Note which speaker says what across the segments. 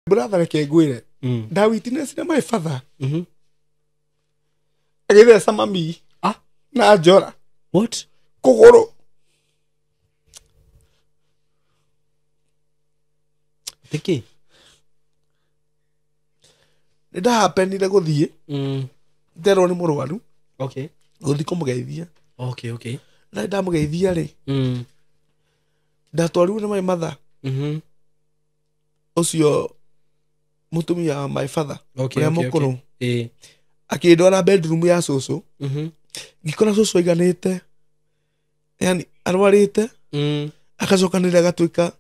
Speaker 1: Brother reke ngwire nda witness na my father agĩtheca mami na njora.
Speaker 2: What?
Speaker 1: Kũgũrũ.
Speaker 2: Tiki.
Speaker 1: Nĩ ndahapenire gũthiĩ nderwo nĩ mũrwaru.
Speaker 2: Okay.
Speaker 1: Gũthiĩ kũmũgeithia.
Speaker 2: Okay, okay.
Speaker 1: Na ndamũgeithia rĩ, ndatwarirwo nĩ my mother ũcio mũtumia wa my father
Speaker 2: Okay,
Speaker 1: ũrĩa
Speaker 2: okay,
Speaker 1: mũkũrũ.
Speaker 2: Okay.
Speaker 1: Akĩndwara bedroom ya cũcũ. Ngĩkora cũcũ aiganĩte, yani arwarĩte, agacokanĩrĩra agatuĩka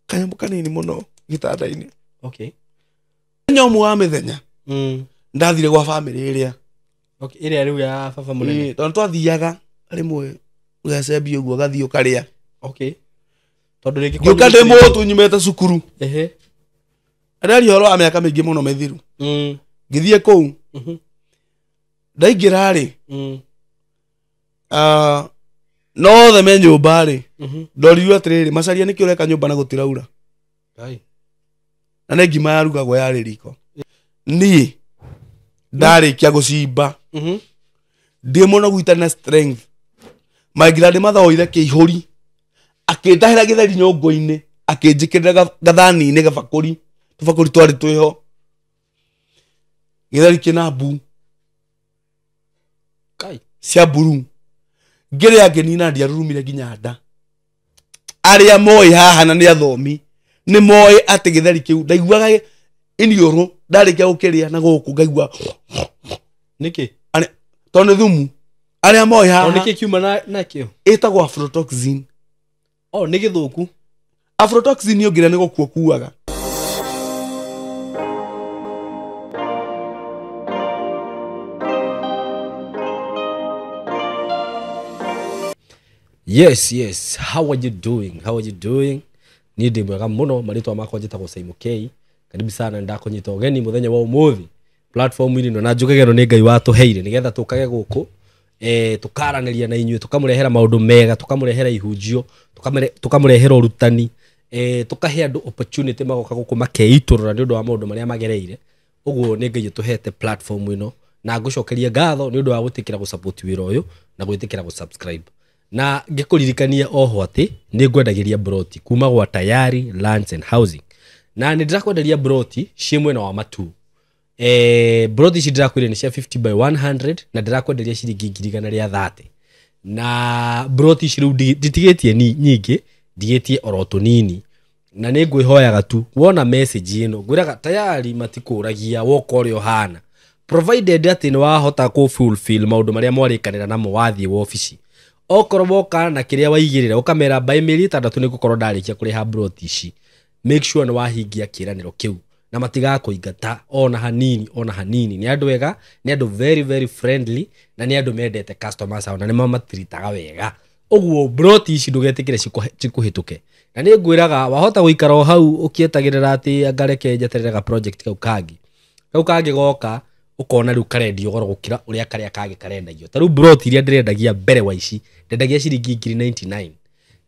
Speaker 1: kanyamũ kanini mũno gĩtanda-inĩ.
Speaker 2: Okay.
Speaker 1: Mũthenya ũmwe wa mĩthenya ndathire gwa bamĩrĩ ĩrĩa.
Speaker 2: Okay, ĩrĩa rĩu ya baba mũnene.
Speaker 1: Ĩĩ, tondũ twathiaga rĩmwe ũgacembia ũguo ũgathiĩ ũkarĩa.
Speaker 2: Okay. Tondũ rĩngĩ
Speaker 1: Ngĩũka ndĩ mũtu nyumĩte cukuru.
Speaker 2: Ehe.
Speaker 1: Ndĩraria ũhoro wa mĩaka mĩingĩ mũno mĩthiru. Ngĩthiĩ kũu. Ndaingĩra rĩ, no othe me nyũmba rĩ, ndorirwo atĩrĩrĩ, Macharia nĩkĩ ũreka nyũmba na gũtiraura?
Speaker 2: Ngai.
Speaker 1: Na nĩ ngima yarugagwo yarĩ riko. Niĩ ndarĩkia gũcimba ndĩ mũnogu itarĩ na strength. My grandmother oire kĩihũri akĩndahĩra gĩtheri nyũngũ-inĩ akĩnjĩkĩrĩra gathani-inĩ gabakũri, tũbakũri twarĩ twĩho, gĩtheri kĩna mbu
Speaker 2: Kai.
Speaker 1: cia mburu. Ngĩrĩa ngĩnina ndiarurumire nginya nda. Arĩa moĩ haha na nĩ athomi nĩ moĩ atĩ gĩtheri kĩu ndaiguaga iniũrũ ndarĩkia gũkĩrĩa na gũkũ ngaigua
Speaker 2: Nĩkĩ?
Speaker 1: Tondũ nĩ thumu. Arĩa moĩ haha
Speaker 2: Tondũ nĩkĩ kiuma nakĩo?
Speaker 1: Ĩtagwo aflatoxin.
Speaker 2: Oh, nĩ gĩthũku.
Speaker 1: Aflatoxin ũngĩrĩa nĩ gũkua kuaga.
Speaker 2: Yes, yes. How are you doing? How are you doing? Niĩ ndĩ mwega mũno, marĩtwa makwa njĩtagwo Saimo K. Karibu sana, ndakũnyita ũgeni mũthenya wa ũmũthĩ platform-inĩ ĩno na njũgĩgero nĩ Ngai watũheire nĩgetha tũkage gũkũ, tũkaranĩria na inyuĩ, tũkamũrehera maũndũ mega, tũkamũrehera ihunjio, tũkamũrehera ũrutani, tũkahe andũ opportunity magoka gũkũ makeitũrũra nĩ ũndũ wa maũndũ marĩa magereire. Ũguo nĩ Ngai ũtũhete platform ĩno na ngũcokeria ngatho nĩ ũndũ wa gwĩtĩkĩra gũsupport wĩra ũyũ na gwĩtĩkĩra gũsubscribe. Na ngĩkũririkania oho atĩ nĩ ngwendagĩria broti kuma gwa Tayari Lands and Housing. Na nĩ ndĩrakwenderia broti ciĩ mwena wa Matuu. Broti ici ndĩrakwĩra nĩ cia 50 by 100 na ndĩrakwenderia ciringi ngiri igana rĩa 30. Na broti ici rĩu nditigĩtie nyingĩ, ndigĩtie oro tũnini. Na nĩ ngwĩhoyaga tu wona message ĩno ngwĩraga Tayari matikũragia woka ũrĩa ũhana, provided atĩ nĩ wahota kũ fulfill maũndũ marĩa mwarĩkanĩra namo wathiĩ wobici. Okorwo woka na kĩrĩa waigĩrĩra ũkamera by mĩeri ĩtandatũ nĩ ngũkorwo ndarĩkia kũrĩha broti ici, make sure nĩ wahingia kĩĩranĩro kĩu na matigakũingata ona hanini ona hanini. Nĩ andũ ega, nĩ andũ very very friendly na nĩ andũ mendete customers ao na nĩ mamatiritaga wega. Ũguo broti ici ndũgetĩkĩre cikũhĩtũke. Na nĩ ngwĩraga wahota gũikara o hau ũkĩetagĩrĩra atĩ anga reke njeterere ga project kau kangĩ. Kau kangĩ goka ũkona rĩu karendio goro gũkĩra ũrĩa karĩa kangĩ karendagio. Ta rĩu broti iria ndĩrendagia mbere wa ici ndendagia ciringi ngiri 99.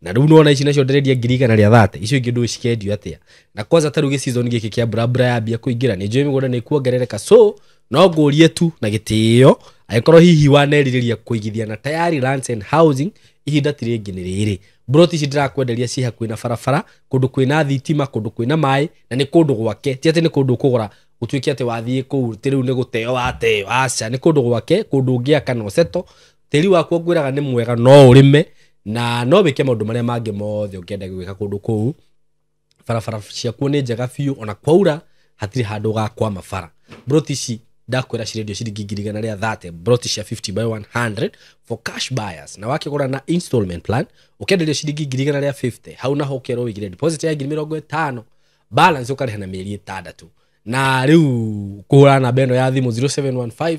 Speaker 2: Na rĩu nĩwona ici nacio ndĩrendia ngiri igana rĩa 30. Icio ingĩ ndũĩ cikendio atĩa. Na kwanza ta rĩu gĩ season gĩkĩ kĩa mbura, mbura yambia kũingĩra nĩ njũĩ mĩgũnda nĩ ĩkuongerereka. So no ngũrie tu na gĩtĩo angĩkorwo hihi wanerirĩria kũigithia na Tayari Lands and Housing, ihinda ti rĩngĩ nĩ rĩrĩ. Broti ici ndĩrakwenderia ci hakuhĩ na barabara, kũndũ kwĩna thitima, kũndũ kwĩna maĩ, na nĩ kũndũ gwake. Ti atĩ nĩ kũndũ ũkũgũra gũtuĩke atĩ wathiĩ kũu ti rĩu nĩ gũteo wateo. Aca, nĩ kũndũ gwake, kũndũ ũngĩaka na ũceto. Tĩri waku ngwĩraga nĩ mwega, no ũrĩme na no wĩke maũndũ marĩa mangĩ mothe ũngĩenda gwĩka kũndũ kũu. Barabara ciakuo nĩ njega biũ, ona kwaura hatirĩ handũ ũgakwama bara. Broti ici ndakwĩra cirendio ciringi ngiri igana rĩa 30, broti cia 50 by 100 for cash buyers. Na wakĩgũra na installment plan ũkenderio ciringi ngiri igana rĩa 50, hau naho ũkerwo wĩigire deposit ya ngiri mĩrongo ĩtano, balance ũkarĩha na mĩeri ĩtandatũ. Na rĩu kũhũra namba ĩno ya thimũ 0715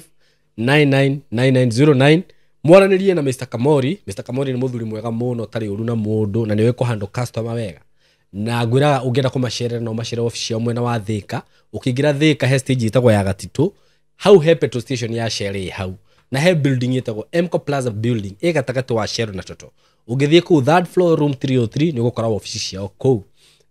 Speaker 2: 999909 mwaranĩrie na Mr. Kamori. Mr. Kamori nĩ mũthuri mwega mũno, ũtarĩ ũru na mũndũ na nĩwe kũhandle customer wega. Na ngwĩraga ũngĩenda kũmacerera no ũmacerere obici ciao mwena wa Thika. Ũkĩingĩra Thika he stage ĩtagwo ya Gatitũ, hau he petrol station ya Shell ĩ hau, na he building ĩtagwo Emco Plaza building ĩ gatagatĩ wa Shell na Toto. Ũngĩthiĩ kũu third floor room 303 nĩ ũgũkora obici ciao kũu,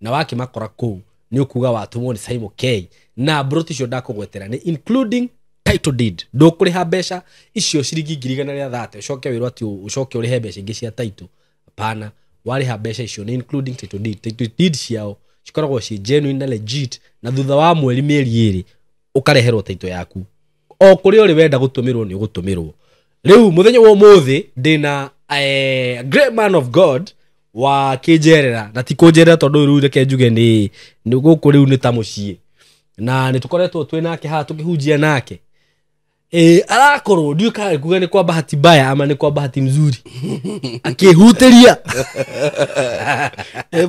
Speaker 2: na wakĩmakora kũu Nĩ ũkuga watũmwo nĩ Simon K. Na broti icio ndakũgwetera nĩ including title deed. Ndũkũrĩha mbeca icio ciringi 130,000 ũcoke wĩrwo atĩ ũcoke ũrĩhe mbeca ingĩ cia title. Hapana, warĩha mbeca icio nĩ including title deed. Title deed ciao cikoragwo ciĩ genuine na legit, na thutha wa mweri mĩeri 2 ũkareherwo title yaku o kũrĩa ũrĩ wenda gũtũmĩrwo nĩ ũgũtũmĩrwo. Rĩu mũthenya wa ũmũthĩ ndĩna great man of God wa kĩnjerera, na ti kũnjerera tondũ rĩu reke njuge nĩ gũkũ rĩu nĩ ta mũciĩ, na nĩ tũkoretwo twĩ nake haha tũkĩhunjia nake. Arakorwo ndiũĩ kana kuga nĩ kwa bahati mbaya ama nĩ kwa bahati mzuri, akĩhutĩria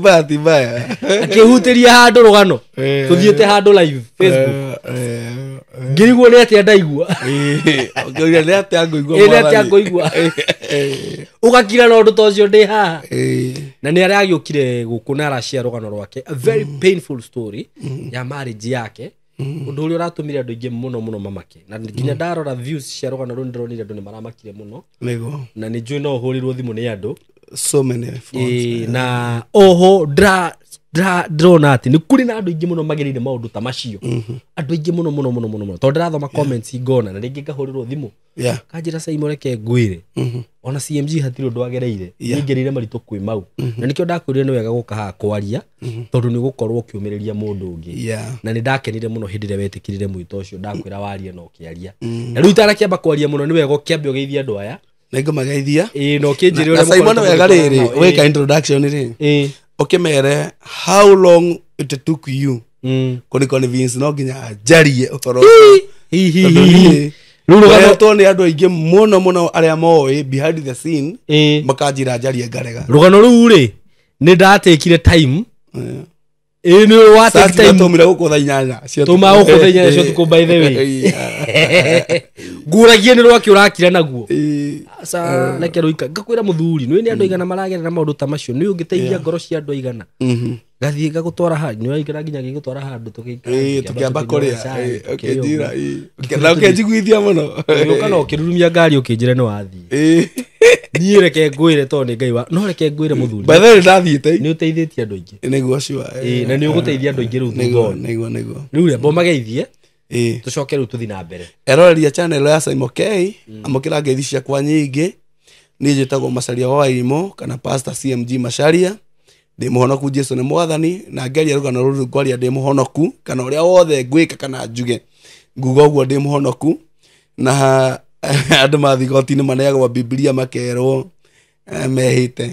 Speaker 1: bahati mbaya,
Speaker 2: akĩhutĩria handũ rũgano tũthiĩte handũ live Facebook, ngĩrigwo nĩ atĩa ndaigua,
Speaker 1: ũkĩũria nĩ atĩa ngũigua,
Speaker 2: nĩ atĩa ngũigua, ũgakira na ũndũ ta ũcio ndĩ haha. Na nĩ aragĩũkire gũkũ na arashare rũgano rwake, a very painful story ya marriage yake, ũndũ ũrĩa ũratũmire andũ aingĩ mũno mũno mamake, na nginya ndarora views cia rũgano rũu ndĩronire andũ nĩ maramakire mũno, na nĩ njũĩ no ũhũrĩrwo thimũ nĩ andũ
Speaker 1: so many phones.
Speaker 2: Na oho ndĩrona atĩ nĩ kũrĩ na andũ aingĩ mũno magereire maũndũ ta macio, andũ aingĩ mũno mũno mũno mũno mũno, tondũ ndĩrathoma comments ngona na rĩngĩ ngahũrĩrwo thimũ kanjĩra Simon reke ngwĩre, ona CMG hatirĩ ũndũ agereire, niĩ ngereire maritũ kwĩ mau, na nĩkĩo ndakwĩrire nĩ wega gũka haha kwaria, tondũ nĩ ũgũkorwo ũkĩũmĩrĩria mũndũ ũngĩ. Na nĩ ndakenire mũno hĩndĩ ĩrĩa wetĩkĩrire mwĩto ũcio, ndakwĩra warie na ũkĩaria. Na rĩu itarakĩamba kwaria mũno nĩ wega ũkĩambe ũgeithie andũ aya.
Speaker 1: Nĩngũmageithia.
Speaker 2: Na ũkĩnjĩre ũrĩa
Speaker 1: Simon wega rĩrĩ, wĩka introduction rĩ, ũkĩmere how long it took you kũni convince no nginya njarie ũhoro. Rũgano nĩ andũ aingĩ mũno mũno arĩa moĩ behind the scene makanjĩra njarie ngarega.
Speaker 2: Rũgano rũu rĩ nĩ ndatekire time. Nĩ watake time
Speaker 1: tũmire gũkũ thaa 8
Speaker 2: tũma gũkũ thaa 8 cia ũtukũ, by the way. Ngũragie nĩ rwakĩ ũrakira naguo. Aca reke rũika ngakwĩra mũthuri, nĩ nĩ andũ aigana maragerera maũndũ ta macio, nĩ ũngĩteithia ngoro cia andũ aigana. Gathiĩ gagũtwara handũ, nĩ waikara nginya gĩgũtwara handũ tũgĩikara.
Speaker 1: Tũkĩamba kũrĩa, ũkĩnjĩra, na ũkĩnjiguithia mũno.
Speaker 2: Ũgĩũka na ũkĩrurumia ngari ũkĩnjĩra nĩ wathiĩ. Niĩ reke ngwĩre tondũ nĩ Ngai wa, no reke ngwĩre mũthuri.
Speaker 1: By the way ndathiĩte.
Speaker 2: Nĩ ũteithĩtie andũ aingĩ.
Speaker 1: Nĩguo sure.
Speaker 2: Na nĩ ũgũteithia andũ aingĩ rĩu thutha ũyũ.
Speaker 1: Nĩguo.
Speaker 2: Rĩu rĩ, mageithie. Tũcoke rĩu tũthiĩ na mbere.
Speaker 1: Eroreria channel ya Simon K, amũkĩra ngeithi ciakwa nyingĩ. Niĩ njĩtagwo Macharia wa Wairimu kana Pastor CMG Macharia. Ndĩ mũhonoku, Jesu nĩ mwathani, na ngeria rũgano rũrũ ngwaria ndĩ mũhonoku, kana ũrĩa wothe ngwĩka kana njuge nguga ũguo ndĩ mũhonoku. Na andũ mathiĩ igoti-inĩ maneagwo Bibilia makerwo mehĩte,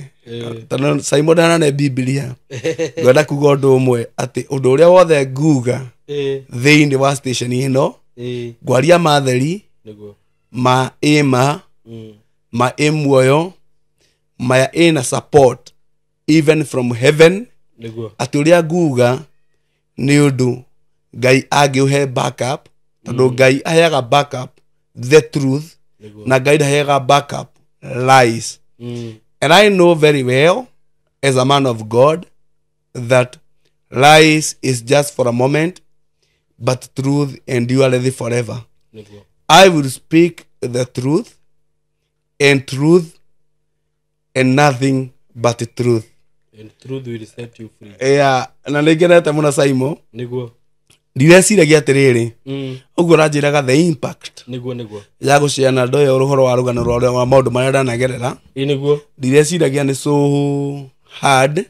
Speaker 1: tondũ Simon ndanane Bibilia. Ngwenda kuga ũndũ ũmwe, atĩ ũndũ ũrĩa wothe nguga thĩinĩ wa station ĩno, ngwaria matheri ma ĩma ma ĩ muoyo maya ĩna support even from heaven, atĩ ũrĩa nguga nĩ ũndũ Ngai angĩũhe backup, tondũ Ngai aheaga backup the truth, na Ngai ndaheaga backup lies. And I know very well as a man of God that lies is just for a moment, but truth endureth forever. I will speak the truth and truth and nothing but the truth.
Speaker 2: And truth will set you free.
Speaker 1: Yeah, na nĩngenete mũno Simon.
Speaker 2: Nĩguo.
Speaker 1: Ndireciiragia atĩrĩrĩ, ũguo ũranjĩraga the impact
Speaker 2: Nĩguo.
Speaker 1: ya gũciana andũ aya ũhoro wa rũgano rwa wa maũndũ marĩa ndanagerera.
Speaker 2: Nĩguo.
Speaker 1: Ndireciiragia nĩ so hard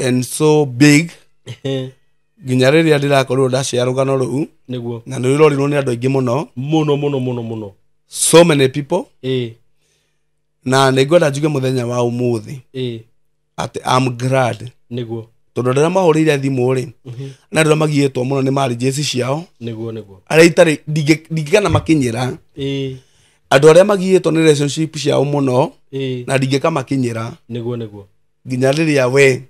Speaker 1: and so big nginya rĩrĩa ndĩrakorirwo ndacea rũgano rũu.
Speaker 2: Nĩguo.
Speaker 1: Na nĩ rũrorirwo nĩ andũ aingĩ mũno.
Speaker 2: Mũno mũno mũno mũno.
Speaker 1: So many people. Na nĩngwenda njuge mũthenya wa ũmũthĩ atĩ I'm glad.
Speaker 2: Nĩguo.
Speaker 1: Tondũ rĩrĩa mahũrĩire thimũ rĩ, na rĩrĩa magiĩtwo mũno nĩ marriages ciao.
Speaker 2: Nĩguo.
Speaker 1: Arĩa itarĩ ndingĩkana makinyĩra. Andũ arĩa magiĩtwo nĩ relationship ciao mũno, na ndingĩkamakinyĩra.
Speaker 2: Nĩguo.
Speaker 1: Nginya rĩrĩa we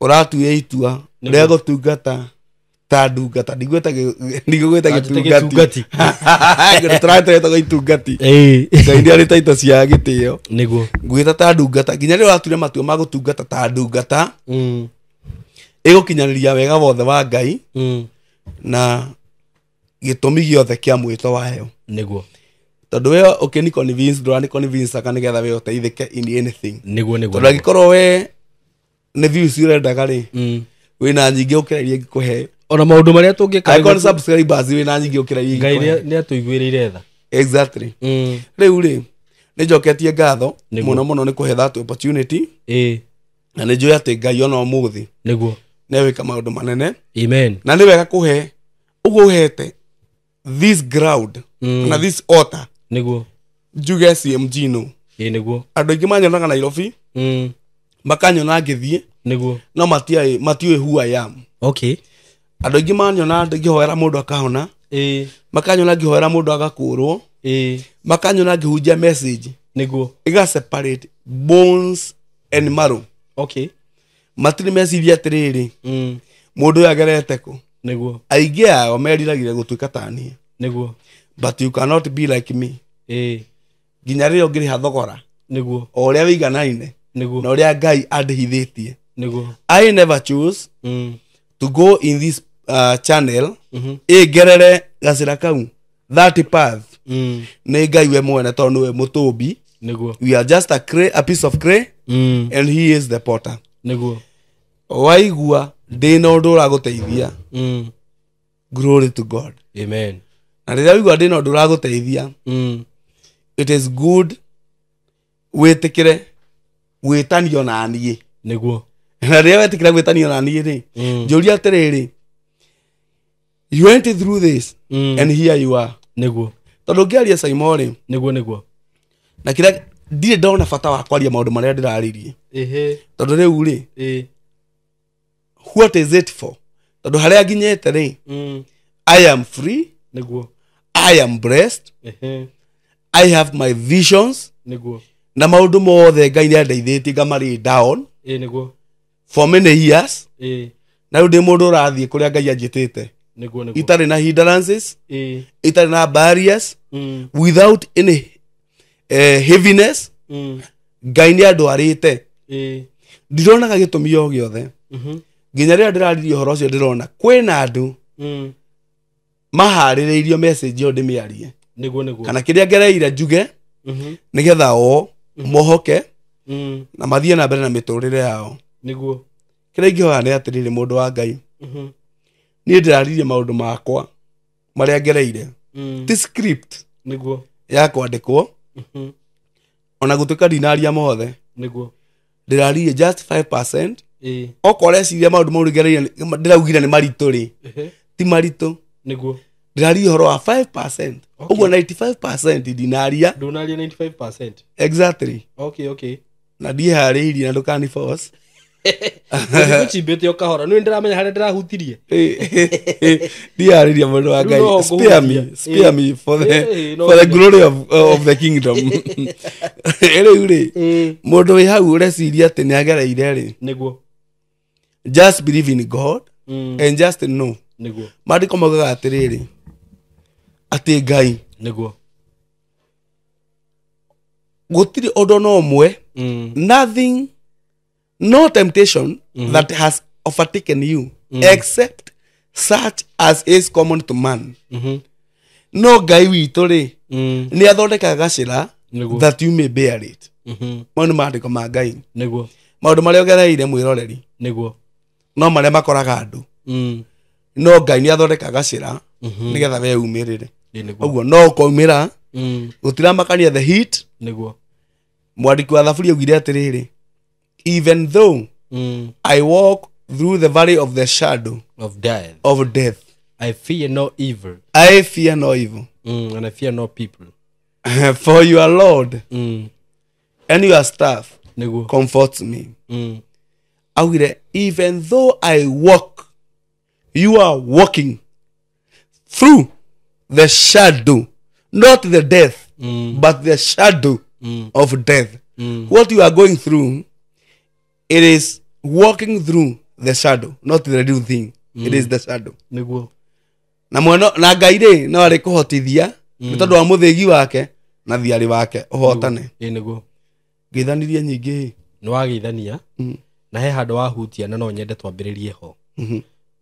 Speaker 1: ũratuire itua rĩa gũtungata ta ndungata, ndigwĩta gĩtungati. Tũratwĩtaga itungati. Ngai nĩ arĩ taito cia gĩtĩo.
Speaker 2: Nĩguo.
Speaker 1: Ngwĩta ta ndungata nginya rĩrĩa ũratuire matua ma gũtungata ta ndungata, ĩgũkinyanĩria wega wothe wa Ngai na gĩtũmi gĩothe kĩa mwĩto wayo.
Speaker 2: Nĩguo.
Speaker 1: Tondũ we ũkĩni convince, ndũrani convince aka nĩgetha we ũteithĩke in anything.
Speaker 2: Nĩguo.
Speaker 1: Tondũ angĩkorwo we nĩ views ũrendaga rĩ, Wĩna nyingĩ gũkĩra iria ingĩkũhe.
Speaker 2: Ona maũndũ marĩa tũngĩka
Speaker 1: Angĩkorwo nĩ subscribers, wĩna nyingĩ gũkĩra iria
Speaker 2: Ngai
Speaker 1: ingĩkũhe.
Speaker 2: nĩ atũiguĩrĩire tha.
Speaker 1: Exactly.
Speaker 2: Mm.
Speaker 1: Rĩu rĩ, nĩ njoketie ngatho
Speaker 2: Nĩguo.
Speaker 1: mũno mũno nĩ kũhe that opportunity,
Speaker 2: Ĩĩ.
Speaker 1: na nĩ njũĩ atĩ Ngai ona ũmũthĩ
Speaker 2: Nĩguo.
Speaker 1: nĩ egwĩka maũndũ manene.
Speaker 2: Amen.
Speaker 1: Na nĩ wega kũhe ũguo ũhete this ground na this altar.
Speaker 2: Nĩguo.
Speaker 1: Njuge CMG no.
Speaker 2: Ĩĩ, nĩguo.
Speaker 1: Andũ aingĩ manyonaga Nairobi, makanyona ngĩthiĩ,
Speaker 2: Nĩguo.
Speaker 1: no matiũĩ who I am.
Speaker 2: Okay.
Speaker 1: Andũ aingĩ manyona ngĩhoera mũndũ akahona,
Speaker 2: Ĩĩ.
Speaker 1: makanyona ngĩhoera mũndũ agakũrwo,
Speaker 2: Ĩĩ.
Speaker 1: makanyona ngĩhunjia message
Speaker 2: Nĩguo.
Speaker 1: ĩga separate bones and marrow.
Speaker 2: Okay.
Speaker 1: Matirĩ meciria atĩrĩrĩ, mũndũ ũyũ agerete kũ.
Speaker 2: Nĩguo.
Speaker 1: Aingĩ ao meriragĩria gũtuĩka ta niĩ,
Speaker 2: Nĩguo.
Speaker 1: but you cannot be like me
Speaker 2: Ĩĩ.
Speaker 1: nginya rĩrĩa ũngĩrĩha thogora
Speaker 2: Nĩguo.
Speaker 1: o ũrĩa wĩiganaine
Speaker 2: Nĩguo.
Speaker 1: na ũrĩa Ngai andĩhithĩtie.
Speaker 2: Nĩguo.
Speaker 1: I never choose to go in this channel, ĩngerere gacĩra kau, that path. Nĩ Ngai we mwene, tondũ nĩwe mũtũmbi.
Speaker 2: Nĩguo.
Speaker 1: We are just a clay, a piece of clay, and he is the potter.
Speaker 2: Nĩguo.
Speaker 1: Waigua ndĩna ũndũ ũragũteithia, glory to God.
Speaker 2: Amen.
Speaker 1: Na rĩrĩa waigua ndĩna ũndũ ũragũteithia, it is good wĩtĩkĩre gwĩtanio na niĩ.
Speaker 2: Nĩguo.
Speaker 1: Na rĩrĩa wetĩkĩra gwĩtanio na niĩ rĩ, njũria atĩrĩrĩ, you went through this and here you are.
Speaker 2: Nĩguo.
Speaker 1: Tondũ ngĩaria Saimo rĩ,
Speaker 2: Nĩguo, nĩguo.
Speaker 1: na kĩrĩa ndirĩ ndona bata wa kwaria maũndũ marĩa ndĩrarĩrie,
Speaker 2: Ĩhĩ.
Speaker 1: tondũ rĩu rĩ,
Speaker 2: Ĩĩ.
Speaker 1: what is it for? Tondũ harĩa nginyĩte rĩ, I am free.
Speaker 2: Nĩguo.
Speaker 1: I am blessed.
Speaker 2: Ĩhĩ.
Speaker 1: I have my visions
Speaker 2: Nĩguo.
Speaker 1: na maũndũ mothe Ngai nĩ andeithĩtie ngamarĩ down
Speaker 2: Ĩĩ, nĩguo.
Speaker 1: for many years.
Speaker 2: Ĩĩ.
Speaker 1: Na rĩu ndĩ mũndũ ũrathiĩ kũrĩa Ngai anjĩtĩte,
Speaker 2: Nĩguo, nĩguo.
Speaker 1: itarĩ na hindrances,
Speaker 2: Ĩĩ.
Speaker 1: itarĩ na barriers, without any heaviness. Ngai nĩ andwarĩte.
Speaker 2: Ĩĩ.
Speaker 1: Ndironaga gĩtũmi o gĩothe nginya rĩrĩa ndĩraririe ũhoro ũcio, ndĩrona kwĩna andũ maharĩrĩirio message ĩyo ndĩmĩarie,
Speaker 2: Nĩguo, nĩguo.
Speaker 1: kana kĩrĩa ngereire njuge, nĩgetha o mohoke na mathiĩ na mbere na mĩtũrĩre yao.
Speaker 2: Nĩguo.
Speaker 1: Kĩrĩa ingĩhoya nĩ atĩrĩrĩ, mũndũ wa Ngai, niĩ ndĩraririe maũndũ makwa marĩa ngereire, ti script
Speaker 2: Nĩguo.
Speaker 1: ya kwandĩkwo. Ona gũtuĩka ndinaria mothe,
Speaker 2: Nĩguo.
Speaker 1: ndĩraririe just 5%.
Speaker 2: Ĩĩ.
Speaker 1: Okorwo ũreciria maũndũ mau ngereire ndĩraugire nĩ maritũ rĩ,
Speaker 2: Ĩhĩ.
Speaker 1: ti maritũ.
Speaker 2: Nĩguo.
Speaker 1: Ndĩraria ũhoro wa 5%.
Speaker 2: Okay.
Speaker 1: Ũguo 95% ndinaria.
Speaker 2: Ndũnaria 95%.
Speaker 1: Exactly.
Speaker 2: Okay, okay.
Speaker 1: Na ndiĩharĩirie na ndũkani force.
Speaker 2: Ngũcimbĩte o kahora, nĩ ndĩramenya harĩa ndĩrahutirie.
Speaker 1: Ndiĩharĩirie, mũndũ wa
Speaker 2: Rĩu
Speaker 1: Ngai.
Speaker 2: no
Speaker 1: Spare me.
Speaker 2: ngũhutia.
Speaker 1: Spare me for the
Speaker 2: Ĩĩ, no
Speaker 1: for the
Speaker 2: nginya.
Speaker 1: glory of the kingdom. Rĩu rĩ, mũndũ wĩ hau ũreciria atĩ nĩ agereire rĩ,
Speaker 2: Nĩguo.
Speaker 1: just believe in God and just know,
Speaker 2: Nĩguo.
Speaker 1: maandĩko maugaga atĩrĩrĩ, atĩ Ngai,
Speaker 2: Nĩguo.
Speaker 1: gũtirĩ ũndũ no ũmwe, nothing, no temptation that has overtaken you except such as is common to man. No Ngai witũ rĩ, nĩ athondekaga gacĩra
Speaker 2: Nĩguo.
Speaker 1: that you may bear it. Mau nĩ maandĩko ma Ngai.
Speaker 2: Nĩguo.
Speaker 1: Maũndũ marĩa ũgereire, mwĩroreri,
Speaker 2: Nĩguo.
Speaker 1: no marĩa makoraga andũ, no Ngai nĩ athondekaga gacĩra nĩgetha we umĩrĩre.
Speaker 2: Ĩĩ, nĩguo.
Speaker 1: Ũguo no ũkaumĩra, gũtiramakania the heat.
Speaker 2: Nĩguo.
Speaker 1: Mwandĩki wa thaburi augire atĩrĩrĩ, even though I walk through the valley of the shadow
Speaker 2: of death,
Speaker 1: of death,
Speaker 2: I fear no evil.
Speaker 1: I fear no evil,
Speaker 2: And I fear no people.
Speaker 1: For your Lord and your staff
Speaker 2: Nĩguo.
Speaker 1: comforts me. Augire, even though I walk, you are walking through the shadow, not the death, but the shadow of death. What you are going through, it is walking through the shadow, not the real thing. It is the shadow.
Speaker 2: Nĩguo.
Speaker 1: Na mweno na Ngai rĩ, no arĩ kũhotithia nĩ tondũ wa mũthĩgi wake na thiarĩ wake ũhotane.
Speaker 2: Ĩĩ, nĩguo.
Speaker 1: Ngĩthanirie nyingĩ.
Speaker 2: Nĩ wageithania na he handũ wahutia na no nyende twambĩrĩrie ho.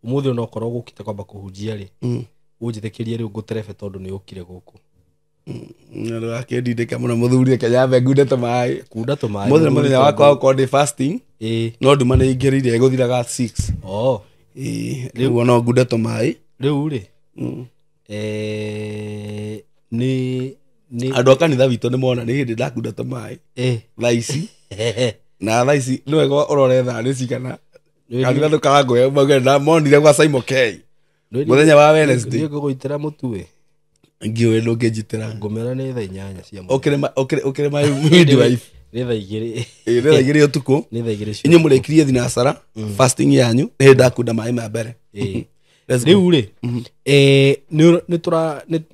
Speaker 2: Ũmũthĩ onokorwo gũkĩte kwamba kũhunjia rĩ, ũnjĩtĩkĩrie rĩu ngũterebe tondũ nĩ ũkire gũkũ.
Speaker 1: Ndũgakĩndindĩke mũno, mũthuri, reke nyambe ngunde tũmaĩ.
Speaker 2: Kunda tũmaĩ.
Speaker 1: Mũthĩ nĩ mũthenya wakwa wa gũkorwo ndĩ fasting,
Speaker 2: Ĩĩ.
Speaker 1: no nduma nĩ ingĩrĩire, ĩgũthiraga 6.
Speaker 2: Oh.
Speaker 1: Rĩu no ngunde tũmaĩ.
Speaker 2: Rĩu rĩ nĩ
Speaker 1: Andũ a kanitha witũ nĩ mona nĩ hĩndĩ ndakunda tũmaĩ thaa ici, na thaa ici nĩ wega ũrore thaa nĩ cigana. Kanitha ndũkangũe mauge ndamonire gwa Simon K mũthenya wa Wednesday.
Speaker 2: Nĩ ngũgũitĩra mũtu ĩ.
Speaker 1: Ngiũĩ ndũngĩnjitĩra.
Speaker 2: Ngũmera nĩ thaa 8 cia
Speaker 1: Ũkĩrĩ my midwife.
Speaker 2: Nĩ thaa 2.
Speaker 1: Nĩ thaa 2 ũtukũ.
Speaker 2: Nĩ thaa 2.
Speaker 1: Inyuĩ mũrĩkirie thinacara fasting yanyu, nĩ hĩndĩ ndakunda maĩ ma mbere.
Speaker 2: Rĩu rĩ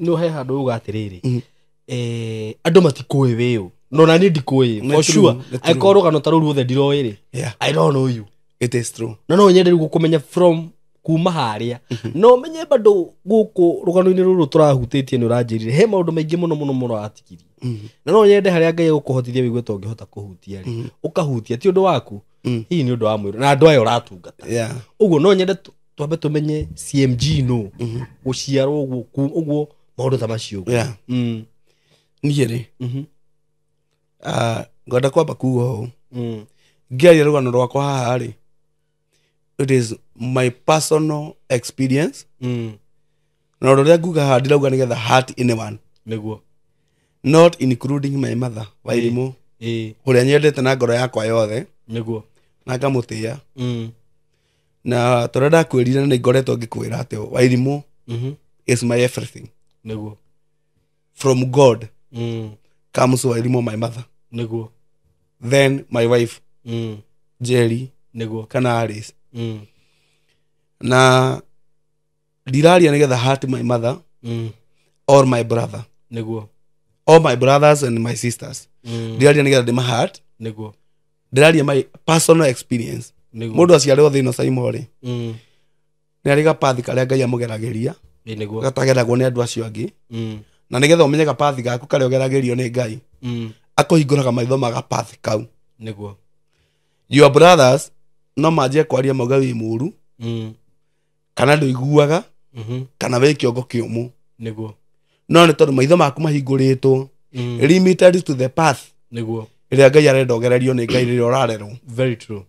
Speaker 2: nĩ he handũ uga atĩrĩrĩ, andũ matikũĩ wĩũ, no na niĩ ndikũĩ for sure. Angĩkorwo rũgano ta rũu ruothe ndiroĩ rĩ, I don't know you.
Speaker 1: It is true.
Speaker 2: No no nyende rĩu gũkũmenya from kuma harĩa. No menye bado gũkũ rũgano-inĩ rũrũ tũrahutĩtie nĩ ũranjĩrire he maũndũ maingĩ mũno mũno mũno atigirie. Na no nyende harĩa Ngai egũkũhotithia wĩigue ta ũngĩhota kũhutia rĩ, ũkahutia ti ũndũ waku, hihi nĩ ũndũ wa mwĩrĩ na andũ aya ũratungata. Ũguo no nyende twambe tũmenye CMG no gũciarwo ũguo ũguo maũndũ ta macio.
Speaker 1: Niĩ rĩ ngwenda kwamba kuga ũũ, ngĩaria rũgano rwakwa haha rĩ, it is my personal experience. Na ũndũ ũrĩa nguga haha ndirauga nĩgetha hurt anyone.
Speaker 2: Nĩguo.
Speaker 1: Not including my mother Wairimũ, ũrĩa nyendete na ngoro yakwa yothe.
Speaker 2: Nĩguo.
Speaker 1: Na ngamũtĩĩa. Na tũrĩa ndakwĩrire nĩ ngoretwo ngĩkwĩra atĩ Wairimũ is my everything.
Speaker 2: Nĩguo.
Speaker 1: From God comes Wairimũ, my mother.
Speaker 2: Nĩguo.
Speaker 1: Then my wife Jerry.
Speaker 2: Nĩguo.
Speaker 1: Kana Alice. Na ndiraria nĩgetha hurt my mother or my brother.
Speaker 2: Nĩguo.
Speaker 1: All my brothers and my sisters. Ndiraria nĩgetha ndĩma hurt.
Speaker 2: Nĩguo.
Speaker 1: Ndiraria my personal experience. Mũndũ aciarĩrwo thĩ ĩno Simon rĩ, nĩ arĩ gapathi karĩa Ngai amũgeragĩria,
Speaker 2: Nĩguo.
Speaker 1: gatageragwo nĩ andũ acio angĩ. Na nĩgetha ũmenye gapathi gaku karĩa ũgeragĩrio nĩ Ngai, akũhingũraga maitho ma gapathi kau.
Speaker 2: Nĩguo.
Speaker 1: Your brothers no manjie kwaria mauge wĩ mũru, kana ndũiguaga, kana wĩ kĩongo kĩũmũ.
Speaker 2: Nĩguo.
Speaker 1: No nĩ tondũ maitho maku mahingũrĩtwo, limited to the path.
Speaker 2: Nĩguo.
Speaker 1: Ĩrĩa Ngai arenda ũgererio nĩ Ngai rĩrĩa ũrarerwo.
Speaker 2: Very true.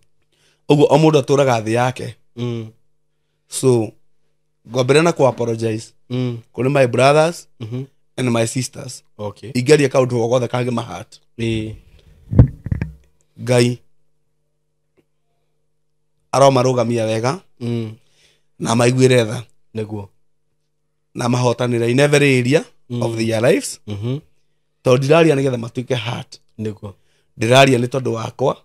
Speaker 1: Ũguo o mũndũ atũraga thĩ yake. So ngwambĩrĩria na kũ apologize kũrĩ my brothers and my sisters.
Speaker 2: Okay.
Speaker 1: Ingĩaria kaũndũ o gothe kangĩma hurt. Ngai aromarũgamia wega na maiguĩre tha.
Speaker 2: Nĩguo.
Speaker 1: Na mahotanĩre in every area of their lives. Tondũ ndiraria nĩgetha matuĩke hurt.
Speaker 2: Nĩguo.
Speaker 1: Ndĩraria nĩ tondũ wakwa.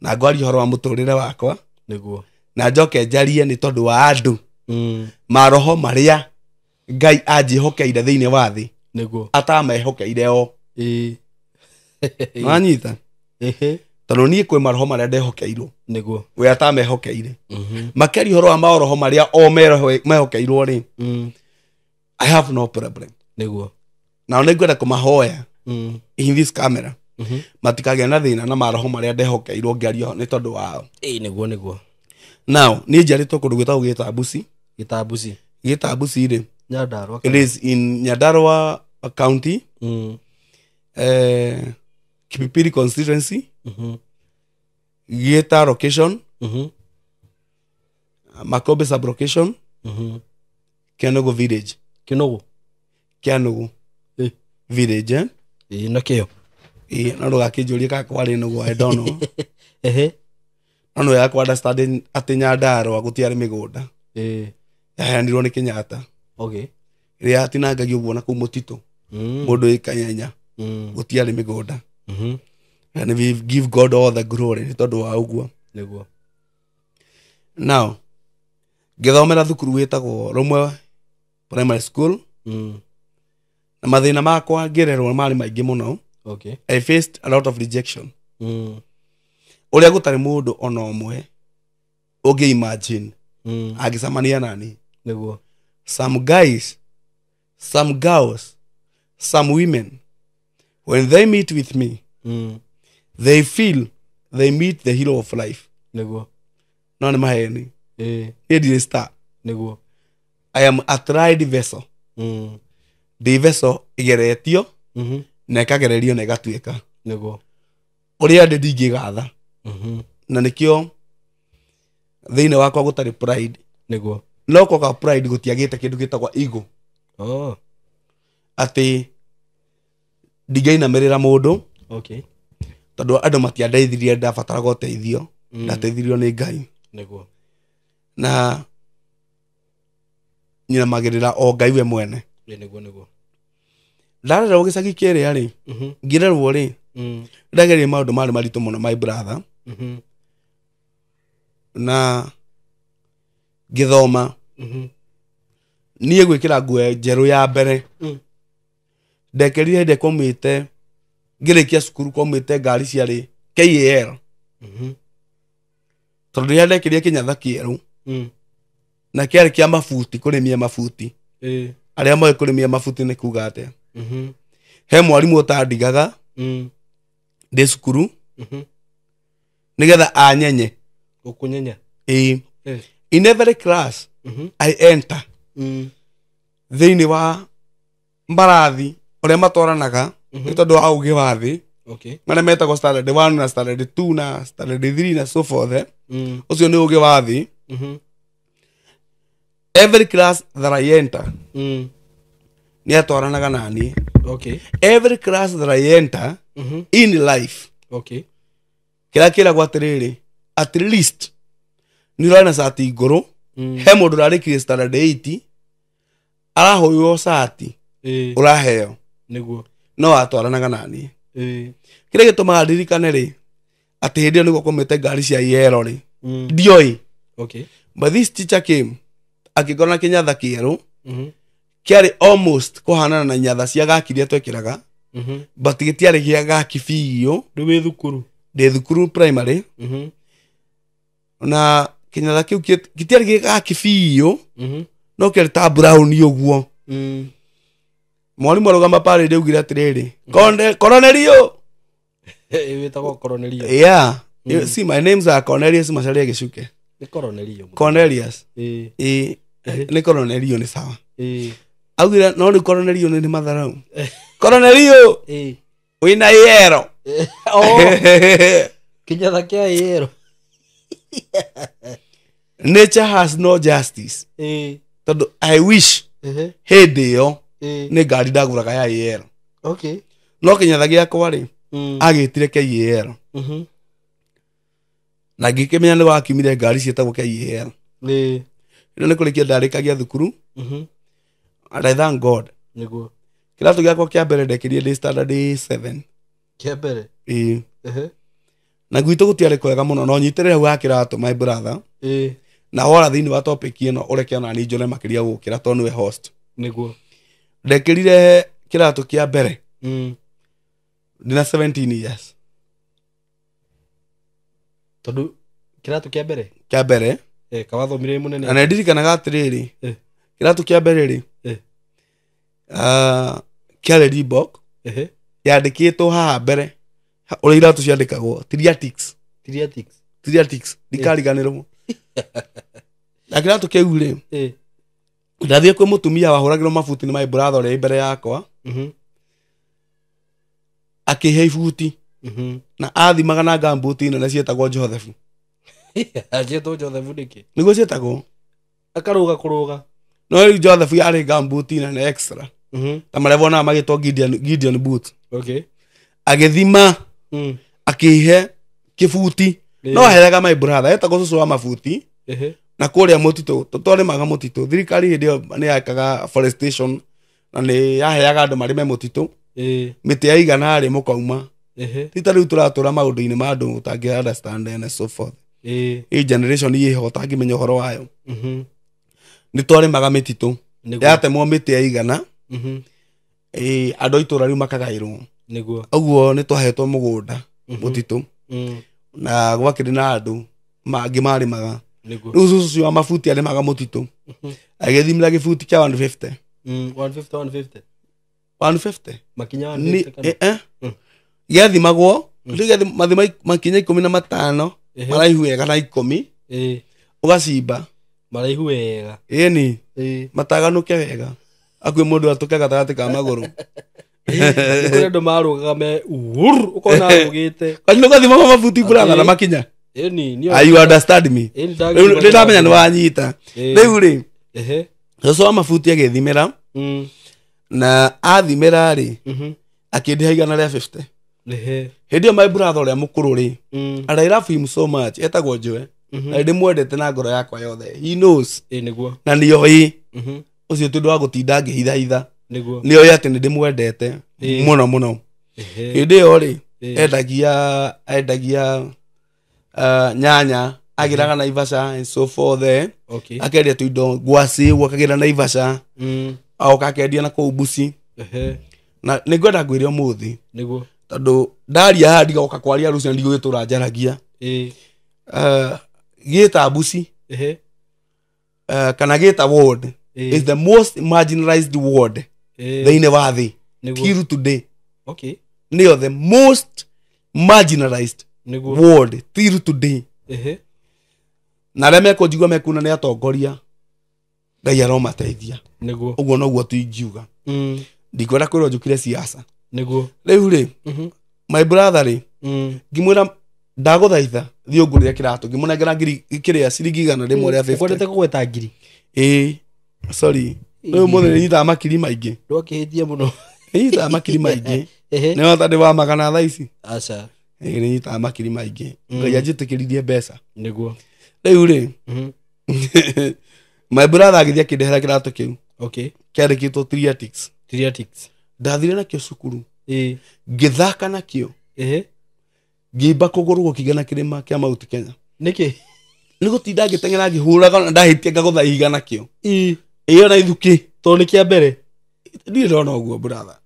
Speaker 1: Na ngwaria ũhoro wa mũtũrĩre wakwa.
Speaker 2: Nĩguo.
Speaker 1: Na njoke njarie nĩ tondũ wa andũ maroho marĩa Ngai anjĩhokeire thĩinĩ wa thĩ.
Speaker 2: Nĩguo.
Speaker 1: Atamehokeire o. Nĩwanyita? Tondũ niĩ kwĩ maroho marĩa ndehokeirwo.
Speaker 2: Nĩguo.
Speaker 1: We atamehokeire. Makĩaria ũhoro wa maroho marĩa o mehokeirwo rĩ, I have no problem.
Speaker 2: Nĩguo.
Speaker 1: Na nĩ ngwenda kũmahoya in this camera. Matikagĩa na thĩna na maroho marĩa ndehokeirwo ngĩaria nĩ tondũ wao.
Speaker 2: Nĩguo nĩguo.
Speaker 1: Now, niĩ njiarĩtwo kũndũ gwĩtagwo Gĩtambuci.
Speaker 2: Gĩtambuci.
Speaker 1: Gĩtambuci rĩ,
Speaker 2: Nyandarua.
Speaker 1: It is in Nyandarua County. Kipipiri constituency. Gĩta location. Makombe sub location. Kianugu village.
Speaker 2: Kĩnogo.
Speaker 1: Kianugu village.
Speaker 2: Na kĩo.
Speaker 1: No ndũgakĩnjũrie kana kwarĩ nũgũ, I don't know. No nĩ wega kũ understand atĩ Nyandarua gũtiarĩ mĩgũnda. Yaheanirwo nĩ Kenyatta.
Speaker 2: Okay.
Speaker 1: Ĩrĩa yatinangagio ũguo na kũu mũtitũ. Mũndũ wĩ Kanyenya. Gũtiarĩ mĩgũnda. And we give God all the glory nĩ tondũ wa ũguo.
Speaker 2: Nĩguo.
Speaker 1: Now, ngĩthomera thukuru wĩtagwo Rũmwe Primary School. Na mathĩna makwa ngĩrerwo marĩ maingĩ mũno.
Speaker 2: Okay.
Speaker 1: I faced a lot of rejection. Ũrĩa gũtarĩ mũndũ ona ũmwe ũngĩ imagine angĩcemania nani.
Speaker 2: Nĩguo.
Speaker 1: Some guys, some girls, some women, when they meet with me, they feel they meet the hero of life.
Speaker 2: Nĩguo.
Speaker 1: No nĩ maheni. Niĩ ndirĩ star.
Speaker 2: Nĩguo.
Speaker 1: I am a tried vessel. Ndĩ vessel ĩgeretio na ĩkagererio na ĩgatuĩka.
Speaker 2: Nĩguo.
Speaker 1: Ũrĩa ndĩ ndingĩgatha. Na nĩkĩo Thĩinĩ wakwa gũtarĩ pride.
Speaker 2: Nĩguo.
Speaker 1: No kwaga pride gũtiagĩte kĩndũ gĩtagwo ego.
Speaker 2: Oh.
Speaker 1: Atĩ ndingĩinamĩrĩra mũndũ.
Speaker 2: Okay.
Speaker 1: Tondũ andũ matiandeithirie, ndabataraga ũteithio. Ndateithirio nĩ Ngai.
Speaker 2: Nĩguo.
Speaker 1: Na nyinamagĩrĩra o Ngai we mwene.
Speaker 2: Nĩguo nĩguo.
Speaker 1: Ndarerwo gĩcagi kĩrĩa rĩ, ngĩrerwo rĩ, ndageria maũndũ marĩ maritũ mũno my brother. Na ngĩthoma. Niĩ gwĩkĩra nguo njerũ ya mbere. Ndekĩrire hĩndĩ kwaumĩte, ngĩrĩkia cukuru kwaumĩte ngari ciarĩ KAL. Tondũ rĩrĩa ndekĩrire kĩnyatha kĩerũ, na kĩarĩ kĩa mabuti, kũrĩmia mabuti. Arĩa moĩ kũrĩmia mabuti nĩ kuga atĩa. He mwarimũ ũtandigaga ndĩ cukuru, nĩgetha anyenye.
Speaker 2: Gũkũnyenya.
Speaker 1: Ĩĩ. In every class I enter. Thĩinĩ wa mbarathi ũrĩa matwaranaga, nĩ tondũ wa ũgĩ wa thĩ.
Speaker 2: Okay.
Speaker 1: Marĩa metagwo standard 1 na standard 2 na standard 3 na so forth. Ũcio nĩ ũgĩ wa thĩ. Every class that I enter, nĩ atwaranaga na niĩ.
Speaker 2: Okay.
Speaker 1: Every class that I enter in life,
Speaker 2: Okay.
Speaker 1: kĩrĩa kĩragwo atĩrĩrĩ, at least nĩ ũrarĩ na cati ngũrũ. He mũndũ ũrarĩkirie standard 8 arahoywo cati, ũraheo.
Speaker 2: Nĩguo.
Speaker 1: No atwaranaga na niĩ. Kĩrĩa gĩtũmaga ndirikane rĩ, atĩ hĩndĩ ĩyo nĩguo kwaumĩte ngari cia yero rĩ, ndioĩ.
Speaker 2: Okay.
Speaker 1: But this teacher came, akĩngora na kĩnyatha kĩerũ, kĩarĩ almost kũhanana na nyatha cia gaki iria twekĩraga, but gĩtiarĩ gĩa gaki biũ.
Speaker 2: Rĩu wĩ thukuru.
Speaker 1: Ndĩ thukuru primary. Na kĩnyatha kĩu gĩtiarĩ gĩa gaki biũ, no kĩarĩ ta brown ũguo. Mwarimũ arũgama parade augire atĩrĩrĩ, Cornelio.
Speaker 2: Wĩtagwo Cornelio.
Speaker 1: Yeah. You see, my names are Cornelius Macharia Gĩcuke.
Speaker 2: Nĩ Cornelio.
Speaker 1: Cornelius.
Speaker 2: Ĩĩ.
Speaker 1: Nĩ Cornelio nĩ sawa.
Speaker 2: Ĩĩ.
Speaker 1: Augire no rĩu Cornelio nĩ matharau. Cornelio
Speaker 2: Ĩĩ.
Speaker 1: wĩna yero.
Speaker 2: Oh, kĩnyatha kĩa yero.
Speaker 1: Nature has no justice.
Speaker 2: Ĩĩ.
Speaker 1: Tondũ I wish hĩndĩ ĩyo nĩ ngari ndagũraga ya yero.
Speaker 2: Okay.
Speaker 1: No kĩnyatha gĩakwa rĩ, agĩtire KAL. Na ngĩkĩmenya nĩ wakiumire ngari ciĩtagwo KAL.
Speaker 2: Ĩĩ.
Speaker 1: Rĩu nĩ kũrĩkia ndarĩkagia thukuru. And I thank God.
Speaker 2: Nĩguo.
Speaker 1: Kĩratũ gĩakwa kĩa mbere ndekĩrire ndĩ standard 7.
Speaker 2: Kĩa mbere.
Speaker 1: Ĩĩ. Na gwitũ gũtiarĩ kwega mũno, no nyitĩrĩre hau ha kĩratũ my brother.
Speaker 2: Ĩĩ.
Speaker 1: Na wora thĩinĩ wa topic ĩno ũreke ona niĩ njone makĩria gũkĩra tondũ nĩwe host.
Speaker 2: Nĩguo.
Speaker 1: Ndekĩrire kĩratũ kĩa mbere ndĩna 17 years.
Speaker 2: Tondũ kĩratũ kĩa mbere?
Speaker 1: Kĩa mbere.
Speaker 2: Kawathomire mũnene.
Speaker 1: Na nĩ ndirikanaga atĩrĩrĩ, kĩratũ kĩa mbere rĩ, kĩarĩ Reebok. Yandĩkĩtwo haha mbere ũrĩa iratũ ciandĩkagwo, Triatix.
Speaker 2: Triatix.
Speaker 1: Triatix, ndikariganĩrwo. Na kĩratũ kĩu rĩ, ndathiĩ kwĩ mũtumia wahũragĩrwo mabuti nĩ my brother ũrĩa mbere yakwa. Akĩhe ibuti. Na athimaga na ngambuti nene ciĩtagwo Joseph.
Speaker 2: Aciĩtwo Joseph nĩkĩ?
Speaker 1: Nĩguo ciĩtagwo.
Speaker 2: Akarũga kũrũga.
Speaker 1: No rĩu Joseph yarĩ ngambuti nene extra. Ta marĩa wonaga magĩtwo Gideon boot.
Speaker 2: Okay.
Speaker 1: Agĩthima, akĩhe kĩbuti. No aheaga my brother, etagwo cũcũ wa mabuti. Na kũrĩa mũtitũ, twarĩmaga mũtitũ. Thirikari hĩndĩ ĩyo nĩ yakaga forestation na nĩ yaheaga andũ marĩme mũtitũ. Mĩtĩ yaigana rĩ mũkauma. Ti ta rĩu tũratũra maũndũ-inĩ ma andũ ũtangĩ understand and so forth. Ĩ generation ĩho ũtangĩmenya ũhoro wayo. Nĩ twarĩmaga mĩtitũ. Yatemwo mĩtĩ yaigana, andũ a itũũra rĩu makagaĩrwo.
Speaker 2: Nĩguo.
Speaker 1: Ũguo nĩ twahetwo mũgũnda mũtitũ. Na gwakĩrĩ na andũ mangĩ marĩmaga.
Speaker 2: Nĩguo.
Speaker 1: Rĩu cũcũ ũcio wa mabuti arĩmaga mũtitũ. Agĩthimĩra gĩbuti kĩa 150.
Speaker 2: 150, 150.
Speaker 1: 150.
Speaker 2: Makinya
Speaker 1: Ni,
Speaker 2: 150 kana?
Speaker 1: Gĩathimagwo, rĩu mathima makinya 15, maraihu wega na 10, ũgacimba.
Speaker 2: Maraihu wega.
Speaker 1: Ĩni, mataganũke wega. Akuĩ mũndũ atũke gatagatĩ ka magũrũ.
Speaker 2: Nĩ kũrĩ andũ marũgaga me wur, ũkona arũgĩte.
Speaker 1: Kanyi nĩ ũgathima mabuti brother na makinya.
Speaker 2: Ĩni
Speaker 1: You understand me?
Speaker 2: Ĩni.
Speaker 1: Rĩu ndĩramenya nĩ wanyita. Rĩu rĩ,
Speaker 2: Ehe.
Speaker 1: cũcũ wa mabuti agĩthimĩra, na athimĩra rĩ, akĩndĩha 150.
Speaker 2: Ehe.
Speaker 1: Hĩndĩ ĩyo my brother ũrĩa mũkũrũ rĩ, and I love him so much, etagwo Joe, na ndĩmwendete na ngoro yakwa yothe, he knows.
Speaker 2: Ĩ nĩguo.
Speaker 1: Na nĩoĩ ũcio ti ũndũ wa gũtinda ngĩhithahitha.
Speaker 2: Nĩguo.
Speaker 1: Nĩoĩ atĩ nĩ ndĩmwendete mũno mũno.
Speaker 2: Ehe.
Speaker 1: Hĩndĩ ĩyo rĩ,
Speaker 2: Ĩ.
Speaker 1: endagia nyanya, agĩraga Naivasha and so forth, eh.
Speaker 2: Okay.
Speaker 1: Akendia tũindo ngwacĩ ũguo akagĩra Naivasha, agoka akendia na kũu Busi.
Speaker 2: Ehe.
Speaker 1: Na nĩ ngwenda ngwĩre ũmũthĩ,
Speaker 2: Nĩguo.
Speaker 1: tondũ ndaria haha ndigoka kwaria rũciũ na ndigũgĩtũra njaragia.
Speaker 2: Ĩ.
Speaker 1: Gĩta Busi,
Speaker 2: Ehe.
Speaker 1: kana gĩta ward
Speaker 2: Ĩ.
Speaker 1: is the most marginalized ward
Speaker 2: Ĩ.
Speaker 1: thĩinĩ wa thĩ
Speaker 2: Nĩguo.
Speaker 1: till today.
Speaker 2: Okay.
Speaker 1: Nĩyo the most marginalized
Speaker 2: Nĩguo.
Speaker 1: ward till today.
Speaker 2: Ehe.
Speaker 1: Na arĩa mekũnjigua mekuna nĩ atongoria, Ngai aromateithia.
Speaker 2: Nĩguo.
Speaker 1: Ũguo noguo tu ingiuga. Ndikwenda kwĩrwo njũkire siasa.
Speaker 2: Nĩguo.
Speaker 1: Rĩu rĩ, my brother rĩ, ngĩmwĩra ndagũthaitha thiĩ ũngũrĩre kĩratũ, ngĩmũnengera ngiri kĩrĩa ciringi 150.
Speaker 2: Ũkwendete kũgweta ngiri.
Speaker 1: Ĩĩ, sorry, rĩu mũthĩ nĩ nyitaga makiri maingĩ.
Speaker 2: Ndwakĩhĩtia mũno.
Speaker 1: Nĩ nyitaga makiri maingĩ.
Speaker 2: Ehe.
Speaker 1: Nĩ wata ndĩ wa magana thaa ici.
Speaker 2: Aca.
Speaker 1: Ĩĩ, nĩ nyitaga makiri maingĩ. Ngai anjĩtĩkĩririe mbeca.
Speaker 2: Nĩguo.
Speaker 1: Rĩu rĩ, my brother agĩthiĩ akĩndehera kĩratũ kĩu
Speaker 2: Okay.
Speaker 1: kĩandĩkĩtwo Triatix.
Speaker 2: Triatix.
Speaker 1: Ndathire nakĩo cukuru,
Speaker 2: Ĩ.
Speaker 1: ngĩthaka nakĩo,
Speaker 2: Ehe.
Speaker 1: ngĩimba kũgũrũ gũkĩgĩa na kĩrĩma kĩa Mount Kenya.
Speaker 2: Nĩkĩ?
Speaker 1: Nĩ gũtinda ngĩteng'era ngĩhũraga na ndahĩtia ngagũtha ihiga nakĩo.
Speaker 2: Ĩ.
Speaker 1: Ĩyo na ithukĩ.
Speaker 2: Tondũ nĩ kĩa mbere.
Speaker 1: Ndirĩ ndona ũguo, brother.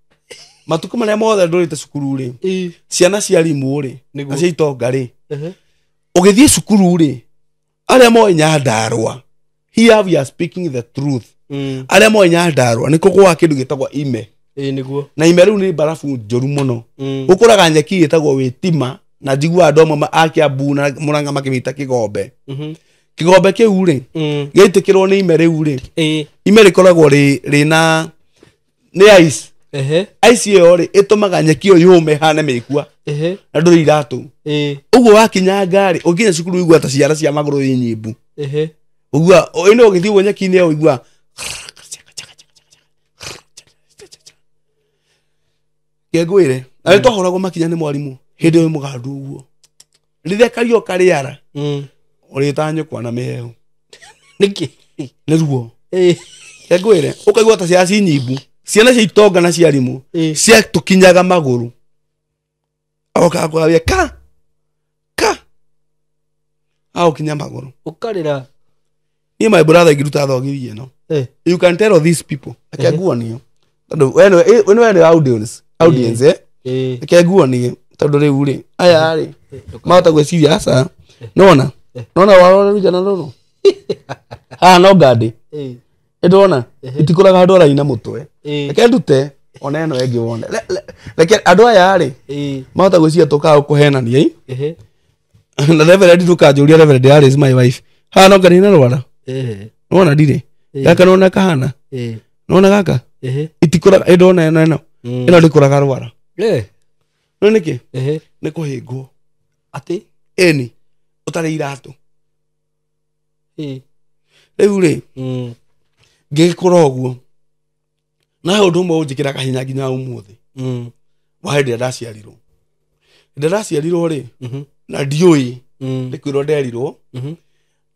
Speaker 1: Matukũ marĩa mothe ndũrĩte cukuru rĩ,
Speaker 2: Ĩ.
Speaker 1: ciana cia rimũ rĩ,
Speaker 2: Nĩguo.
Speaker 1: na cia itonga rĩ,
Speaker 2: Ehe.
Speaker 1: ũgĩthiĩ cukuru rĩ, arĩa moĩ Nyandarũa, here we are speaking the truth, arĩa moĩ Nyandarũa nĩ kũgũaga kĩndũ gĩtagwo ime.
Speaker 2: Ĩ nĩguo.
Speaker 1: Na ime rĩu nĩ mbarabu njũru mũno. Gũkũraga nyeki ĩtagwo wĩtima, na njiguaga andũ amwe a Kiambu na Mũrang'a makĩmĩta kĩgombe. Kĩgombe kĩu rĩ, gĩaitĩkĩrwo nĩ ime rĩu rĩ,
Speaker 2: Ĩ.
Speaker 1: ime rĩkoragwo rĩ rĩna nĩ ice.
Speaker 2: Ehe.
Speaker 1: Ice ĩyo rĩ, ĩtũmaga nyeki ĩyo yũme ĩhane mĩkua.
Speaker 2: Ehe.
Speaker 1: Na ndũrĩ iratũ.
Speaker 2: Ĩ.
Speaker 1: Ũguo wakinya ngari ũkinya cukuru ũigua ta ciara cia magũrũ ĩ nyimbu.
Speaker 2: Ehe.
Speaker 1: Ũigua ĩno ũgĩthiĩ ũguo nyeki-inĩ ĩyo ũigua kengwĩre. Na nĩ twahũragwo makinya nĩ mwarimũ hĩndĩ ĩyo mũgandu ũguo rĩrĩa kario karĩara ũrĩta nyũkwa na mĩhehu.
Speaker 2: Nĩkĩ?
Speaker 1: Nĩ ruo.
Speaker 2: Ĩ.
Speaker 1: Kengwĩre ũkaigua ta ciara ci nyimbu. Ciana cia itonga na cia arimũ
Speaker 2: Ĩ.
Speaker 1: ciatũkinyaga magũrũ, agokaga kũgabia ka ka agũkinya magũrũ.
Speaker 2: Ũkarĩra.
Speaker 1: Niĩ my brother ingĩruta thogithi ĩno,
Speaker 2: Eh.
Speaker 1: you can tell these people, reke nguonie tondũ we nĩ audience, eh.
Speaker 2: Ĩ.
Speaker 1: Reke nguonie tondũ rĩu rĩ, aya rĩ mahota gwĩciria aca nona nona warora rujana rũrũ haha no ngandĩ.
Speaker 2: Ĩ.
Speaker 1: Nĩndona itikũraga handũ araina mũtwe.
Speaker 2: Ĩ.
Speaker 1: Reke ndute ona ĩno ĩngĩ wone. Reke andũ aya rĩ
Speaker 2: Ĩ.
Speaker 1: mahota gwĩciria tũkaga kũhenania i.
Speaker 2: Ehe.
Speaker 1: Na reverend ndũkanjũria, reverend Alice my wife, haha no ngani na rwara.
Speaker 2: Ehe.
Speaker 1: Nona ndirĩ gaka, nona kahana.
Speaker 2: Ĩ.
Speaker 1: Nona gaka
Speaker 2: Ehe.
Speaker 1: itikũraga. Ĩndona ĩno ĩno ĩno ndĩkũraga rwara.
Speaker 2: Eh.
Speaker 1: No nĩkĩ?
Speaker 2: Ehe.
Speaker 1: Nĩ kũhĩngwo.
Speaker 2: Atĩ.
Speaker 1: Ĩni ũtarĩ iratũ.
Speaker 2: Ĩ.
Speaker 1: Rĩu rĩ, ngĩgĩkũra ũguo na he ũndũ ũmwe ũnjĩkĩraga hinya nginya ũmũthĩ wa hĩndĩ ĩrĩa ndaciarirwo. Hĩndĩ ĩrĩa ndaciarirwo rĩ, na ndiũĩ nĩ kwĩrwo nderirwo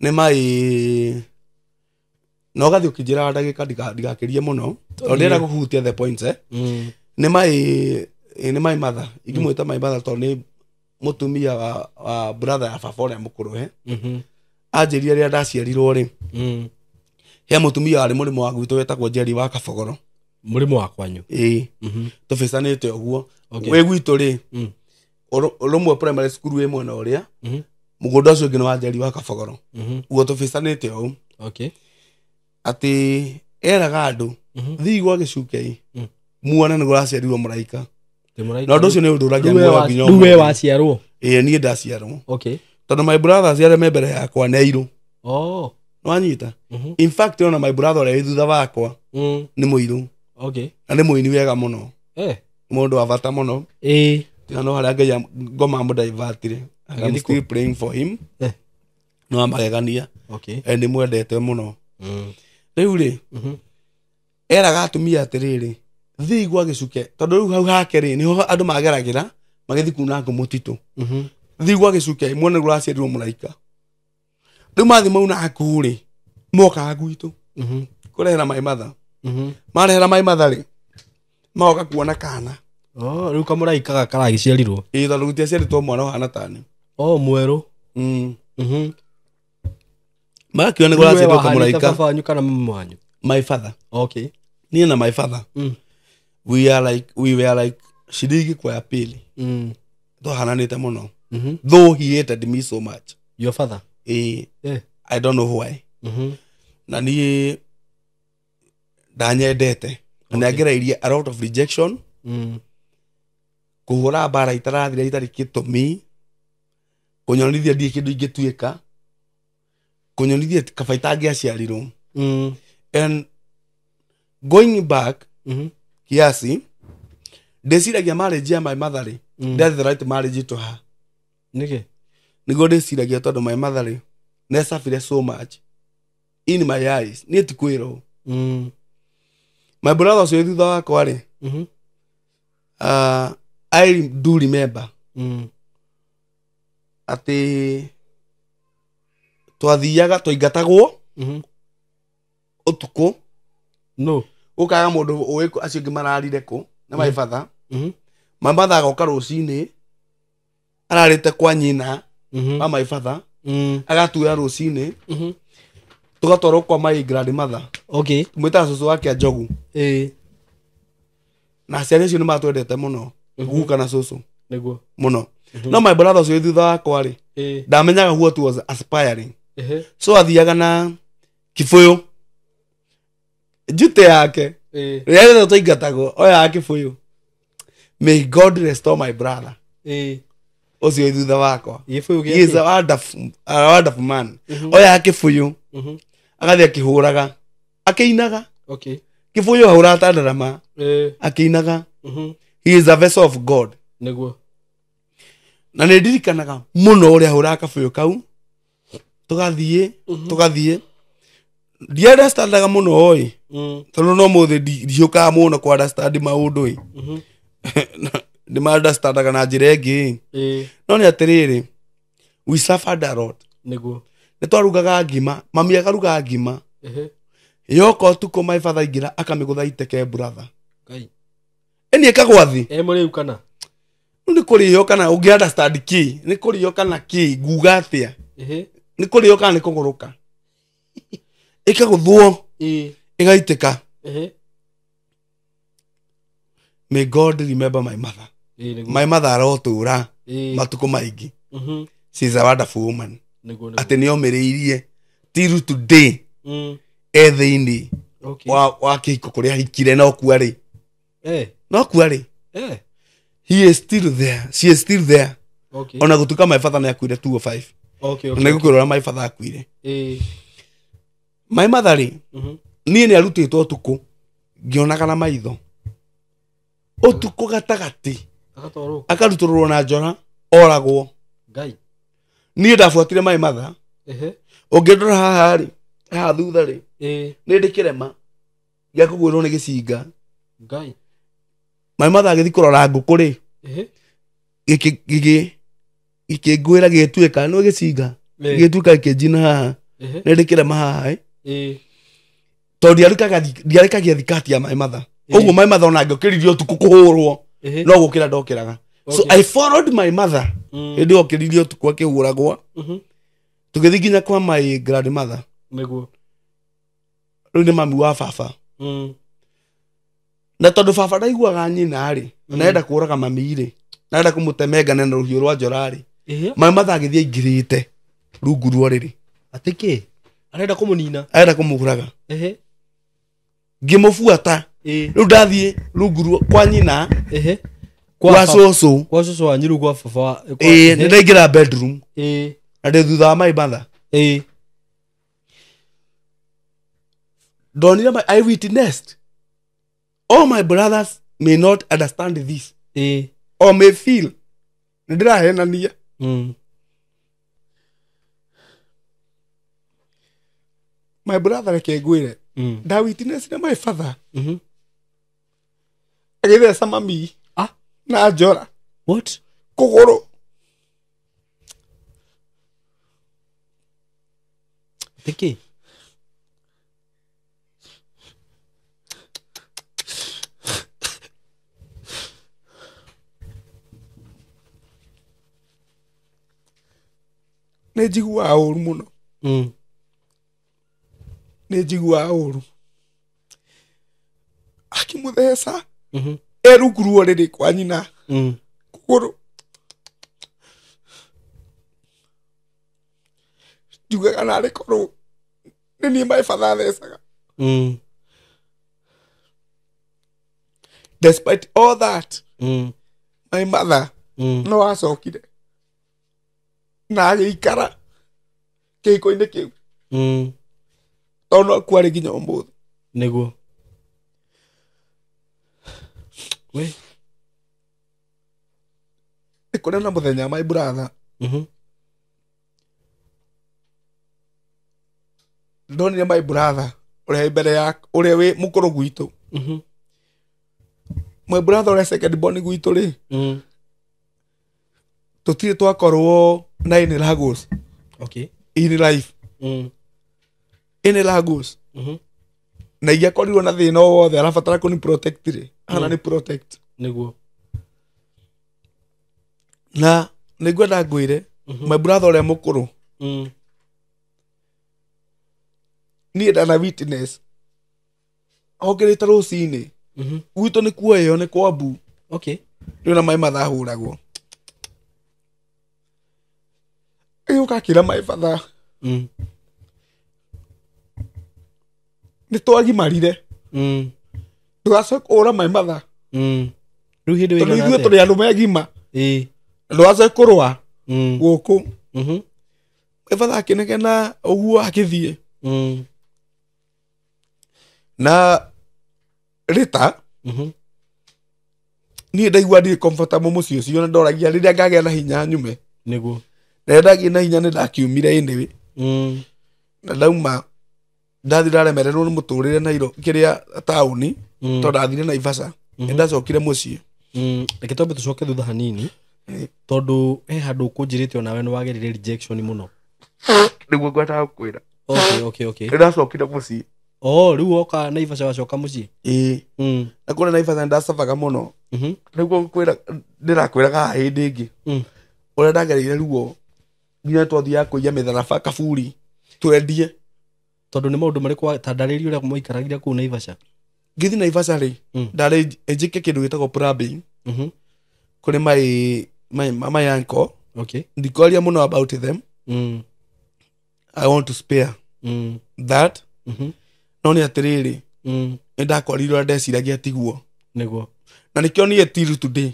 Speaker 1: nĩ mai na ũgathiĩ ũkĩnjĩraga ndagĩka ndigakĩrie mũno tondũ ndĩrenda kũhutia the points, eh. Nĩ mai nĩ my mother, ingĩmwĩta my mother tondũ nĩ mũtumia wa brother ya baba ũrĩa mũkũrũ, eh. Anjĩrire rĩrĩa ndaciarirwo rĩ, he mũtumia warĩ mũrĩmo wa gwitũ wetagwo Njeri wa Kabogoro.
Speaker 2: Mũrĩmo wa kwanyu.
Speaker 1: Ĩĩ, tũbĩcanĩte ũguo.
Speaker 2: Okay.
Speaker 1: Wĩ gwitũ rĩ, rũmwe primary school wĩ mwena ũrĩa mũgũnda ũcio ũngĩ nĩ wa Njeri wa Kabogoro, ũguo tũbĩcanĩte ũũ.
Speaker 2: Okay.
Speaker 1: Atĩ eraga andũ thiĩ gwa gĩcuke muone nĩ kũraciarirwo mũraika. Na ũndũ ũcio nĩ ũndũ ũragia muoyo nginya
Speaker 2: Rĩu we
Speaker 1: ũmũthĩ.
Speaker 2: waciarwo.
Speaker 1: Ĩĩ, niĩ ndaciarwo.
Speaker 2: Okay.
Speaker 1: Tondũ my brothers arĩa me mbere yakwa nĩ airũ.
Speaker 2: Oh.
Speaker 1: Nĩwanyita? In fact, ona my brother ũrĩa wĩ thutha wakwa nĩ mũirũ.
Speaker 2: Okay.
Speaker 1: Na nĩ mũini wega mũno.
Speaker 2: Eh.
Speaker 1: Mũndũ wa bata mũno.
Speaker 2: Ĩ.
Speaker 1: Tiga no harĩa Ngai ngoma amũdaivatire. And I'm still praying for him. No amagegania.
Speaker 2: Okay.
Speaker 1: Nĩ mwendete mũno. Rĩu rĩ, eraga atumia atĩrĩrĩ, thiĩ gwa gĩcuke, tondũ rĩu hau hake rĩ, nĩho andũ mageragĩra magĩthiĩ kuna ngũ mũtitũ. Thiĩ gwa gĩcuke, muone ũraciarirwo mũraika. Rĩu mathiĩ mauna ngũ rĩ, mokaga gwitũ kũrehera my mother. Marehera my mother rĩ, magoka kuona kana.
Speaker 2: Oh, rĩu kamũraika gaka karagĩciarirwo.
Speaker 1: Ĩĩ, tondũ gũtiaciarĩtwo mwana ũhana tani.
Speaker 2: Oh, mwerũ.
Speaker 1: Magakiona nĩ kũraciarirwo kamũraika.
Speaker 2: Baba wanyu kana mama wanyu?
Speaker 1: My father.
Speaker 2: Okay.
Speaker 1: Niĩ na my father. We were like shilingi kwa ya pili. Twahananĩte mũno. Though he hated me so much.
Speaker 2: Your father?
Speaker 1: I don't know why. Na niĩ ndanyendete. Na nĩangereirie a lot of rejection. Kũhũra mbara itarathira itarĩ gĩtũmi. Kũnyonithia ndirĩ kĩndũ ingĩtuĩka. Kũnyonithia kaba itangĩaciarirwo. And going back kiasi, ndĩciragia marriage ya my mother rĩ, that's the right marriage to her.
Speaker 2: Nĩkĩ?
Speaker 1: Nĩguo ndĩciragia tondũ my mother rĩ, nĩacabire so much in my eyes. Niĩ ti kwĩrwo. My brother ũcio thutha wakwa rĩ, I do remember atĩ twathiaga twaingatagwo ũtukũ.
Speaker 2: No.
Speaker 1: Ũkaga mũndũ ũĩ acio angĩ mararire kũ na my father. My mother agoka rũcinĩ ararĩte kwa nyina wa my father, agatuoya rũcinĩ tũgatwarwo kwa my grandmother.
Speaker 2: Okay.
Speaker 1: Mwĩtaga cũcũ wake a Njogu. Na aciari acio nĩ matwendete mũno, guka na cũcũ.
Speaker 2: Nĩguo.
Speaker 1: Mũno. No my brother ũcio thutha wakwa rĩ, ndamenyaga what was aspiring. So athiaga na kĩbũyũ njute yake rĩrĩa rĩothe twaingatagwo oyaga kĩbũyũ. May God restore my brother ũcio thutha wakwa.
Speaker 2: Gĩbũyũ
Speaker 1: He is
Speaker 2: gĩake?
Speaker 1: a wonderful man. Oyaga kĩbũyũ agathiĩ akĩhũraga akĩinaga.
Speaker 2: Okay.
Speaker 1: Kĩbũyũ ahũraga ta ndarama akĩinaga. He is a vessel of God.
Speaker 2: Nĩguo.
Speaker 1: Na nĩ ndirikanaga mũno ũrĩa ahũraga kabũyũ kau tũgathiĩ ndiunderstandaga mũno ĩ, tondũ no mũthĩ ndiũkaga mũno kũ understand maũndũ ĩ. Nĩ understandaga na njĩra ĩngĩ ĩ. No nĩ atĩrĩrĩ, we suffered a lot.
Speaker 2: Nĩguo.
Speaker 1: Nĩ twarugaga ngima, mami akaruga ngima. Yoka ũtukũ my father aingĩra akamĩgũtha iteke brother.
Speaker 2: Ngai.
Speaker 1: Ĩni ĩkagwa thĩ.
Speaker 2: Mũrĩu kana?
Speaker 1: Rĩu nĩ kũrĩo kana ũngĩ understand kĩ? Nĩ kũrĩo kana kĩ? Nguga atĩa? Nĩ kũrĩo kana nĩ kũgũrũka? Ĩkagũthwo, ĩgaitĩka. May God remember my mother. My mother arotũra matukũ maingĩ. She is a wonderful woman. Atĩ nĩomĩrĩirie till today e thĩinĩ wa kĩhiko kũrĩa ahikire no kua rĩ. No kua rĩ. He is still there. She is still there. Ona gũtuĩka my father nĩakuire 205. Na nĩngũkwĩra ũrĩa my father akuire. My mother rĩ, niĩ nĩarutĩtwo ũtukũ ngĩonaga na maitho. Ũtukũ gatagatĩ akarutũrũrwo na njora oragwo.
Speaker 2: Ngai.
Speaker 1: Niĩ ndabuatire my mother. Ũngĩndora haha rĩ, haha thutha rĩ, nĩ ndĩ kĩrema gĩa kũgwĩrwo nĩ gĩcinga.
Speaker 2: Ngai.
Speaker 1: My mother agĩthiĩ kũrora ngũkũ rĩ, gĩkĩngwĩra gĩgĩtuĩka, nĩ gĩcinga gĩgĩtuĩka gĩkĩnjina haha. Nĩ ndĩ kĩrema haha ĩ. Tondũ ndiarĩkagia thikati ya my mother. Ũguo my mother ona angĩokĩririe ũtukũ kũhũrwo, no gũkĩra ndokĩraga. So I followed my mother. Hĩndĩ ĩyo okĩririe ũtukũ akĩhũragwo. Tũgĩthiĩ nginya kwa my grandmother.
Speaker 2: Nĩguo.
Speaker 1: Rĩu nĩ mami wa baba. Na tondũ baba ndaiguaga nyina rĩ, na enda kũraga mami rĩ, na enda kũmũtemengana na rũhiũ rwa njora rĩ, my mother agĩthiĩ aingĩrĩte rungu rwa rĩrĩ.
Speaker 2: Atĩ kĩ? Arenda kũmũnina.
Speaker 1: Arenda kũmũraga. Ngĩmũbuata. Rĩu ndathiĩ rungu rwa kwa nyina. Kwa cũcũ.
Speaker 2: Kwa cũcũ wanyu rĩu kwa baba.
Speaker 1: Nĩ ndaingĩra bedroom. Na ndĩ thutha wa my mother. Ndonire I witnessed. All my brothers may not understand this. Or may feel. Nĩ ndĩrahenania. My brother, reke ngwĩre, nda witness na my father agĩtheca mami na njora.
Speaker 2: What?
Speaker 1: Kũgũrũ.
Speaker 2: Tiki.
Speaker 1: Nĩ njiguaga ũru mũno. Nĩ njiguaga ũru. Akĩmũtheca erungu rwa rĩrĩ kwa nyina kũgũrũ. Njugaga narĩ korwo nĩ niĩ my father athecaga. Despite all that, my mother no acokire na agĩikara kĩhiko-inĩ kĩu tondũ no kwarĩ nginya ũmũthĩ.
Speaker 2: Nĩguo. We.
Speaker 1: Nĩ kũrĩ na mũthenya my brother ndonire my brother ũrĩa mbere ya ũrĩa wĩ mũkũrũ gwitũ. My brother ũrĩa second born gwitũ rĩ, tũtirĩ twakorwo na in Lagos.
Speaker 2: Okay.
Speaker 1: In life. In Lagos. Na ingĩakorirwo na thĩna o wothe arabatara kũni protect rĩ, ana nĩ protect.
Speaker 2: Nĩguo.
Speaker 1: Na nĩngwenda ngwĩre my brother ũrĩa mũkũrũ, niĩ ndana witness okĩrĩte rũcinĩ gwitũ nĩ kuoyo nĩ kwambu.
Speaker 2: Okay.
Speaker 1: Rĩu na maĩ mathahũragwo. Agĩũka akĩra my father nĩ twagimarire ndũgacoke kũhũra my mother.
Speaker 2: Rĩu hĩndĩ
Speaker 1: tondũ
Speaker 2: wĩigana
Speaker 1: ithuĩ
Speaker 2: atĩa?
Speaker 1: tũrĩ andũ megima. Ndũgacoke kũrũa gũkũ. My father akĩnegena ũguo akĩthiĩ. Na rĩta niĩ ndaigua ndirĩ comfortable mũciĩ ũcio na ndoragia rĩrĩa ngagĩa na hinya nyume.
Speaker 2: Nĩguo.
Speaker 1: Na rĩrĩa ndagĩa na hinya nĩ ndakiumire anyway. Na ndauma ndathi ndaremererwo nĩ mũtũrĩre Nairo kĩrĩa taũni tondũ ndathire Naivasha. Nĩ ndacokire mũciĩ.
Speaker 2: Reke twambe tũcoke thutha hanini tondũ he handũ ũkũnjĩrĩte onawe nĩ wagerire rejection mũno.
Speaker 1: Nĩguo ngwendaga gũkwĩra.
Speaker 2: Okay.
Speaker 1: Nĩ ndacokire mũciĩ.
Speaker 2: Oh, rĩu woka Naivasha wacoka mũciĩ?
Speaker 1: Ĩĩ. Na kũrĩa Naivasha nĩ ndacabaga mũno. Nĩguo ngwĩra ndĩrakwĩraga hĩndĩ ĩngĩ. Ũrĩa ndagereire ruo nginya twathiaga kũiya mĩtharaba kaburi twendie.
Speaker 2: Tondũ nĩ maũndũ marĩkũ ta ndarĩria ũrĩa mwaikaragira kũu Naivasha?
Speaker 1: Ngĩthiĩ Naivasha rĩ, ndarĩ njĩke kĩndũ gĩtagwo plumbing kũrĩ my uncle.
Speaker 2: Okay.
Speaker 1: Ndikwaria mũno about them. I want to spare that. No nĩ atĩrĩrĩ, nĩ ndakorirwo ũrĩa ndeciragia tiguo.
Speaker 2: Nĩguo.
Speaker 1: Na nĩkĩo niĩ till today.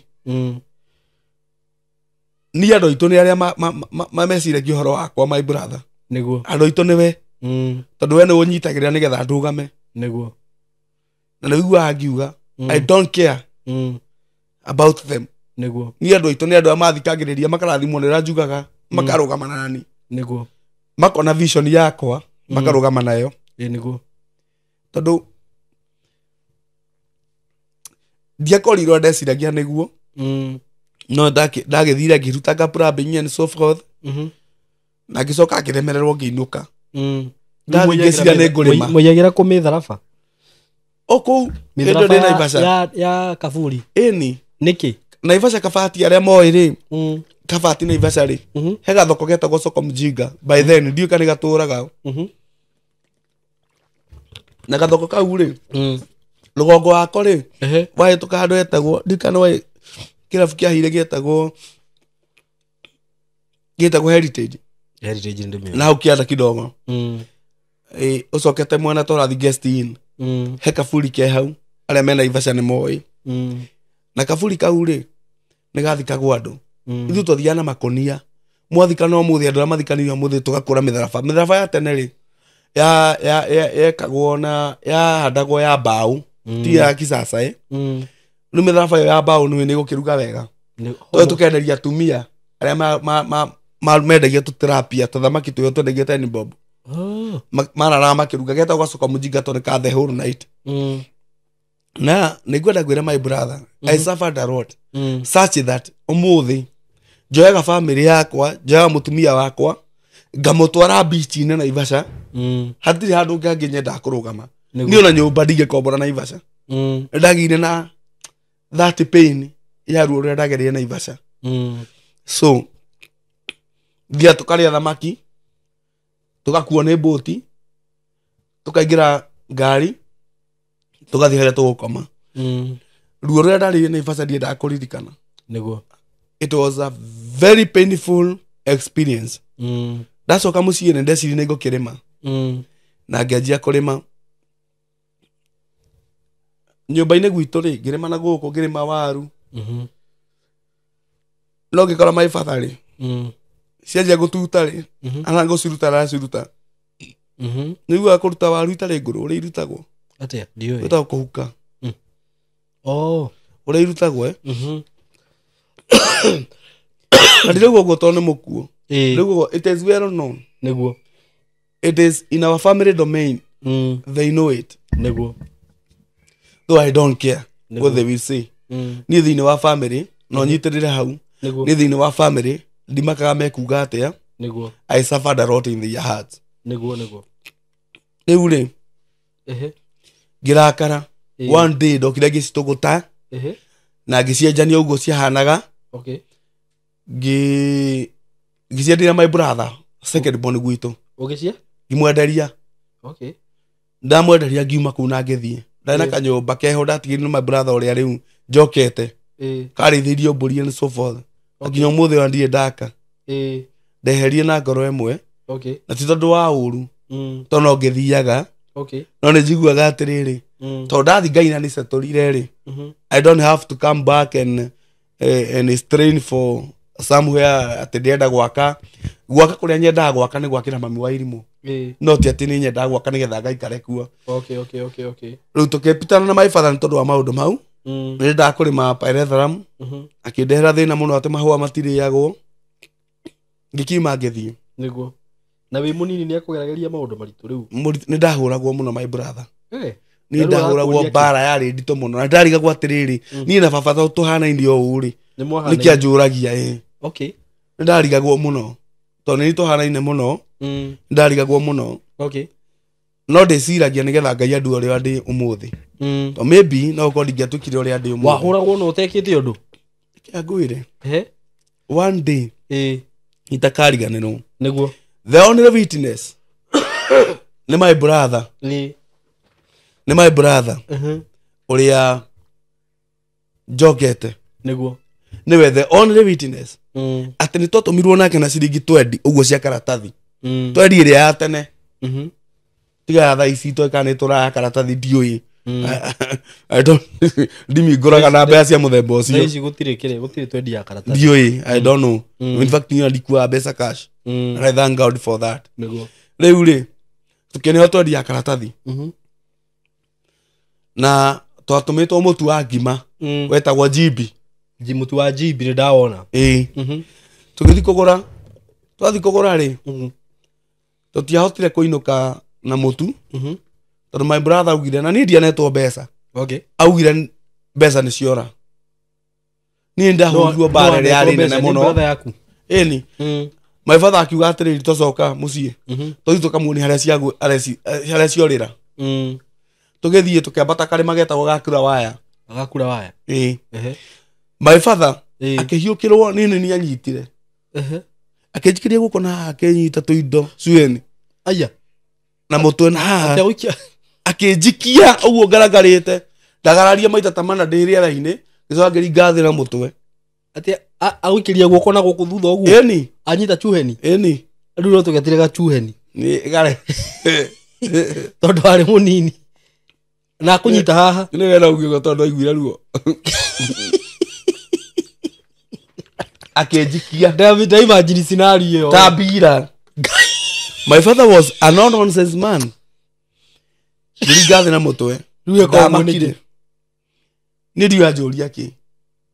Speaker 1: Niĩ andũ aitũ nĩ arĩa meciragia ũhoro wakwa my brother.
Speaker 2: Nĩguo.
Speaker 1: Andũ aitũ nĩwe. Tondũ we nĩ ũnyitagĩrĩra nĩgetha ndũgame.
Speaker 2: Nĩguo.
Speaker 1: Na nĩ ũiguaga ngiuga, I don't care about them.
Speaker 2: Nĩguo.
Speaker 1: Niĩ andũ aitũ nĩ andũ arĩa mathikagĩrĩria makarathimwo nĩ ũrĩa njugaga, makarũgama nani.
Speaker 2: Nĩguo.
Speaker 1: Makona vision yakwa, makarũgama nayo.
Speaker 2: Ĩĩ nĩguo.
Speaker 1: Tondũ ndiakorirwo ndeciragia nĩguo. No ndagĩthire ngĩrutanga plumbing and so forth. Na ngĩcoka ngĩremererwo ngĩinũka. Ndathiĩ ngĩciria nĩ ngũrĩma.
Speaker 2: Mũiyagĩra kũ mĩtharaba?
Speaker 1: O kũu hĩndĩ ĩyo ndĩ Naivasha.
Speaker 2: Ya kaburi.
Speaker 1: Ĩni.
Speaker 2: Nĩkĩ?
Speaker 1: Naivasha kabati arĩa moĩ rĩ, kabati Naivasha rĩ, he gathoko getagwo Soko Mjinga. By then ndiũĩ kana nĩ gatũraga. Na gathoko kau rĩ, rũgongo wako rĩ, wahĩtũka handũ hetagwo, ndiũĩ kana nĩ kĩrabu kĩa hire gĩtagwo Heritage.
Speaker 2: Heritage nĩ ndĩmĩũĩ.
Speaker 1: Na hau kĩanda kidogo. Ũcokete mwena ta ũrathiĩ Guest Inn. He kaburi ke hau, arĩa me Naivasha nĩ moĩ. Na kaburi kau rĩ, nĩ gathikagwo andũ. Ithuĩ twathiaga na makonia. Mwathikana ũmũthĩ, andũ arĩa mathikanire ũmũthĩ tũgakũra mĩtharaba. Mĩtharaba ya tene rĩ, yekagwo na yahandagwo ya mbaũ, ti ya kisasa. Rĩu mĩtharaba ĩyo ya mbaũ nĩ ĩgũkĩruga wega. Tũthiĩ tũkenderia atumia arĩa mendagia tũtilapia, tũthamaki tũrĩa twendagia ten bob. Mararaga makĩruga getagwo gacoka mũjinga tondũ ka the whole night. Na nĩngwenda kwĩra my brother, I suffered a lot such that ũmũthĩ njoyaga family yakwa, njoyaga mũtumia wakwa ngamũtwara beach-inĩ Naivasha. Hatirĩ handũ ngangĩ nyendaga kũrũgama. Niĩ ona nyũmba ndingĩkombora Naivasha. Ndagĩire na that pain ya ruo rũrĩa ndagereire Naivasha. So thia tũkarĩa thamaki, tũgakuo nĩ mbũti, tũkaingĩra ngari, tũgathiĩ harĩa tũgũkoma. Ruo rũrĩa ndarĩire Naivasha ndiendaga kũririkana.
Speaker 2: Nĩguo.
Speaker 1: It was a very painful experience. Ndacoka mũciĩ nĩ ndecirie nĩ ngũkĩrĩma. Na ngĩanjia kũrĩma. Nyũmba-inĩ gwitũ rĩ, ngĩrĩma na gũkũ, ngĩrĩma waru. No ngĩkora my father rĩ, cianjia gũtuta rĩ, ana ngũciruta araciruta. Nĩiguaga kũruta waru itarĩ ngũrũ ũrĩa irutagwo.
Speaker 2: Atĩa? Ndiũĩ.
Speaker 1: Wĩtagwo kũhuka.
Speaker 2: Oh.
Speaker 1: Ũrĩa irutagwo eh. Na ndirauga ũguo tondũ nĩ mũkuũ. Rĩu ũguo it is well known.
Speaker 2: Nĩguo.
Speaker 1: It is in our family domain. They know it.
Speaker 2: Nĩguo.
Speaker 1: Though I don't care what they will say. Niĩ thĩinĩ wa family no nyitĩrĩre hau.
Speaker 2: Nĩguo.
Speaker 1: Niĩ thĩinĩ wa family ndimakaga mekuga atĩa.
Speaker 2: Nĩguo.
Speaker 1: I suffered a lot in their hearts.
Speaker 2: Nĩguo nĩguo.
Speaker 1: Rĩu rĩ, ngĩrakara. One day ndokire ngĩcitũgũta na ngĩcienjania ũguo ciahanaga.
Speaker 2: Okay.
Speaker 1: Ngĩcienderia my brother second born gwitũ.
Speaker 2: Ũgĩcia?
Speaker 1: Ngĩmwenderia.
Speaker 2: Okay.
Speaker 1: Ndamwenderia ngiuma kũu na ngĩthiĩ. Ndarĩ na kanyũmba keho ndatigĩrire my brother ũrĩa rĩu njokete. Karĩithĩirio mbũri and so forth. Nginya ũmũthĩ ũyũ ndirĩ ndaka. Ndeherie na ngoro ĩmwe.
Speaker 2: Okay.
Speaker 1: Na ti tondũ wa ũru. Tondũ no ngĩthiaga.
Speaker 2: Okay.
Speaker 1: No nĩ njiguaga atĩrĩrĩ. Tondũ ndathi Ngai na nĩcetũrire rĩ. I don't have to come back and strain for somewhere atĩ ndĩrenda gwaka. Gwaka kũrĩa nyendaga gwaka nĩ gwakĩra mami wa irimũ. No ti atĩ nĩ nyendaga gwaka nĩgetha ngaikare kuo.
Speaker 2: Okay, okay, okay, okay.
Speaker 1: Rĩu tũkĩpitana na my father nĩ tondũ wa maũndũ mau. Nĩ ndendaga kũrĩma pyrethrum. Akĩndehera thĩna mũno atĩ mahũa matirĩagwo. Ngĩkiuma ngĩthiĩ.
Speaker 2: Nĩguo. Na wĩ mũnini nĩ akũgeragĩria maũndũ maritũ rĩu.
Speaker 1: Nĩ ndahũragwo mũno my brother. Niĩ
Speaker 2: Na rĩu
Speaker 1: ndahũragwo
Speaker 2: arakũria kĩ?
Speaker 1: mbara yarĩ nditũ mũno. Na ndarigagwo atĩrĩrĩ, niĩ na baba tondũ tũhanaine o ũũ rĩ,
Speaker 2: Nĩ mwahanaine?
Speaker 1: nĩkĩ anjũragia ĩ.
Speaker 2: Okay.
Speaker 1: Nĩ ndarigagwo mũno. Tondũ nĩ tũhanaine mũno, nĩ ndarigagwo mũno.
Speaker 2: Okay.
Speaker 1: No ndĩciragia nĩgetha Ngai andue ũrĩa ndĩ ũmũthĩ. Tondũ maybe no ũkorwo ndingĩatuĩkire ũrĩa ndĩ ũmũthĩ.
Speaker 2: Wahũragwo na ũtekĩte ũndũ?
Speaker 1: Kĩa ngwĩre. One day itakariganĩrwo.
Speaker 2: Nĩguo.
Speaker 1: The only witness nĩ my brother.
Speaker 2: Nĩ.
Speaker 1: Nĩ my brother. Ũrĩa njokete.
Speaker 2: Nĩguo.
Speaker 1: Nĩwe the only witness. Atĩ nĩ twatũmirwo nake na ciringi 20 ũguo cia karatathi. 20 ĩrĩa ya tene. Tiga ya thaa ici tweka nĩ tũraya karatathi ndiũĩ. I don't ndimingũraga na mbeca cia mũthemba
Speaker 2: Thaa
Speaker 1: ũcio.
Speaker 2: ici gũtirĩ kĩrĩa, gũtirĩ 20 ya karatathi.
Speaker 1: Ndiũĩ, I don't know. In fact niĩ ndikuaga mbeca cash. And I thank God for that.
Speaker 2: Nĩguo.
Speaker 1: Rĩu rĩ, tũkĩneo 20 ya karatathi. Na twatũmĩtwo mũtu wa ngima. Wetagwo Jibi.
Speaker 2: Mũtu wa Jibi nĩ ndawona.
Speaker 1: Ĩĩ. Tũgĩthiĩ kũgũra. Twathiĩ kũgũra rĩ, tũtiahotire kũinũka na mũtu. Tondũ my brother augire, na niĩ ndianetwo mbeca.
Speaker 2: Okay.
Speaker 1: Augire mbeca nĩ ciora. Niĩ ndahũrirwo mbara ĩrĩa yarĩ nene mũno.
Speaker 2: Brother yaku.
Speaker 1: Ĩni. My father akiuga atĩrĩrĩ, twacoka mũciĩ. Tũthiĩ tũkamuonie harĩa harĩa ciorĩra. Tũgĩthiĩ tũkĩambata karĩma getagwo gakura waya.
Speaker 2: Gakura waya.
Speaker 1: Ĩĩ. My father akĩhiũkĩrwo niĩ nĩ niĩ anyitire. Akĩnjikĩria guoko na haha akĩnyita tũindo cueni.
Speaker 2: Aya.
Speaker 1: Na mũtwe na haha.
Speaker 2: Atĩa gũikia?
Speaker 1: Akĩnjikia ũguo ngaragarĩte. Ndagararia maita ta mana ndĩ rĩera-inĩ, ngĩcoka ngĩringa thĩ na mũtwe.
Speaker 2: Atĩa agũikĩria guoko na gũkũ thutha ũguo?
Speaker 1: Ĩni.
Speaker 2: Anyita cuheni?
Speaker 1: Ĩni.
Speaker 2: Rĩu no tũgetire gacuheni.
Speaker 1: Nĩ gare.
Speaker 2: Tondũ arĩ mũnini. Na akũnyita haha.
Speaker 1: Nĩ wena ũguo tondũ aiguire ruo. Akĩnjikia.
Speaker 2: David, imagine scenario ĩyo.
Speaker 1: Ta mbira. My father was a no nonsense man. Ngĩringa thĩ na mũtwe.
Speaker 2: Rĩu eka ũguo
Speaker 1: Ndamakire.
Speaker 2: nĩkĩ?
Speaker 1: Niĩ ndiũĩ anjũria kĩ.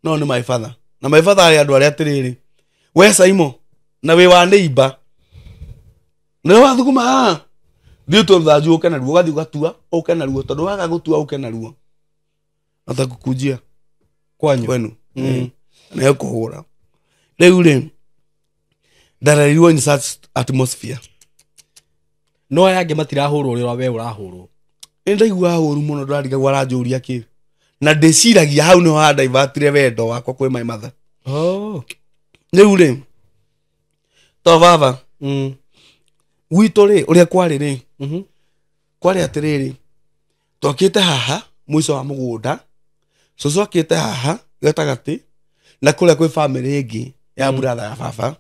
Speaker 1: No nĩ my father. Na my father arĩ andũ arĩa atĩrĩrĩ. We Saimo, na wĩ wa neighbor. Nĩwe wathuguma haha. Thiĩ ũtue rũthanju ũke naruo, ũgathiĩ ũgatua ũke naruo, tondũ waga gũtua ũke naruo atakũkunjia
Speaker 2: Kwanyu.
Speaker 1: Kwenu. Na kũhũra rĩu rĩ, ndarerirwo in such atmosphere.
Speaker 2: No aya angĩ matirahũrwo ũrĩa we ũrahũrwo.
Speaker 1: Nĩ ndaiguaga ũru mũno, ndĩrarigagwo aranjũria kĩ, na ndĩciragia hau nĩho handaivatire wendo wakwa kwĩ my mother.
Speaker 2: Oh.
Speaker 1: Rĩu rĩ, to baba gwitũ rĩ, ũrĩa kwarĩ rĩ, kwarĩ atĩrĩrĩ, twakĩte haha mũico wa mũgũnda, cũcũ akĩte haha gatagatĩ, na kũrĩa kwĩ bamĩrĩ ĩngĩ ya brother ya baba.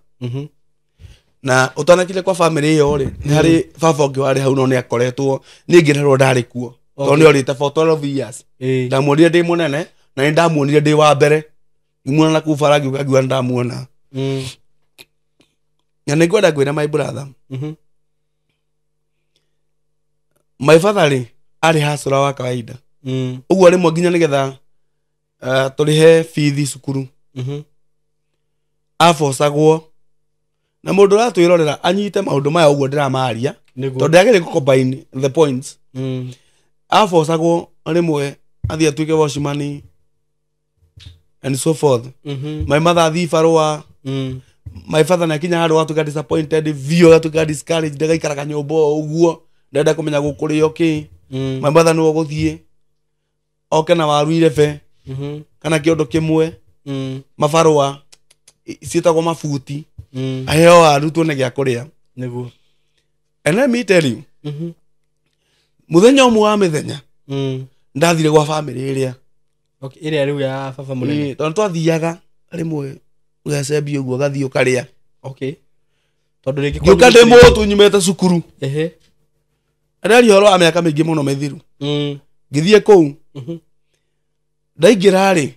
Speaker 1: Na ũtanakinya kwa bamĩrĩ ĩyo rĩ, nĩ harĩ baba ũngĩ warĩ hau, no nĩ akoretwo niĩ ngĩrerwo ndarĩ kuo, tondũ nĩ orĩte for 12 years. Ndamuonire ndĩ mũnene, na nĩ ndamuonire ndĩ wa mbere ngimuona na kũu bara, ngiuga ngiuga nĩ ndamuona. Na nĩ ngwenda ngwĩre my brother, my father rĩ, arĩ hustler wa kawaida. Ũguo rĩmwe nginya nĩgetha tũrĩhe bithi cukuru, abocagwo na mũndũ ũratwĩrorera anyite maũndũ maya ũguo ndĩramaria,
Speaker 2: Nĩguo.
Speaker 1: tondũ ndagĩrĩ kũ combine the points. Abocagwo rĩmwe athiĩ atuĩke watchman and so forth. My mother athiĩ barũa. My father nĩakinya handũ agatuĩka disappointed biũ, agatuĩka discouraged, agaikaraga nyũmba o ũguo, ndenda kũmenya gũkũrĩo kĩ. My mother nĩwe ũgũthiĩ oke na waru irebe kana kĩondo kĩmwe, mabarũa ciĩtagwo mabuti, aheo waru tuone gĩa kũrĩa.
Speaker 2: Nĩguo.
Speaker 1: And let me tell you, mũthenya ũmwe wa mĩthenya, ndathire gwa bamĩrĩ ĩrĩa.
Speaker 2: Okay, ĩrĩa rĩu ya baba mũnene.
Speaker 1: Ĩĩ, tondũ twathiaga rĩmwe ũgacembia ũguo, ũgathiĩ ũkarĩa.
Speaker 2: Okay. Tondũ rĩngĩ
Speaker 1: Ngĩũka ndĩ mũtu nyumĩte cukuru. Ndĩraria ũhoro wa mĩaka mĩingĩ mũno mĩthiru. Ngĩthiĩ kũu, ndaingĩra rĩ,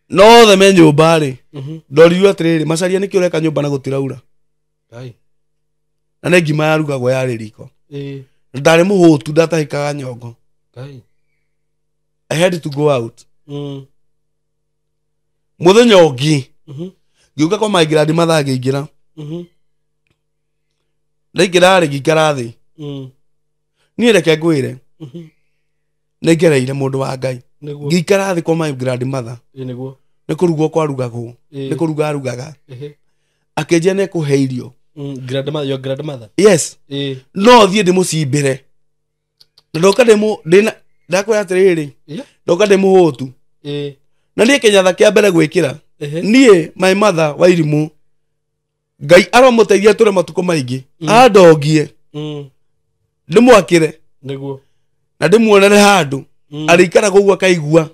Speaker 1: no othe me nyũmba rĩ, ndorirwo atĩrĩrĩ, macaria nĩkĩ ũreka nyũmba na gũtiraura?
Speaker 2: Ngai.
Speaker 1: Na nĩ ngima yarugagwo yarĩ riko.
Speaker 2: Ĩĩ.
Speaker 1: Ndarĩ mũhũtu, ndatahĩkaga nyongo.
Speaker 2: Ngai.
Speaker 1: I had to go out. Mũthenya ũngĩ, ngĩũka kwa my grandmother, ngĩingĩra. Ndaingĩra rĩ, ngĩikara thĩ. Niĩ reke ngwĩre, nĩ ngereire mũndũ wa Ngai.
Speaker 2: Nĩguo.
Speaker 1: Ngĩikara thĩ kwa my grandmother,
Speaker 2: Ĩĩ, nĩguo.
Speaker 1: Nĩ kũrugwo kwarugagwo.
Speaker 2: Ĩĩ.
Speaker 1: Nĩ kũruga arugaga. Akĩnjia nĩ ekũhe irio.
Speaker 2: Grandmother, your grandmother.
Speaker 1: Yes.
Speaker 2: Ĩĩ.
Speaker 1: No thiĩ ndĩmũcimbĩre, na ndoka ndĩmũ ndĩna ndakwĩra atĩrĩrĩ, ndoka ndĩmũhũtu. Na niĩ kĩnyatha kĩa mbere gwĩkĩra, niĩ my mother wa irimũ, Ngai aromũteithia tũre matukũ maingĩ, andongie, ndĩmwakĩre
Speaker 2: Nĩguo.
Speaker 1: na ndĩmuonere handũ arĩikaraga ũguo akaigua.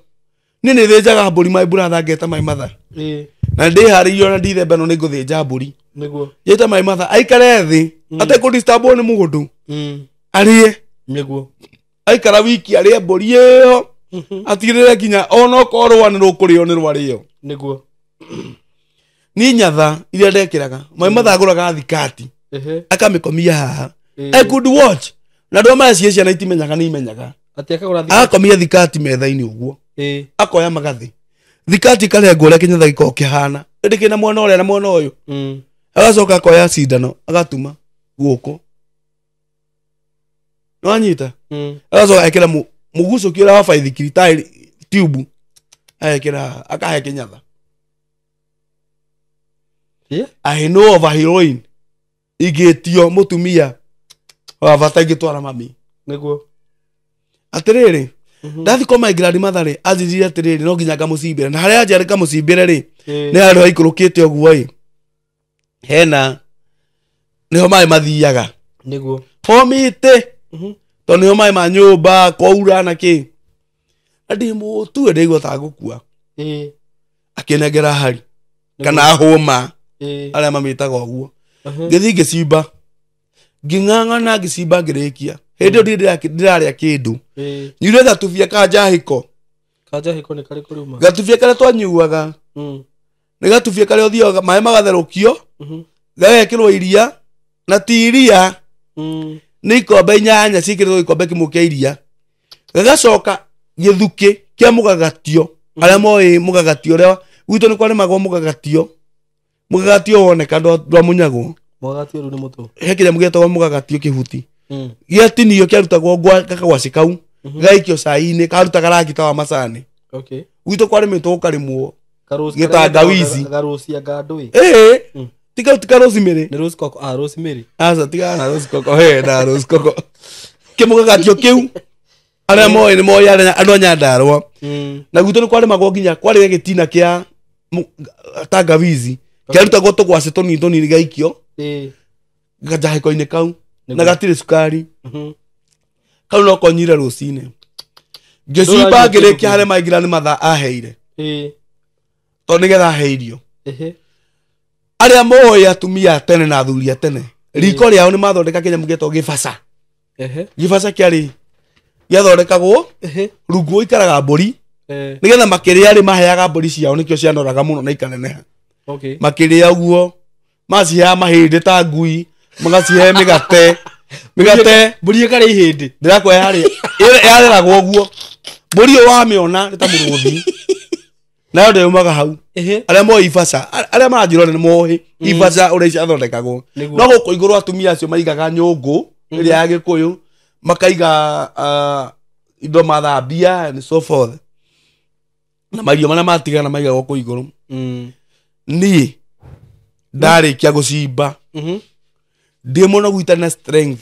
Speaker 1: Niĩ nĩ thĩnjaga mbũri, my brother, ngeta my mother, na ndĩharĩirio na ndithemba ĩno nĩ ngũthĩnja mbũri.
Speaker 2: Nĩguo.
Speaker 1: Njĩte my mother aikare thĩ atekũdisturbwo nĩ mũndũ, arĩe.
Speaker 2: Nĩguo.
Speaker 1: Aikara wiki arĩe mbũri ĩyo, atigĩrĩre nginya ona okorwo rũa nĩ rũkũrĩo nĩ rwarĩo.
Speaker 2: Nĩguo.
Speaker 1: Niĩ nyatha iria ndekĩraga, my mother agũraga thikati, akamĩkomia haha. I could watch na andũ aya maraciĩ ciana itimenyaga nĩ imenyaga.
Speaker 2: Atĩ akagũra thikati.
Speaker 1: Agakomia thikati metha-inĩ ũguo, akoya magathĩ, thikati ĩkarengwo ũrĩa kĩnyatha gĩkoragwo kĩhana, ĩndĩ kĩna mwena ũrĩa na mwena ũyũ. Agacoka akoya cindano agatuma guoko, nĩwanyita? Agacoka ekĩra mũgucũki ũrĩa wa baithikiri taĩri tube, agekĩra haha, akahe kĩnyatha. I know of a heroine ingĩtio mũtumia wa bata ingĩtwara mami.
Speaker 2: Nĩguo.
Speaker 1: Atĩrĩrĩ, ndathi kwa my grandmother rĩ, anjĩrire atĩrĩrĩ, no nginya ngamũcimbĩre, na harĩa anjĩra ngamũcimbĩre rĩ, nĩ handũ haikũrũkĩte ũguo ĩ, hena nĩho maĩ mathiaga.
Speaker 2: Nĩguo.
Speaker 1: Homĩte, tondũ nĩho maĩ ma nyũmba kwaura na kĩ, na ndĩ mũtue ndaigua ta ngũkua. Akĩnengera hari kana hũma, arĩa mamĩtaga ũguo. Ngĩthiĩ ngĩcimba, ngĩng'ang'ana, ngĩcimba, ngĩrĩkia. Hĩndĩ ĩyo ndirĩ ndĩrarĩa kĩndũ. Nyuire gatubia ka njahĩko.
Speaker 2: Kanjahĩko nĩ karĩkũ rĩu ma?
Speaker 1: Gatubia karĩa twanyuaga. Nĩ gatubia karĩa ũthiaga maĩ magatherũkio, gagekĩrwo iria, na ti iria, nĩ ikombe 8 ciĩkĩrĩtwo gĩkombe kĩmwe kĩa iria, gagacoka gĩthukĩ kĩa mũgagatio. Arĩa moĩ mũgagatio, ũrĩa gwitũ nĩ kwarĩmagwo mũgagatio, mũgagatio woneka ndwamunyagwo.
Speaker 2: Mũgagatio rĩu nĩ mũtũ.
Speaker 1: He kĩnyamũ gĩetagwo mũgagatio kĩhuti. Gĩatinio kĩarutagwo gakagwacĩ kau gaikio cai-inĩ karutaga rangi ta wa macani.
Speaker 2: Okay.
Speaker 1: Gwitũ kwarĩmĩtwo gũkarĩmwo
Speaker 2: Karũci
Speaker 1: Gĩtangawizi.
Speaker 2: Garũcia ngandũĩ.
Speaker 1: Ĩĩ. Tiga tiga rosemary.
Speaker 2: Nĩ rose coco, ah rosemary.
Speaker 1: Aca tigana na rose coco, he na rose coco. Kĩmũgagatio kĩu arĩa moĩ nĩ moĩ arĩa andũ a Nyandarũa. Na gwitũ nĩ kwarĩmagwo nginya kwarĩ gĩtina kĩa tangawizi kĩarutagwo tũgwacĩ tũnini tũnini gaikio
Speaker 2: Ĩĩ.
Speaker 1: gajahĩko-inĩ kau na gatirĩ cukari. Kau no konyire rũcinĩ. Ngĩcimba
Speaker 2: Ndũranyua
Speaker 1: ngĩrĩkia
Speaker 2: kĩndũ
Speaker 1: harĩa maingĩra nĩ mathaa aheire.
Speaker 2: Ĩĩ.
Speaker 1: Tondũ nĩgetha ahe irio.
Speaker 2: Ehe.
Speaker 1: Arĩa moĩ atumia a tene na athuri a tene riko rĩao nĩ mathondeka kĩnyamũ gĩetagwo gĩbaca.
Speaker 2: Ehe.
Speaker 1: Gĩbaca kĩarĩ gĩathondekagwo
Speaker 2: Ehe.
Speaker 1: rungu gũikaraga mbũri
Speaker 2: Eh.
Speaker 1: nĩgetha makĩrĩa rĩ maheaga mbũri ciao nĩkĩo cianoraga mũno na ikaneneha.
Speaker 2: Okay.
Speaker 1: Makĩrĩa ũguo maciheaga mahĩndĩ ta ngui magacihe mĩgate mĩgate
Speaker 2: Mbũri ĩkarĩa ihĩndĩ.
Speaker 1: ndĩrakwa yarĩ yareragwo ũguo mbũri ĩyo wamĩona nĩ ta mũrũthi nayo ndĩumaga hau.
Speaker 2: Ehe.
Speaker 1: Arĩa moĩ ibaca arĩa maranjĩra nĩ moĩ ibaca ũrĩa ciathondekagwo.
Speaker 2: Nĩguo.
Speaker 1: No gũkũ igũrũ atumia acio maigaga nyũngũ ĩrĩa ya gĩkũyũ makaiga indo mathambia and so forth na mario marĩa matigana maigagwo kũu igũrũ. Niĩ ndarĩkia gũcimba ndĩ mũnogu itarĩ na strength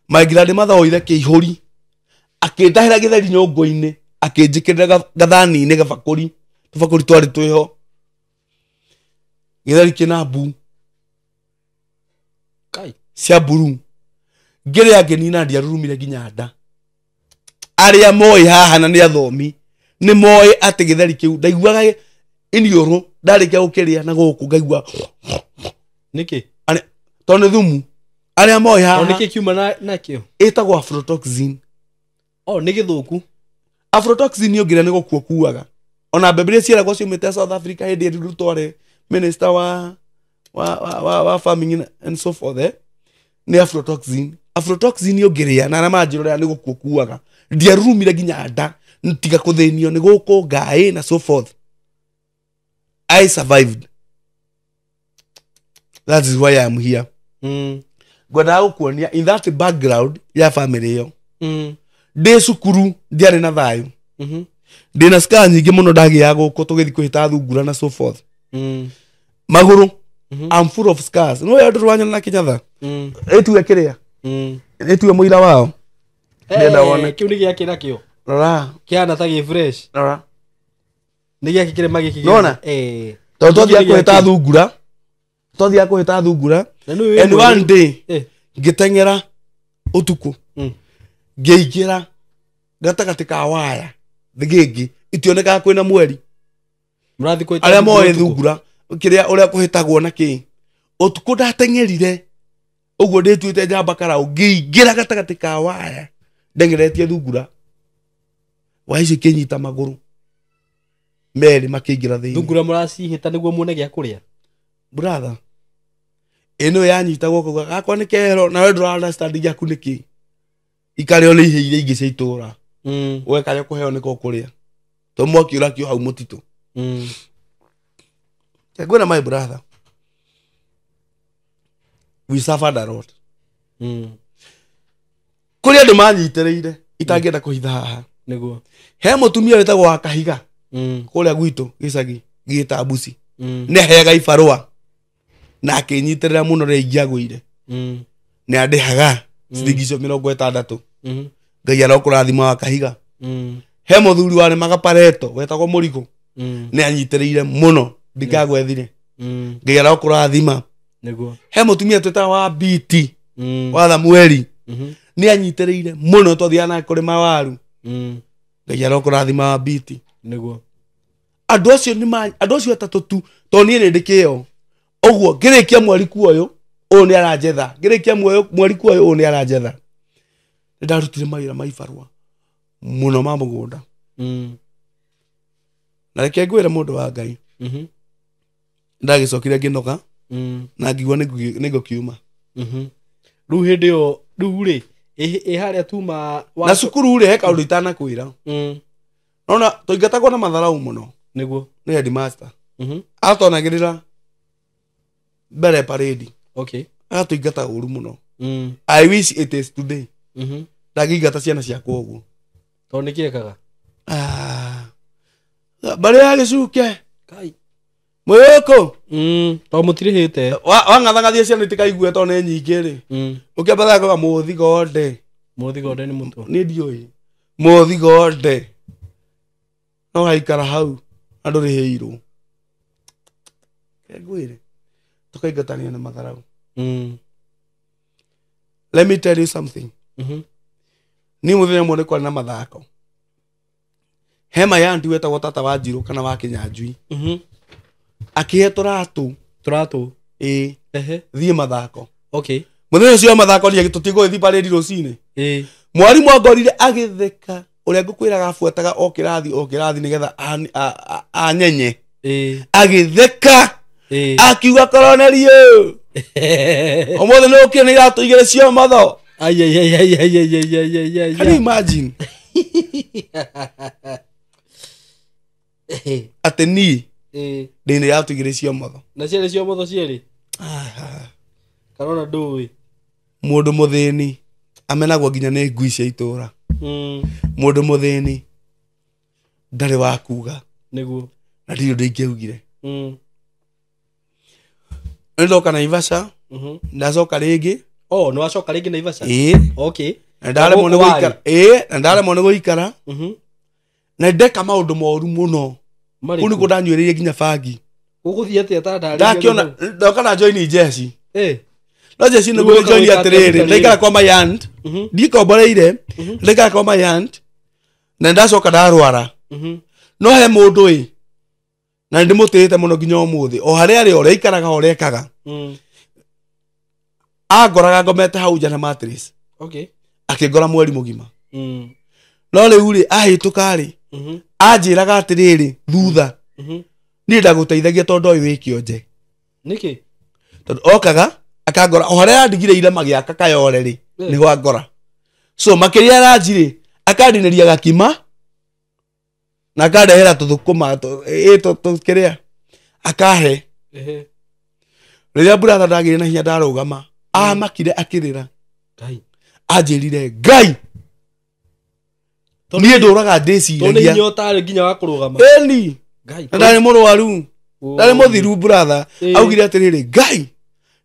Speaker 1: maingĩra ndĩ mathoire kĩihũri akĩndahĩra gĩtheri nyũngũ-inĩ akĩnjĩkĩrĩra gathani-inĩ gabakũri tũbakũri twarĩ twĩho gĩtheri kĩna mbu
Speaker 2: Kai.
Speaker 1: cia mburu ngĩrĩa ngĩnina ndiarurumire nginya nda. Arĩa moĩ haha na nĩ athomi nĩ moĩ atĩ gĩtheri kĩu ndaiguaga iniũrũ ndarĩkia gũkĩrĩa na gũkũ ngaigua
Speaker 2: Nĩkĩ?
Speaker 1: Tondũ nĩ thumu. Arĩa moĩ
Speaker 2: O
Speaker 1: haha
Speaker 2: nĩkĩ kiuma na nakĩo?
Speaker 1: ĩtagwo aflatoxin.
Speaker 2: O nĩ gĩthũku.
Speaker 1: Aflatoxin ũngĩrĩa nĩ gũkua kuaga. Ona mbembe iria cieragwo ciumĩte South Africa hĩndĩ ĩrĩa Ruto arĩ minister wa farming and so forth nĩ aflatoxin. Aflatoxin ũngĩrĩa na arĩa manjĩrorera nĩ gũkua kuaga. Ndiarurumire nginya nda tiga kũthĩnio nĩ gũkũ ngaĩ na so forth. I survived. That is why I am here. Ngwendaga gũkuonia in that background ya family ĩyo. Ndĩ cukuru ndiarĩ na thayũ. Ndĩ na scar nyingĩ mũno ndagĩaga gũkũ tũgĩthiĩ kũhĩta thungura na so forth. Magũrũ I'm full of scars. No andũ rwanyona na Kĩnyatha. Ĩtue kĩrĩa? Ĩtue mũira wao. Ndĩrenda wone.
Speaker 2: Kĩu nĩ gĩakĩ nakĩo?
Speaker 1: Rora.
Speaker 2: Kĩhana ta gĩ fresh.
Speaker 1: Rora.
Speaker 2: Nĩ gĩakĩ kĩrĩma gĩkĩ.
Speaker 1: Nona? Tondũ twathiaga kũhĩta thungura. Twathiaga kũhĩta thungura. And one day ngĩteng'era ũtukũ. Ngĩingĩra gatagatĩ ka waya thĩgĩngĩ itionekaga kwĩna mweri.
Speaker 2: Mũrathiĩ kũhĩta
Speaker 1: Arĩa moĩ
Speaker 2: ũtukũ?
Speaker 1: thungura kĩrĩa ũrĩa kũhĩtagwo na kĩ ũtukũ ndateng'erire ũguo ndĩtuĩte njamba karaũ ngĩingĩra gatagatĩ ka waya ndeng'eretie thungura waya icio ikĩnyita magũrũ merĩ makĩingĩra thĩinĩ.
Speaker 2: Thungura mũracihĩta nĩguo muone gĩa kũrĩa?
Speaker 1: Brother ĩno yanyita guoko gakwa nĩ kero nawe ndũra understand gĩaku nĩ kĩ ikarĩo nĩ ihĩ iria ingĩ cia itũra we karĩa kũheo nĩko kũrĩa to mwaki ũrakio hau mũtitũ. Ngwĩra my brother we suffered a lot. Kũrĩ andũ manyitĩrĩire itangĩenda kũhitha haha.
Speaker 2: Nĩguo.
Speaker 1: He mũtumia wĩtagwo wa Kahiga kũrĩa gwitũ gĩcagi gĩta Mbuci. Nĩ aheaga ibarũa na akĩnyitĩrĩra mũno rĩrĩa ingĩagũire. Nĩ andĩhaga ciringi icio 60. Ngai arokũrathima wa Kahiga. He mũthuri warĩmaga Pareto wetagwo Mũrigũ. Nĩ anyitĩrĩire mũno ndikagwethire. Ngai arokũrathima.
Speaker 2: Nĩguo.
Speaker 1: He mũtumia twĩtaga wa Biti wa Thamueli. Nĩ anyitĩrĩire mũno twathiaga nake kũrĩma waru. Ngai arokũrathima wa Biti.
Speaker 2: Nĩguo.
Speaker 1: Andũ acio nĩ andũ acio atatũ tu tondũ niĩ nĩ ndĩ kĩo. Ũguo ngĩrĩkia mweri kuoyũ ũyũ nĩ aranjetha. Ngĩrĩkia mweri kuoyũ ũyũ nĩ aranjetha. Nĩ ndarutire mawĩra ma ibarũa mũno ma mũgũnda. Na reke ngwĩre mũndũ wa Ngai. Ndagĩcokire ngĩnoga na ngĩigua nĩ ngũkiuma.
Speaker 2: Rĩu hĩndĩ ĩyo rĩu rĩ ĩ harĩa tuma
Speaker 1: Na cukuru rĩ he kaũndũ itanakwĩra. Nona tũingatagwo na matharau mũno.
Speaker 2: Nĩguo.
Speaker 1: Nĩ headmaster. Atonagĩrĩra mbere parade.
Speaker 2: Okay.
Speaker 1: Agatũingata ũru mũno. I wish it is today. Ndangĩingata ciana ciakwa ũguo.
Speaker 2: Tondũ nĩkĩ ekaga?
Speaker 1: Mbarĩ ya gĩcuke.
Speaker 2: Kai.
Speaker 1: Mwĩũkũ.
Speaker 2: Tondũ mũtirĩhĩte.
Speaker 1: Wang'athang'athia ciana itikaigue tondũ nĩ nyingĩ rĩ. Ũkĩambathaga kuga mũthigonde.
Speaker 2: Mũthigonde nĩ mũtwe.
Speaker 1: Niĩ ndiũĩ. Mũthigonde. No gaikara hau na ndũrĩhĩirwo. Ngwĩre. Tũkaingatania na matharau. Let me tell you something. Niĩ mũthenya ũmwe nĩ kwarĩ na mathako. Hema ya auntie wetagwo tata wa Njirũ kana wa Kĩnyanjui. Akĩhe tũratũ.
Speaker 2: Tũratũ.
Speaker 1: Ĩĩ.
Speaker 2: Ehe.
Speaker 1: Thiĩ mathako.
Speaker 2: Okay.
Speaker 1: Mũthenya ũcio wa mathako niĩ tũtigũgĩthiĩ parade rũcinĩ.
Speaker 2: Ĩĩ.
Speaker 1: Mwarimũ angorire agĩtheka ũrĩa ngũkwĩraga abuataga o kĩrathi nĩgetha anyenye.
Speaker 2: Ĩĩ.
Speaker 1: Agĩtheka.
Speaker 2: Ĩĩ.
Speaker 1: Akiuga koroneri ũ. Ũmũthĩ nĩ ũkire na iratũ igĩrĩ cia ũmotho.
Speaker 2: Ai ai ai ai ai ai ai ai ai ai.
Speaker 1: Can you imagine? Atĩ niĩ
Speaker 2: Ĩĩ.
Speaker 1: ndĩna iratũ igĩrĩ cia ũmotho.
Speaker 2: Na ciarĩ cia ũmotho cierĩ? Kana ona ndũĩ?
Speaker 1: Mũndũ mũthĩni amenagwo nginya nĩ ngui cia itũra. Mũndũ mũthĩni ndarĩ wa kuga.
Speaker 2: Nĩguo.
Speaker 1: Na ndirĩ ũndũ ingĩaugire. Nĩ ndoka Naivasha. Ndacoka rĩngĩ.
Speaker 2: Oh, nĩ wacoka rĩngĩ Naivasha?
Speaker 1: Ĩĩ.
Speaker 2: Okay.
Speaker 1: Na ndaremwo nĩ
Speaker 2: Gũkũ
Speaker 1: gũikara. Ĩĩ, na ndaremwo nĩ gũikara. Na ndeka maũndũ moru mũno.
Speaker 2: Marĩkũ?
Speaker 1: Kũu nĩkuo ndanyuĩrĩire nginya bangi.
Speaker 2: Ũgũthiĩ atĩa ta ndarĩria
Speaker 1: Ndakĩona
Speaker 2: rĩu?
Speaker 1: ndoka na join jeci.
Speaker 2: Ĩĩ.
Speaker 1: No jeci
Speaker 2: Rĩu
Speaker 1: nĩguo
Speaker 2: ũka
Speaker 1: join
Speaker 2: gwĩka atĩa
Speaker 1: atĩrĩrĩ.
Speaker 2: rĩu?
Speaker 1: Ndaikara kwa my aunt. Ndikomboreire. Ndaikara kwa my aunt. Na ndacoka ndarwara. No he mũndũ ĩ. Na nĩndĩmũtĩĩte mũno nginya ũmũthĩ. O harĩa arĩ ũrĩa aikaraga ũrĩa ekaga. Angoraga ngomete hau nja na mattress.
Speaker 2: Okay.
Speaker 1: Akĩngora mweri mũgima. No rĩu rĩ ahĩtũka rĩ. Anjĩraga atĩrĩrĩ thutha. Niĩ ndagũteithagia tondũ ndoĩ wĩ kĩonje.
Speaker 2: Nĩkĩ?
Speaker 1: Tondũ okaga akangora o harĩa andigire ira magĩaka kayore rĩ nĩho angora. So makĩria ranji rĩ akandinĩria gakima na akandehera tũthũkũma kĩrĩa akahe. Rĩrĩa brother ndagĩire na hinya ndarũgama amakire akĩrĩra.
Speaker 2: Ngai.
Speaker 1: Anjĩrire Ngai. Niĩ ndũraga
Speaker 2: Tondũ nĩ
Speaker 1: ndĩciragia.
Speaker 2: hinya ũtarĩ nginya wa kũrũgama.
Speaker 1: Ĩni.
Speaker 2: Ngai.
Speaker 1: Na ndarĩ mũrwaru. Ndarĩ mũthiru brother. Augire atĩrĩrĩ Ngai.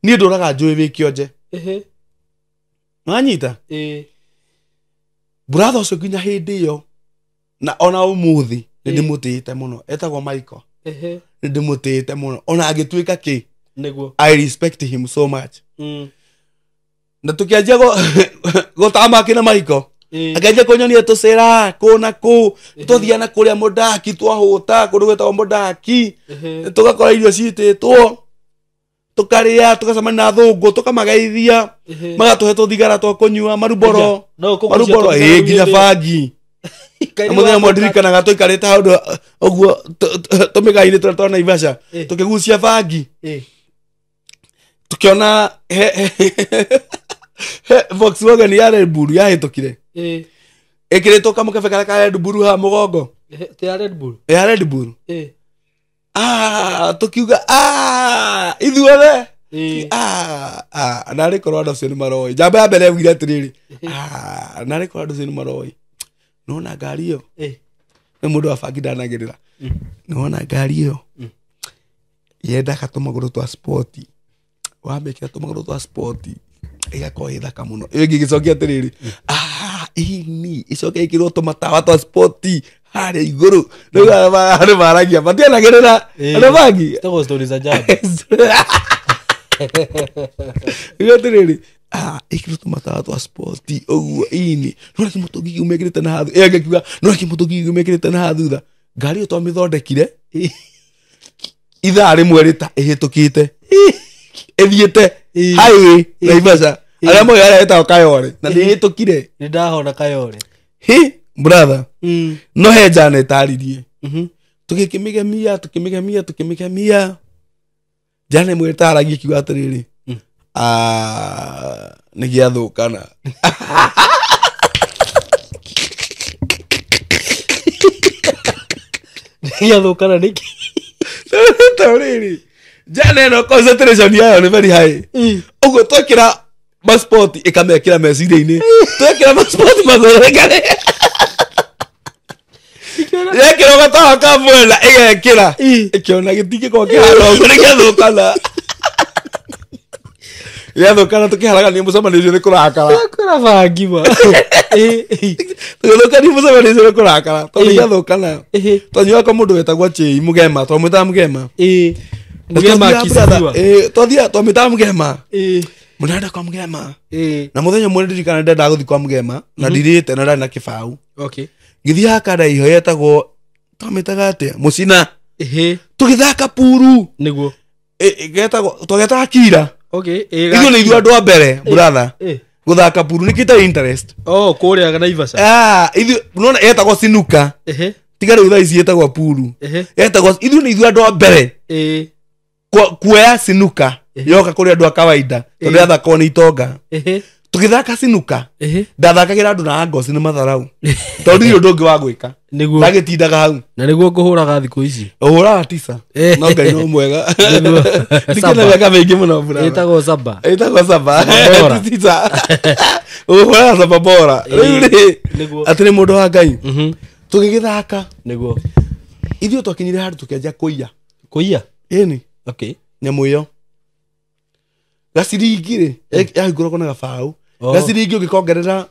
Speaker 1: Niĩ ndũraga njũĩ wĩ kĩonje. Nĩwanyita? Brother ũcio nginya hĩndĩ ĩyo na ona ũmũthĩ nĩ ndĩmũtĩĩte mũno. Etagwo Michael. Nĩ ndĩmũtĩĩte mũno. Ona angĩtuĩka kĩ.
Speaker 2: Nĩguo.
Speaker 1: I respect him so much. Na tũkĩanjia gũtamaki na Michael. Akĩanjia kũnyonia tũcĩra kũ na kũ. Tũthiĩ na kũrĩa mũndaki twahũta kũndũ gwĩtagwo mũndaki. Tũgakora irio citĩtwo. Tũkarĩa tũgacemania na thũngũ tũkamageithia. Magatũhe tũthigara twa kũnyua maruboro. Maruboro ĩĩ nginya bangi. Na mũthenya ũmwe ndirikanaga tũikarĩte handũ ũguo tũmĩgai-inĩ tũrĩa twa Naivasha. Tũkĩgucia bangi. Tũkĩona he Volkswagen ya Red Bull yahĩtũkire. Ĩkĩrĩtwo kamũkebe karĩa ka Red Bull haha mũgongo.
Speaker 2: Ti ya Red Bull?
Speaker 1: Ya Red Bull. Tũkiuga ithuothe. Narĩ korwo andũ acio nĩ maroĩ. Njamba ya mbere yaugire atĩrĩrĩ. Narĩ korwo andũ acio nĩ maroĩ. Nĩwona ngari ĩyo? Nĩ mũndũ wa bangi ndanagĩrĩra. Nĩwona ngari ĩyo? Yendaga tũmagũrũ twa sport. Wamĩkĩra tũmagũrũ twa sport. Ĩgakorwo ĩ thaka mũno. Ĩyo ĩngĩ ĩgĩcokia atĩrĩrĩ. Ĩni ĩcoke ĩkĩrwo tũmatawa twa sport harĩa igũrũ. Rĩu andũ maragia matianagĩrĩra andũ bangi.
Speaker 2: Citagwo stories za ajabu.
Speaker 1: Rĩu atĩrĩrĩ ĩkĩrwo tũmatawa twa sport ũguo ĩni. Nĩwona kĩmũtũngi kĩu mekĩrĩte na haha thutha. Ĩyo ĩngĩ ĩkiuga nĩwona kĩmũtũngi kĩu mekĩrĩte na haha thutha. Ngari ĩyo twamĩthondekire ithaa rĩmwe rĩta ĩhĩtũkĩte. Ĩthiĩte highway Naivasha. Arĩa moĩ harĩa hetagwo Kayore na nĩĩhĩtũkire.
Speaker 2: Nĩ ndahona Kayore.
Speaker 1: Hi brother. No he njana ĩtaririe. Tũgĩkĩmĩgemia tũkĩmĩgemia tũkĩmĩgemia. Njana ĩmwe ĩtaragia ĩkiuga atĩrĩrĩ. Nĩ gĩathũkana.
Speaker 2: Nĩ gĩathũkana nĩkĩ?
Speaker 1: Tondũ rĩrĩ Njana ĩno concentration yayo nĩ very high. Ũguo twekĩra maspoti ĩkamekĩra meciria-inĩ. Twekĩra maspoti mathondekane. Yekĩra gatawa ka mwena ĩgekĩra. Ĩkĩona gĩtingĩkorwo kĩhana ũguo nĩgĩathũkana. Gĩathũkana tũkĩharagania mũcemanio ũcio nĩ kũrakara.
Speaker 2: Kwĩra bangi ma.
Speaker 1: Tũgĩthũkania mũcemanio ũcio nĩ kũrakara. Tondũ gĩathũkana. Twanyuaga kwa mũndũ wetagwo Chei Mũgema, twamwĩtaga Mũgema.
Speaker 2: Mũgema akicibiwa.
Speaker 1: Twathiaga twamwĩtaga Mũgema. Mũnanda kwa Mũgema. Na mũthenya ũmwe ndirikana ndendaga gũthiĩ kwa Mũgema na ndirĩte na ndarĩ na kĩbaũ.
Speaker 2: Okay.
Speaker 1: Ngĩthiĩ hakanda iho yetagwo twamĩtaga atĩa? Mũcina. Tũgĩthaka puru.
Speaker 2: Nĩguo.
Speaker 1: Getagwo twagetaga kira.
Speaker 2: Okay.
Speaker 1: Ithuĩ nĩ ithuĩ andũ a mbere brother. Gũthaka puru nĩ kĩta interest.
Speaker 2: Oh, kũrĩa Naivasha.
Speaker 1: Ah, ithuĩ nona yetagwo sinuka. Tiga rĩu thaa ici yetagwo puru. Yetagwo ithuĩ nĩ ithuĩ andũ a mbere. Kuoya sinuka yoka kũrĩ andũ a kawaida tondũ yathakwo nĩ itonga. Tũgĩthaka sinuka ndathakagĩra andũ na ngoci nĩ matharau tondũ ndirĩ ũndũ ũngĩ wa gwĩka.
Speaker 2: Nĩguo.
Speaker 1: Ndagĩtindaga hau.
Speaker 2: Na nĩguo ngũhũraga thikũ ici.
Speaker 1: Ũhũraga tisa. No Ngai no mwega.
Speaker 2: Nĩguo.
Speaker 1: Ndikĩna mĩaka mĩingĩ mũno brother.
Speaker 2: Ĩtagwo saba.
Speaker 1: Ĩtagwo saba.
Speaker 2: Bora.
Speaker 1: Tisa. Ũhũraga saba bora. Rĩu rĩ
Speaker 2: Nĩguo.
Speaker 1: atĩ nĩ mũndũ wa Ngai. Tũgĩgĩthaka.
Speaker 2: Nĩguo.
Speaker 1: Ithuĩ twakinyire handũ tũkĩanjia kũiya.
Speaker 2: Kũiya?
Speaker 1: Ĩni.
Speaker 2: Okay.
Speaker 1: Nyamũ ĩyo. Gaciringi rĩ yahingũragwo na gabaũ. Gaciringi ũngĩkongerera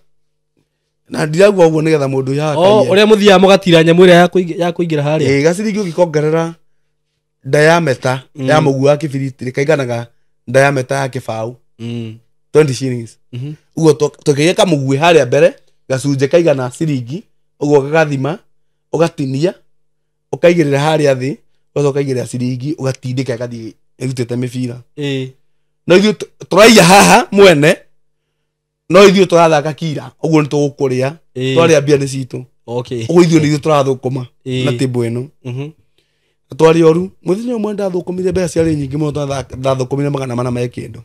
Speaker 1: na ndirauga ũguo nĩgetha mũndũ ũyũ
Speaker 2: Oh,
Speaker 1: akaiye.
Speaker 2: ũrĩa mũthiaga mũgatira nyamũ ĩrĩa ya kũingĩra harĩa.
Speaker 1: Ĩĩ, gaciringi ũngĩkongerera diameter ya mũguo wa kĩbiriti rĩ kaiganaga diameter ya kĩbaũ. 20 shillings. Ũguo tũkĩgĩa kamũguĩ harĩa mbere gacunjĩ kaigana ciringi ũguo gagathima ũgatinia ũkaigĩrĩra harĩa thĩ ũgacoka ũkaigĩrĩra ciringi ũgatindĩka ĩgathiĩ ĩrutĩte mĩbira. No ithuĩ tũraiya haha mwene no ithuĩ tũrathaka kira ũguo nĩ tũgũkũrĩa twarĩa mbia nĩ citũ.
Speaker 2: Okay.
Speaker 1: Ũguo ithuĩ nĩ ithuĩ tũrathũkũma na table ĩno. Na twarĩ oru mũthenya ũmwe ndathũkũmire mbeca ciarĩ nyingĩ mũno ndathũkũmire 400 ma kĩndũ.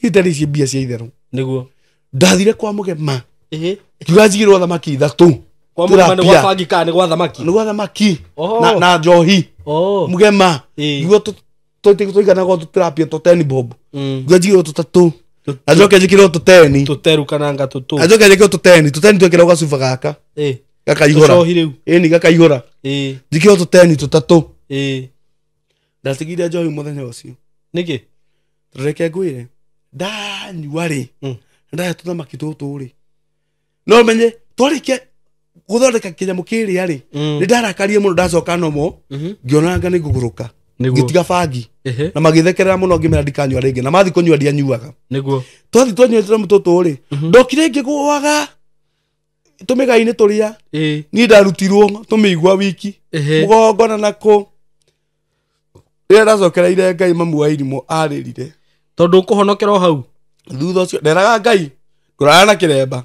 Speaker 1: Itarĩ ici mbia cia itherũ.
Speaker 2: Nĩguo.
Speaker 1: Ndathire kwa Mũgema. Ngiuga njigĩrwo thamaki ithatũ.
Speaker 2: Kwa Mũgema nĩ gwa bangi kana nĩ gwa thamaki?
Speaker 1: Nĩ gwa thamaki. Na njohi. Mũgema. Ngiuga tũiganagwo tũtirapia tũ 10 bob. Ngiuga njigĩrwo tũtatũ. Na njoke njĩkĩrwo tũteni.
Speaker 2: Tũteru kana nga tũtũ.
Speaker 1: Na njoke njĩkĩrwo tũteni. Tũteni twekĩrwo gacuba gaka. Gakaihũra.
Speaker 2: Tũcohi rĩu.
Speaker 1: Ĩni gakaihũra. Njĩkĩrwo tũteni tũtatũ. Ndatigire njohi mũthenya ũcio.
Speaker 2: Nĩkĩ?
Speaker 1: Reke ngwĩre. Ndanyua rĩ. Ndaya tũthamaki tũtũ rĩ. No menye twarĩkia gũthondeka kĩnyamũ kĩrĩa rĩ. Nĩ ndarakarie mũno ndacoka nomo. Ngĩona anga nĩ ngũgũrũka. Ngĩtiga bangi. Na magĩthekerera mũno ngĩmera ndikanyua rĩngĩ. Na mathiĩ kũnyua ndianyuaga.
Speaker 2: Nĩguo.
Speaker 1: Twathiĩ twanyua tũnyamũ tũtũ rĩ. Ndokire ngĩgũaga tũmĩgai-inĩ tũrĩa. Niĩ ndarutirwo tũmĩigua wiki. Mũgongo na nakũ. Rĩrĩa ndacokereire Ngai mamu wa irimũ arĩrire.
Speaker 2: Tondũ ũkũhonokera o hau.
Speaker 1: Thutha ũcio nderaga Ngai ngũrara na kĩremba.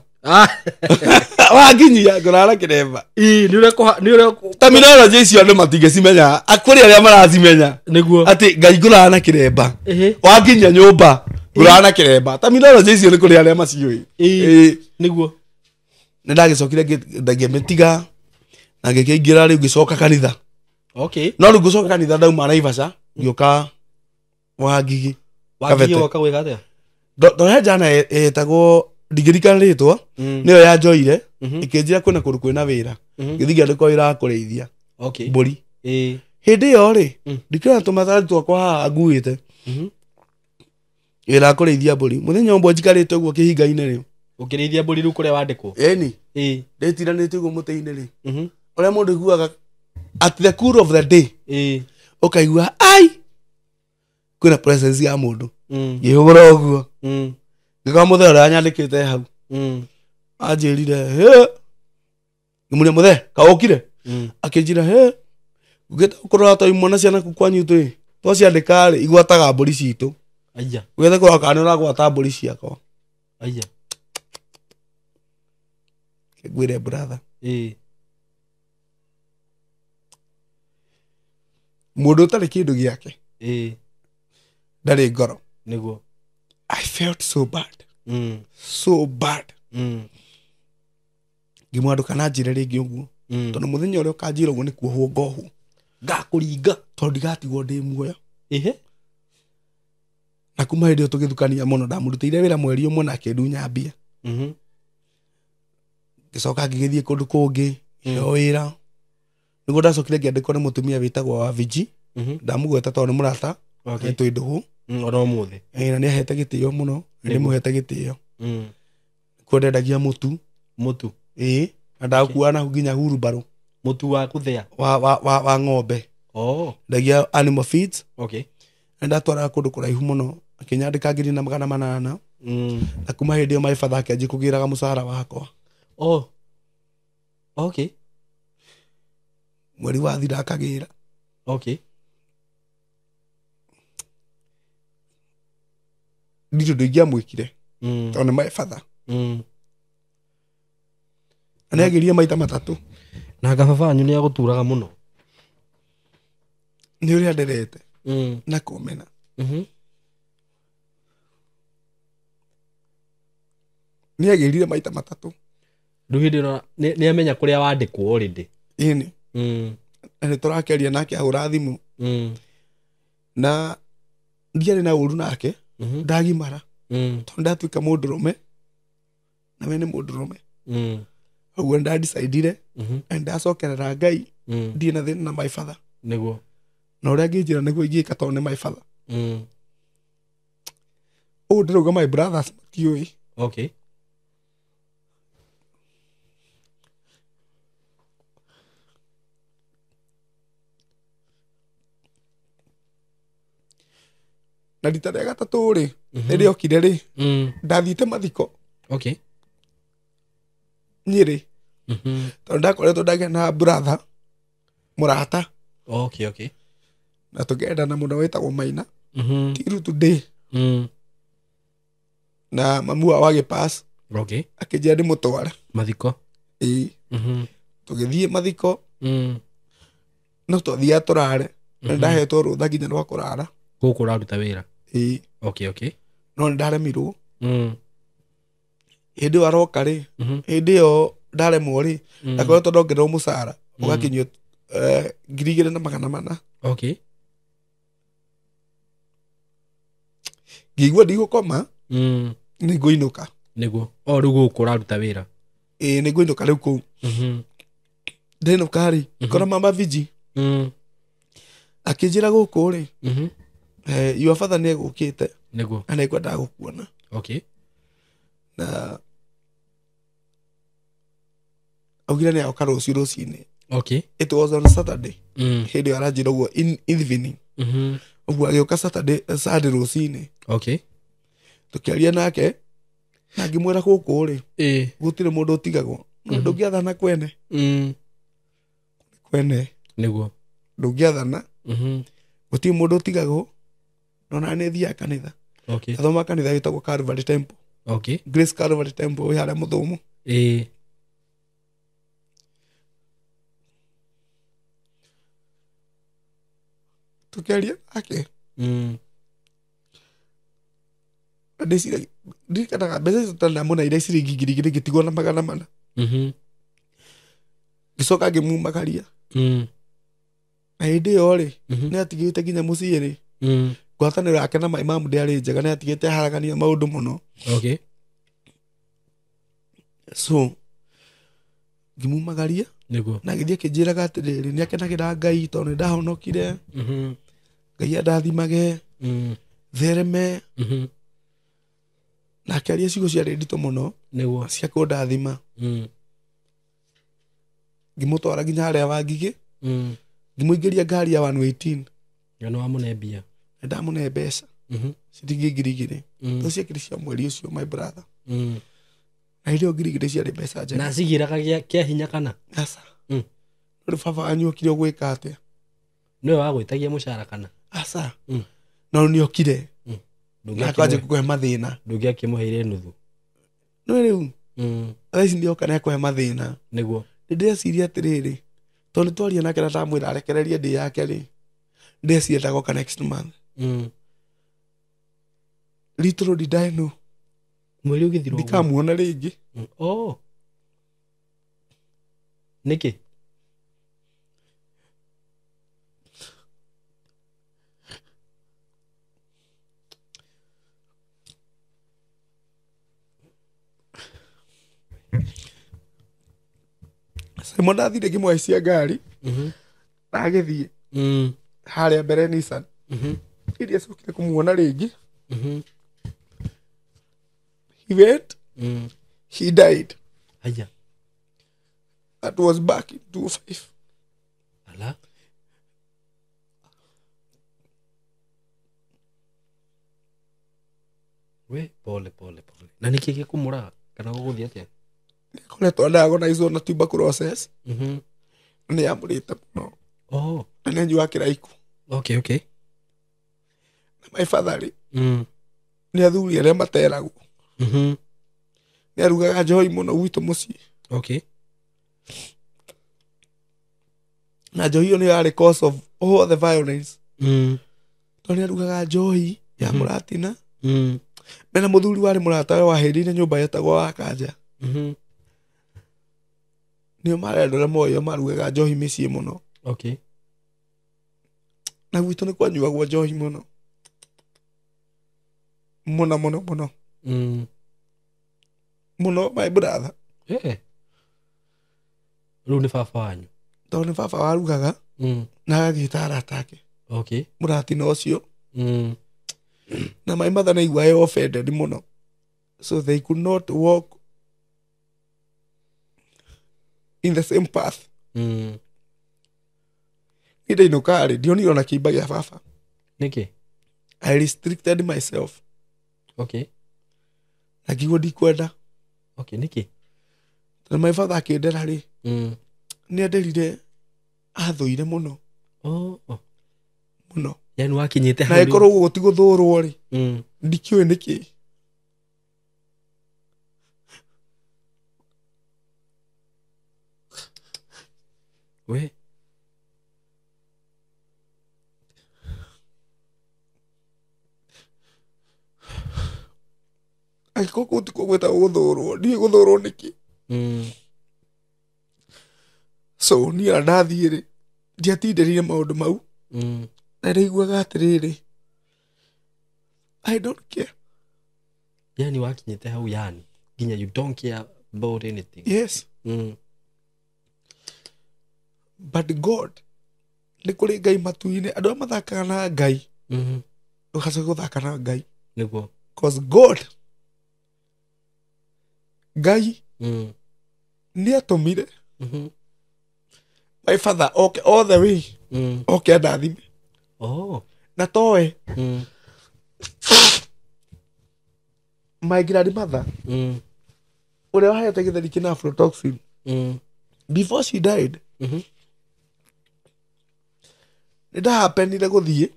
Speaker 1: Wanginyia ngũrara na kĩremba.
Speaker 2: Nĩ ũrĩa
Speaker 1: Terminology icio andũ matingĩcimenya. Kũrĩ arĩa maracimenya.
Speaker 2: Nĩguo.
Speaker 1: Atĩ Ngai ngũrara na kĩremba. Wanginyia nyũmba ngũrara na kĩremba. Terminology icio nĩ kũrĩ arĩa maciũĩ.
Speaker 2: Nĩguo.
Speaker 1: Nĩ ndagĩcokire ngĩmĩtiga na ngĩkĩingĩra rĩu ngĩcoka kanitha.
Speaker 2: Okay.
Speaker 1: No rĩu ngĩcoka kanitha ndauma Naivasha ngĩũka Wangigi.
Speaker 2: Wangigi woka gwĩka atĩa?
Speaker 1: Ndore njana ĩtagwo ndingĩririkana rĩtwa nĩyo yanjoire ĩkĩnjĩra kwĩna kũndũ kwĩna wĩra. Ngĩthiĩ ngĩandĩkwo wĩra wa kũrĩithia mbũri. Hĩndĩ ĩyo rĩ ndikĩona tũmatharĩ twakwa haha nguĩte. Wĩra wa kũrĩithia mbũri. Mũthenya ũmwe njikarĩte ũguo kĩhinga-inĩ rĩ.
Speaker 2: Ũkĩrĩithia mbũri rĩu kũrĩa wandĩkwo?
Speaker 1: Ĩni. Ndĩtiranĩte ũguo mũtĩ-inĩ rĩ. Ũrĩa mũndũ aiguaga at the cool of the day. Ũkaigua ai kwĩna presence ya mũndũ. Ngĩhũgũra ũguo. Ngĩkora mũthee ũrĩa wanyandĩkĩte hau. Anjĩrire hĩ. Ngĩmũria mũthee kaũkire? Akĩnjĩra hĩ. Ngĩta kũrora to imwe na ciana kuu kwanyu twĩ. Twaciandĩka rĩ igwataga mbũri citũ.
Speaker 2: Aya.
Speaker 1: Ũgĩte kũrora kana nĩ ũragwata mbũri ciakwa.
Speaker 2: Aya.
Speaker 1: Ngwĩre brother. Mũndũ ũtarĩ kĩndũ gĩake. Ndarĩ ngoro.
Speaker 2: Nĩguo.
Speaker 1: I felt so bad. So bad. Ngĩmwĩra ndũkananjĩre rĩngĩ ũguo. Tondũ mũthenya ũrĩa ũkanjĩra ũguo nĩ kuohwo ngohwo.
Speaker 2: Ngakũringa.
Speaker 1: Tondũ ndigatigwo ndĩ muoyo. Na kuma hĩndĩ ĩyo tũgĩthukania mũno, ndamũrutĩire wĩra mweri ũmwe na akĩndunya mbia. Ngĩcoka ngĩgĩthiĩ kũndũ kũngĩ, ngĩheo wĩra. Nĩguo ndacokire ngĩandĩkwo nĩ mũtumia wĩtagwo wa Viji. Ndamũgweta tondũ nĩ mũrata.
Speaker 2: Okay.
Speaker 1: Nĩ twĩ ndũgũ.
Speaker 2: Ona ũmũthĩ.
Speaker 1: Na nĩ ahete gĩtĩo mũno, na
Speaker 2: Nĩguo.
Speaker 1: ndĩmũhete gĩtĩo. Kuo ndendagia mũtu.
Speaker 2: Mũtu.
Speaker 1: Ĩĩ, na ndakua na nginya hurumbarũ.
Speaker 2: Mũtu wa kũthĩa?
Speaker 1: Wa ng'ombe.
Speaker 2: Oh.
Speaker 1: Ndendagia animal feeds.
Speaker 2: Okay.
Speaker 1: Na ndatwaraga kũndũ kũraihu mũno, akĩnyandĩka 1800. Na kuma hĩndĩ ĩyo my father akĩanjia kũgĩraga mũcara wakwa.
Speaker 2: Oh. Okay.
Speaker 1: Mweri wathira akagĩra.
Speaker 2: Okay.
Speaker 1: Ndirĩ ũndũ ingĩamwĩkire. Tondũ nĩ my father. Na nĩagĩrire maita matatũ.
Speaker 2: Na anga baba wanyu nĩagũturaga mũno?
Speaker 1: Nĩ ũrĩa nderete. Na kũmena. Nĩagĩrire maita matatũ.
Speaker 2: Rĩu hĩndĩ ĩno nĩamenya kũrĩa wandĩkwo already?
Speaker 1: Ĩni. Na nĩtũrakĩaria nake ahũra thimũ. Na ndiarĩ na ũru nake. Ndagimara. Tondũ ndatuĩka mũndũrũme. Na we nĩ mũndũrũme. Ũguo nĩndadecidire. Na nĩndacokerera Ngai. Ndirĩ na thĩna na my father.
Speaker 2: Nĩguo.
Speaker 1: Na ũrĩa angĩnjĩra nĩguo ingĩka tondũ nĩ my father. Ũũ ndĩrauga my brothers matiũĩ.
Speaker 2: Okay.
Speaker 1: Na rita rĩa gatatũ rĩ, rĩrĩa okire rĩ, ndathiĩte mathiko.
Speaker 2: Okay.
Speaker 1: Nyĩrĩ. Tondũ ndakoretwo ndagĩa na brother, mũrata.
Speaker 2: Okay, okay.
Speaker 1: Na tũkendana mũno wĩtagwo Maina. Till today. Na mamu wao agĩpass.
Speaker 2: Okay.
Speaker 1: Akĩnjĩra ndĩmũtware.
Speaker 2: Mathiko.
Speaker 1: Ĩĩ. Tũgĩthiĩ mathiko. No twathiaga tũrare. Na nĩndahetwo rũtha nginya rwa kũrara.
Speaker 2: Gũkũ ũraruta wĩra?
Speaker 1: Ĩĩ.
Speaker 2: Okay, okay.
Speaker 1: No nĩndaremirwo. Hĩndĩ ĩyo aroka rĩ, hĩndĩ ĩyo ndaremwo rĩ, ndakoretwo ndongererwo mũcara, ũgakinyio 2400.
Speaker 2: Okay.
Speaker 1: Ngĩigua ndigũkoma, nĩngũinũka.
Speaker 2: Nĩguo. O rĩu gũkũ ũraruta wĩra?
Speaker 1: Ĩĩ, nĩngũinũka rĩu kũu. Ndinũka rĩ, ngora mama Viji. Akĩnjĩra gũkũ rĩ, your father nĩegũkĩte.
Speaker 2: Nĩguo.
Speaker 1: Na nĩngwendaga gũkuona.
Speaker 2: Okay.
Speaker 1: Na augire nĩagoka rũciũ rũcinĩ.
Speaker 2: Okay.
Speaker 1: It was on Saturday. Hĩndĩ ĩyo aranjĩra ũguo in evening. Ũguo agĩũka Saturday, Sunday rũcinĩ.
Speaker 2: Okay.
Speaker 1: Tũkĩaria nake na ngĩmwĩra gũkũ rĩ, gũtirĩ mũndũ ũtigagwo. Ndũngĩathana kwene. Kwene.
Speaker 2: Nĩguo.
Speaker 1: Ndũngĩathana. Gũtirĩ mũndũ ũtigagwo. No na nĩ thiaga kanitha.
Speaker 2: Okay.
Speaker 1: Athoma kanitha wĩtagwo Calvary Temple.
Speaker 2: Okay.
Speaker 1: Grace Calvary Temple wĩ harĩa Mũthũmũ. Tũkĩaria nake. Ndĩciragia, ndirikanaga mbeca icio tondũ ndamũneire ciringi 2000 ngĩtigwo na 400. Ngĩcoka ngĩmumagaria. Na hĩndĩ ĩyo rĩ, nĩatigĩte nginya mũciĩ rĩ. Ngwatanĩro yake na maimamu ndĩarĩ njega, nĩatigĩte aharagania maũndũ mũno.
Speaker 2: Okay.
Speaker 1: So ngĩmumagaria.
Speaker 2: Nĩguo.
Speaker 1: Na agĩthiĩ akĩnjĩraga atĩrĩrĩ, nĩakenagĩra Ngai tondũ nĩndahonokire. Ngai andathimage. Thereme. Na akĩaria ciugo ciarĩ nditũ mũno.
Speaker 2: Nĩguo.
Speaker 1: Cia kũndathima. Ngĩmũtwara nginya harĩa Wangigĩ. Ngĩmũingĩria ngari ya 118.
Speaker 2: Na nĩwamũne mbia?
Speaker 1: Nĩndamũne mbeca. Ciringi 2000. Tondũ ciakĩrĩ cia mweri ũcio my brother. Na hĩndĩ ĩyo 2000 ciarĩ mbeca njega.
Speaker 2: Na cigĩraga kĩa hinya kana?
Speaker 1: Aca. Rĩu baba wanyu okire ũgwĩka atĩa?
Speaker 2: Nĩwe wagwĩtagia mũcara kana?
Speaker 1: Aca. No nĩokire. Na akanjia kũhe mathĩna.
Speaker 2: Ndũngĩakĩmũheire nuthu.
Speaker 1: No rĩu, thaa ici nĩoka nĩakũhe mathĩna.
Speaker 2: Nĩguo.
Speaker 1: Nĩndĩreciria atĩrĩrĩ, tondũ nĩtwaria nake na ndamwĩra arekererie ndĩ yake rĩ, ndĩreciria ndagoka next month. Little did I know.
Speaker 2: Mweri ũgĩthira ũguo.
Speaker 1: Ndikamuona rĩngĩ.
Speaker 2: Oh. Nĩkĩ?
Speaker 1: Simon ndathire ngĩmũhaicia ngari na agĩthiĩ harĩa mbere Nissan. Iria cokire kũmuona rĩngĩ. He went, he died.
Speaker 2: Haya.
Speaker 1: That was back in 2005.
Speaker 2: Ala. We pole pole pole. Na nĩkĩ gĩkũmũraga kana gũgũthiĩ atĩa?
Speaker 1: Nĩakoretwo diagnosed na tuberculosis. Nĩ yamũrĩte mũno.
Speaker 2: Oh.
Speaker 1: Na nĩ anyuaga kĩraikũ.
Speaker 2: Okay, okay.
Speaker 1: Na my father rĩ, nĩ athuri arĩa materagwo. Nĩ arugaga njohi mũno gwitũ mũciĩ.
Speaker 2: Okay.
Speaker 1: Na njohi ĩyo nĩyo yarĩ cause of all the violence. Tondũ nĩ arugaga njohi ya mũratina. Mena mũthuri warĩ mũratawe wahĩrĩire nyũmba yetagwo wa Kanja. Nĩo marĩ andũ arĩa moĩo marugaga njohi mĩciĩ mũno.
Speaker 2: Okay.
Speaker 1: Na gwitũ nĩ kwanyuagwo njohi mũno. Mũno mũno mũno. Mũno my brother.
Speaker 2: Yeah. Rĩu nĩ baba wanyu.
Speaker 1: Tondũ nĩ baba warugaga na agagĩta arata ake.
Speaker 2: Okay.
Speaker 1: Mũratina ũcio. Na my mother nĩaigua e offended mũno. So they could not walk in the same path. Niĩ ndainũka rĩ, ndionire ona kĩimba gĩa baba.
Speaker 2: Nĩkĩ?
Speaker 1: I restricted myself.
Speaker 2: Okay.
Speaker 1: Na ngiuga ndikwenda.
Speaker 2: Okay, nĩkĩ?
Speaker 1: Tondũ my father akĩndera rĩ, nĩ anderire athũire mũno.
Speaker 2: Oh.
Speaker 1: Mũno.
Speaker 2: Yani wakinyĩte
Speaker 1: Na ĩkorwo ũguo ti gũthũrwo rĩ, ndikĩũĩ nĩkĩ.
Speaker 2: We.
Speaker 1: Angĩkorwo kũu tikuo gwĩtagwo gũthũrwo, ndiũĩ gũthũrwo nĩkĩ. So niĩ ona ndathiĩ rĩ, ndiatindĩrire maũndũ mau. Na ndaiguaga atĩrĩrĩ, I don't care.
Speaker 2: Yani wakinyĩte hau yani nginya you don't care about anything.
Speaker 1: Yes. But God, nĩ kũrĩ Ngai matu-inĩ, andũ arĩa mathakaga na Ngai, ndũgacoke gũthaka na Ngai.
Speaker 2: Nĩguo.
Speaker 1: Cause God, Ngai nĩ atũmire my father oke all the way, oke andathime.
Speaker 2: Oh.
Speaker 1: Na towe my grandmother ũrĩa wahete gĩtheri kĩna aflatoxin, before she died, nĩ ndahapenire gũthiĩ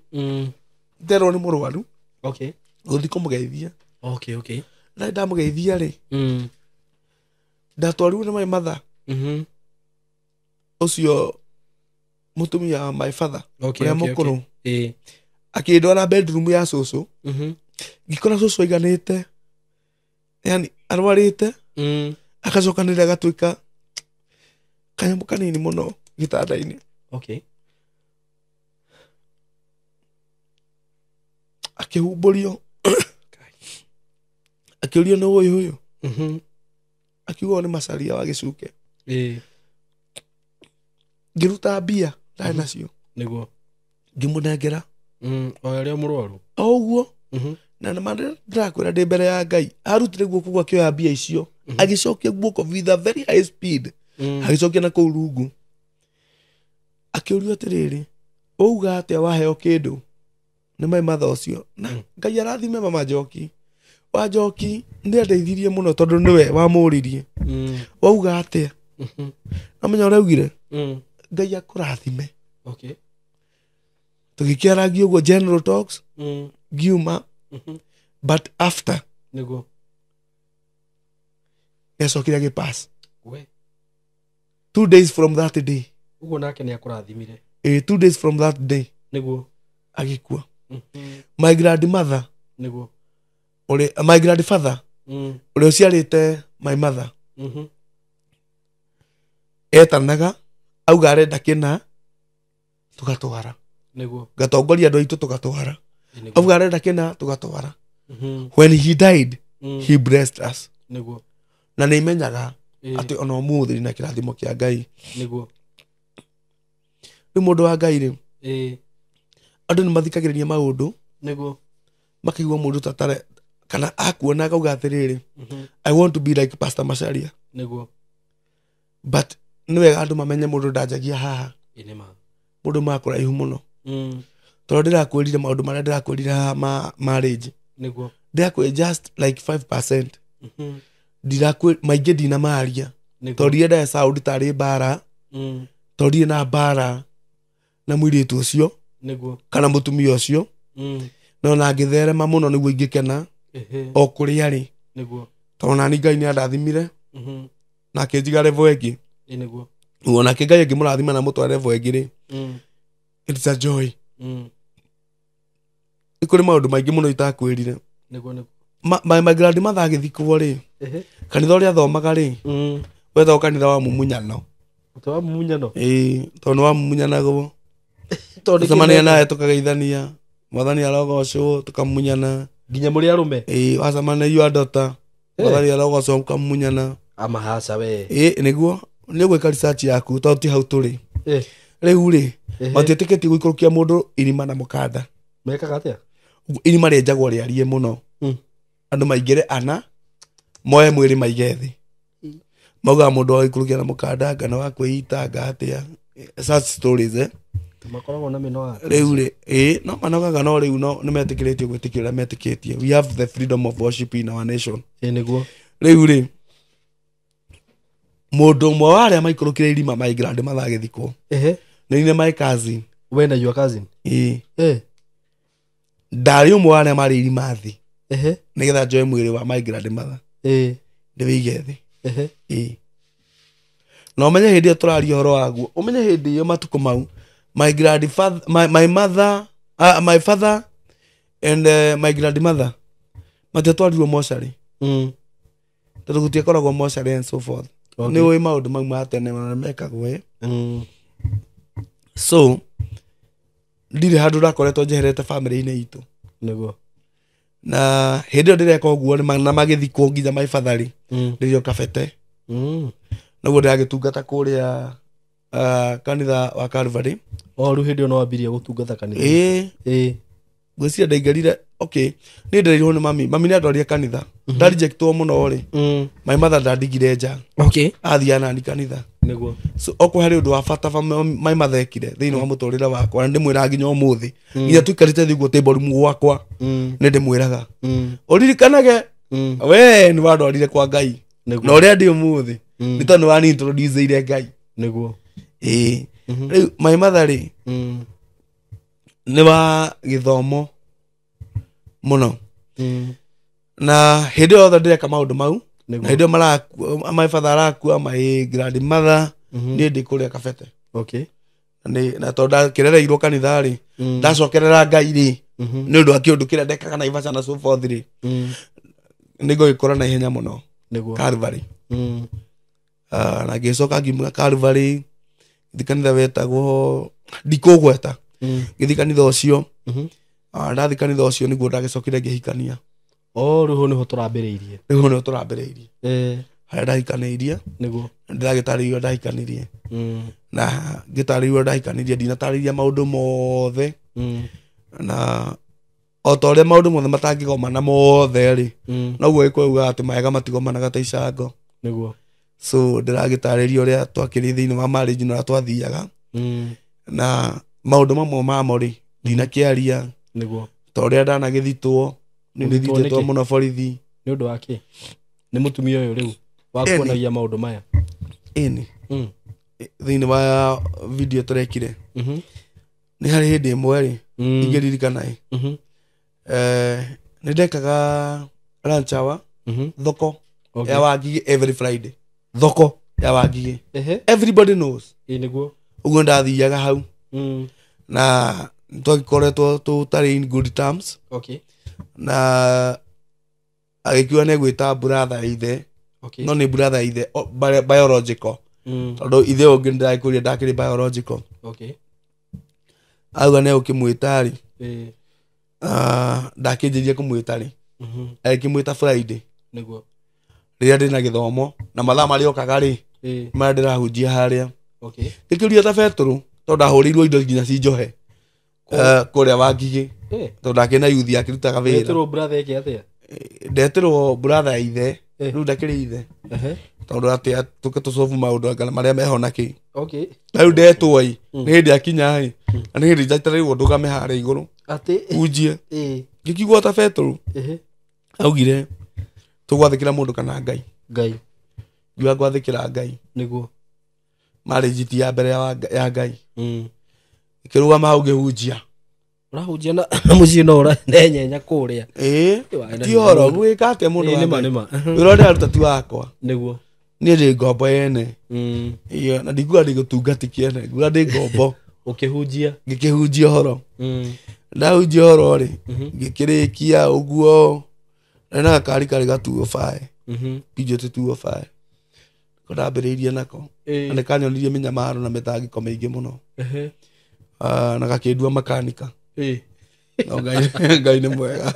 Speaker 1: nderwo nĩ mũrwaru.
Speaker 2: Okay.
Speaker 1: Gũthiĩ kũmũgeithia.
Speaker 2: Okay, okay.
Speaker 1: Na ndamũgeithia rĩ, ndatwarirwo nĩ my mother ũcio mũtumia wa my father,
Speaker 2: Okay,
Speaker 1: ũrĩa
Speaker 2: okay,
Speaker 1: mũkũrũ.
Speaker 2: Okay.
Speaker 1: Akĩndwara bedroom ya cũcũ. Ngĩkora cũcũ aiganĩte, yani arwarĩte, agacokanĩrĩra agatuĩka kanyamũ kanini mũno gĩtanda-inĩ.
Speaker 2: Okay.
Speaker 1: Akĩhumbũrio, akĩũrio nĩ ũyũ ũyũ, akiuga ũyũ nĩ Macharia wa gĩcuke. Ngĩruta mbia ndarĩ nacio,
Speaker 2: Nĩguo.
Speaker 1: ngĩmũnengera.
Speaker 2: O ũrĩa mũrwaru.
Speaker 1: O ũguo. Na nĩ ma ndĩrakwĩra ndĩ mbere ya Ngai, arutire guoko gwake akĩoya mbia icio, agĩcokia guoko with a very high speed, agĩcokia na kũu rungu. Akĩũrio atĩrĩrĩ, ũuga atĩa waheo kĩndũ nĩ my mother ũcio? Na Ngai arathime mama Njoki. Wa Njoki nĩ andeithirie mũno tondũ nĩwe wamũririe. Wauga atĩa? Na menya ũrĩa augire? Ngai akũrathime.
Speaker 2: Okay.
Speaker 1: Tũgĩkĩaragia ũguo general talks, ngiuma. But after
Speaker 2: Nĩguo.
Speaker 1: nĩacokire agĩpass.
Speaker 2: We.
Speaker 1: 2 days from that day.
Speaker 2: Ũguo nake nĩ akũrathimire.
Speaker 1: 2 days from that day
Speaker 2: Nĩguo.
Speaker 1: agĩkua. My grandmother,
Speaker 2: Nĩguo.
Speaker 1: ũrĩa my grandfather, ũrĩa ũciarĩte my mother, etanaga auga arenda kĩna, tũgatwara.
Speaker 2: Nĩguo.
Speaker 1: Ngatongoria andũ aitũ tũgatwara.
Speaker 2: Nĩguo.
Speaker 1: Auga arenda kĩna, tũgatwara. When he died, he blessed us.
Speaker 2: Nĩguo.
Speaker 1: Na nĩ imenyaga Atĩ ona ũmũthĩ ndĩna kĩrathimo kĩa Ngai.
Speaker 2: Nĩguo.
Speaker 1: Rĩu mũndũ wa Ngai rĩ,
Speaker 2: Ĩĩ.
Speaker 1: andũ nĩ mathikagĩrĩria maũndũ,
Speaker 2: Nĩguo.
Speaker 1: makaigua mũndũ tatare kana akuona akauga atĩrĩrĩ, "I want to be like Pastor Macharia."
Speaker 2: Nĩguo.
Speaker 1: But nĩ wega andũ mamenye mũndũ ndanjagia haha.
Speaker 2: Ĩĩ nĩ ma.
Speaker 1: Mũndũ makũraihu mũno, tondũ ndĩrakwĩrire maũndũ marĩa ndĩrakwĩrire haha ma marriage.
Speaker 2: Nĩguo.
Speaker 1: Ndĩrakwĩrire just like 5%. Ndirakwĩ maingĩ ndinamaria.
Speaker 2: Nĩguo.
Speaker 1: Tondũ ndiendaga sound tarĩ mbara. Tondũ ndirĩ na mbara na mũirĩtu ũcio
Speaker 2: Nĩguo.
Speaker 1: kana mũtumia ũcio. No na ngĩtherema mũno nĩguo ingĩkena o kũrĩa rĩ.
Speaker 2: Nĩguo.
Speaker 1: Tondũ nani Ngai nĩ andathimire na akĩnjiga level ĩngĩ.
Speaker 2: Ĩĩ nĩguo.
Speaker 1: Onake Ngai angĩmũrathima na mũtware level ĩngĩ rĩ, it's a joy. Nĩ kũrĩ maũndũ maingĩ mũno itakwĩrire.
Speaker 2: Nĩguo nĩguo.
Speaker 1: My grandmother agĩthikwo rĩ, kanitha ũrĩa athomaga rĩ, wetagwo kanitha wa mumunyano.
Speaker 2: Ũtĩ wa mumunyano.
Speaker 1: Ĩĩ, tondũ nĩ wa mumunyanagwo.
Speaker 2: Tondũ
Speaker 1: Tũcemania naye tũkageithania, Mwathani arogocwo, tũkamunyana.
Speaker 2: Nginya mũrĩ arũme.
Speaker 1: Ĩĩ, wacemania your daughter, Mwathani arogocwo, mũkamunyana.
Speaker 2: Amahaca we.
Speaker 1: Ĩĩ nĩguo, nĩ ũgwĩka research yaku tondũ ti hau tũrĩ. Rĩu rĩ, matiĩtĩkĩtie gũikũrũkia mũndũ irima na mũkanda.
Speaker 2: Mekaga atĩa?
Speaker 1: Irima rĩenjagwo rĩarie mũno. Andũ maingĩre ana, moe mwĩrĩ maige thĩ. Maugaga mũndũ wa gũikũrũkia na mũkanda anga nĩ wa kwĩita anga atĩa. Such stories, eh.
Speaker 2: Makoragwo na mĩnoga.
Speaker 1: Rĩu rĩ, ĩĩ no manogaga, no rĩu no nĩ metĩkĩrĩtio gwĩtĩkĩra ũrĩa metĩkĩtie. We have the freedom of worship in our nation.
Speaker 2: Ĩĩ nĩguo.
Speaker 1: Rĩu rĩ, mũndũ ũmwe wa arĩa maikũrũkire irima my grandmother agĩthikwo nĩ nĩ my cousin.
Speaker 2: We na your cousin.
Speaker 1: Ĩĩ, ndarĩ ũmwe wa arĩa marĩ irima thĩ nĩgetha njoe mwĩrĩ wa my grandmother ndĩwĩige thĩ. Ĩĩ, na ũmenye hĩndĩ ĩyo tũraria ũhoro waguo, ũmenye hĩndĩ ĩyo matukũ mau my grandfather, my mother, my father and my grandmother matiatwarirwo mocarĩ, tondũ gũtiakoragwo mocarĩ and so forth. Nĩ ũĩ maũndũ mau ma tene marĩa mekagwo ĩ. So ndirĩ handũ ndakoretwo njeherete bamĩrĩ-inĩ itũ.
Speaker 2: Nĩguo.
Speaker 1: Na hĩndĩ ĩyo ndĩreka ũguo na magĩthikwo nginya my father rĩ, ndĩrĩ o Kabete. Noguo ndĩragĩtungata kũrĩa kanitha wa Calvary.
Speaker 2: O rĩu hĩndĩ ĩyo no wambirie gũtungata kanitha.
Speaker 1: Ĩĩ. Ngwĩciria ndaingĩrire, okay, niĩ ndereirwo nĩ mami. Mami nĩ andwarire kanitha, ndarejectwo mũno rĩ, my mother ndandigire nja. Athiaga nani kanitha.
Speaker 2: Nĩguo.
Speaker 1: So okorwo harĩ ũndũ wa bata my mother ekire thĩinĩ wa mũtũrĩre wakwa, na ndĩmwĩraga nginya ũmũthĩ, nginya tũikarĩte thĩ ũguo table room gwakwa, nĩ ndĩmwĩraga, "Ũririkanage we nĩ wandwarire kwa Ngai na ũrĩa ndĩ ũmũthĩ nĩ tondũ nĩ wani introduce Ngai."
Speaker 2: Nĩguo.
Speaker 1: Ĩĩ, rĩu my mother rĩ, nĩ wa gĩthomo mũno. Na hĩndĩ ĩyo yothe ndĩreka maũndũ mau, na hĩndĩ ĩyo marakua, my father arakua, my grandmother, niĩ ndĩ kũrĩa Kabete. Na tondũ ndakĩrereirwo kanitha rĩ, ndacokerera Ngai rĩ, nĩ ũndũ wa kĩũndũ kĩrĩa ndekaga Naivasha na so forth rĩ, nĩ ngũgĩkũra na ihenya mũno.
Speaker 2: Nĩguo.
Speaker 1: Calvary. Na ngĩcoka ngiuma Calvary, ngĩthiĩ kanitha wetagwo, ndikũgweta. Ngĩthiĩ kanitha ũcio. Ndathiĩ kanitha ũcio nĩguo ndagĩcokire ngĩhikania.
Speaker 2: O rĩu hau nĩho tũrambĩrĩirie.
Speaker 1: Rĩu hau nĩho tũrambĩrĩirie, harĩa ndahikanĩirie.
Speaker 2: Nĩguo.
Speaker 1: Ndĩragĩtarĩirio ndahikanirie, na ngĩtarĩirio ndahikanirie, ndinatarĩria maũndũ mothe. Na o ta ũrĩa maũndũ mothe matangĩgomana mothe rĩ, noguo Gĩkũyũ ugaga atĩ maega matigomanaga ta icango.
Speaker 2: Nĩguo.
Speaker 1: So ndĩragĩtarĩria ũrĩa twakĩrĩ thĩinĩ wa marriage na ũrĩa twathiaga, na maũndũ mamwe mamo rĩ, ndinakĩaria.
Speaker 2: Nĩguo.
Speaker 1: Ta ũrĩa ndanagĩthitwo nĩ
Speaker 2: Gũthitwo
Speaker 1: nĩthitĩtwo
Speaker 2: nĩkĩ?
Speaker 1: mũno borithi.
Speaker 2: Nĩ ũndũ wa kĩ? Nĩ mũtumia ũyũ rĩu wakuonagia maũndũ maya?
Speaker 1: Ĩni. Thĩinĩ wa video tũrekire, nĩ harĩ hĩndĩ ĩmwe rĩ, ingĩririkana ĩ, nĩ ndekaga lunch hour thoko ya Wangigĩ every Friday.
Speaker 2: Thoko.
Speaker 1: Ya Wangigĩ. Everybody knows.
Speaker 2: Ĩ nĩguo.
Speaker 1: Ũguo ndathiaga hau, na twagĩkoretwo tũtarĩ in good terms. Na agĩkiuga nĩ egwĩta brother ithe. No nĩ brother ithe biological, tondũ ithe ũngĩ ndĩragĩkũria ndakĩrĩ biological. Auga nĩ egũkĩmwĩta rĩ, ndakĩnjĩrie kũmwĩta rĩ, agĩkĩmwĩta Friday.
Speaker 2: Nĩguo.
Speaker 1: Rĩrĩa ndĩna gĩthomo na mathaa marĩa okaga rĩ, marĩa ndĩrahunjia harĩa.
Speaker 2: Okay.
Speaker 1: Ngĩkĩũria ta Betũrũ, tondũ ndahũrĩirwo indo nginya cinjohe kũrĩa Wangigĩ, tondũ ndakĩrĩ na yuthi akĩrutaga wĩra.
Speaker 2: Wetĩrwo brother eke atĩa?
Speaker 1: Ndetĩrwo brother ya ithe, rĩu ndakĩrĩ ithe, tondũ atĩ tũke tũcobu maũndũ anga marĩa meho na kĩ.
Speaker 2: Okay.
Speaker 1: Na rĩu ndetwo ĩ, nĩ hĩndĩ akinya ĩ, na nĩ hĩndĩ njetereirwo ndũgame harĩa igũrũ
Speaker 2: Atĩ
Speaker 1: hunjie. Ngĩkigua ta Betũrũ augire tũgwathĩkĩra mũndũ kana Ngai.
Speaker 2: Ngai.
Speaker 1: Ngiuga ngwathĩkĩra Ngai.
Speaker 2: Nĩguo.
Speaker 1: Marĩ njiti ya mbere ya Ngai. Ngĩrũgama hau ngĩhunjia.
Speaker 2: Ũrahunjia na mũciĩ no ũranenyenya kũrĩa.
Speaker 1: Ĩĩ, ti ũhoro gwĩka atĩa mũndũ wa
Speaker 2: Nĩma
Speaker 1: Ngai.
Speaker 2: nĩma.
Speaker 1: Wĩra ũrĩa ndĩraruta ti wakwa.
Speaker 2: Nĩguo.
Speaker 1: Niĩ ndĩ ngombo yene. Iyo, na ndikuga ndĩ gĩtungati kĩene, nguga ndĩ ngombo.
Speaker 2: Ũkĩhunjia.
Speaker 1: Ngĩkĩhunjia ũhoro. Ndahunjia ũhoro rĩ, ngĩkĩrĩkia ũguo. Na na gakari karĩ ga 205. PJ 205. Ko ndambĩrĩirie nako. Na nĩ kanyonirie mĩnyamaro na mĩtangĩko mĩingĩ mũno. Na gakĩndua makanika. No Ngai nĩ mwega.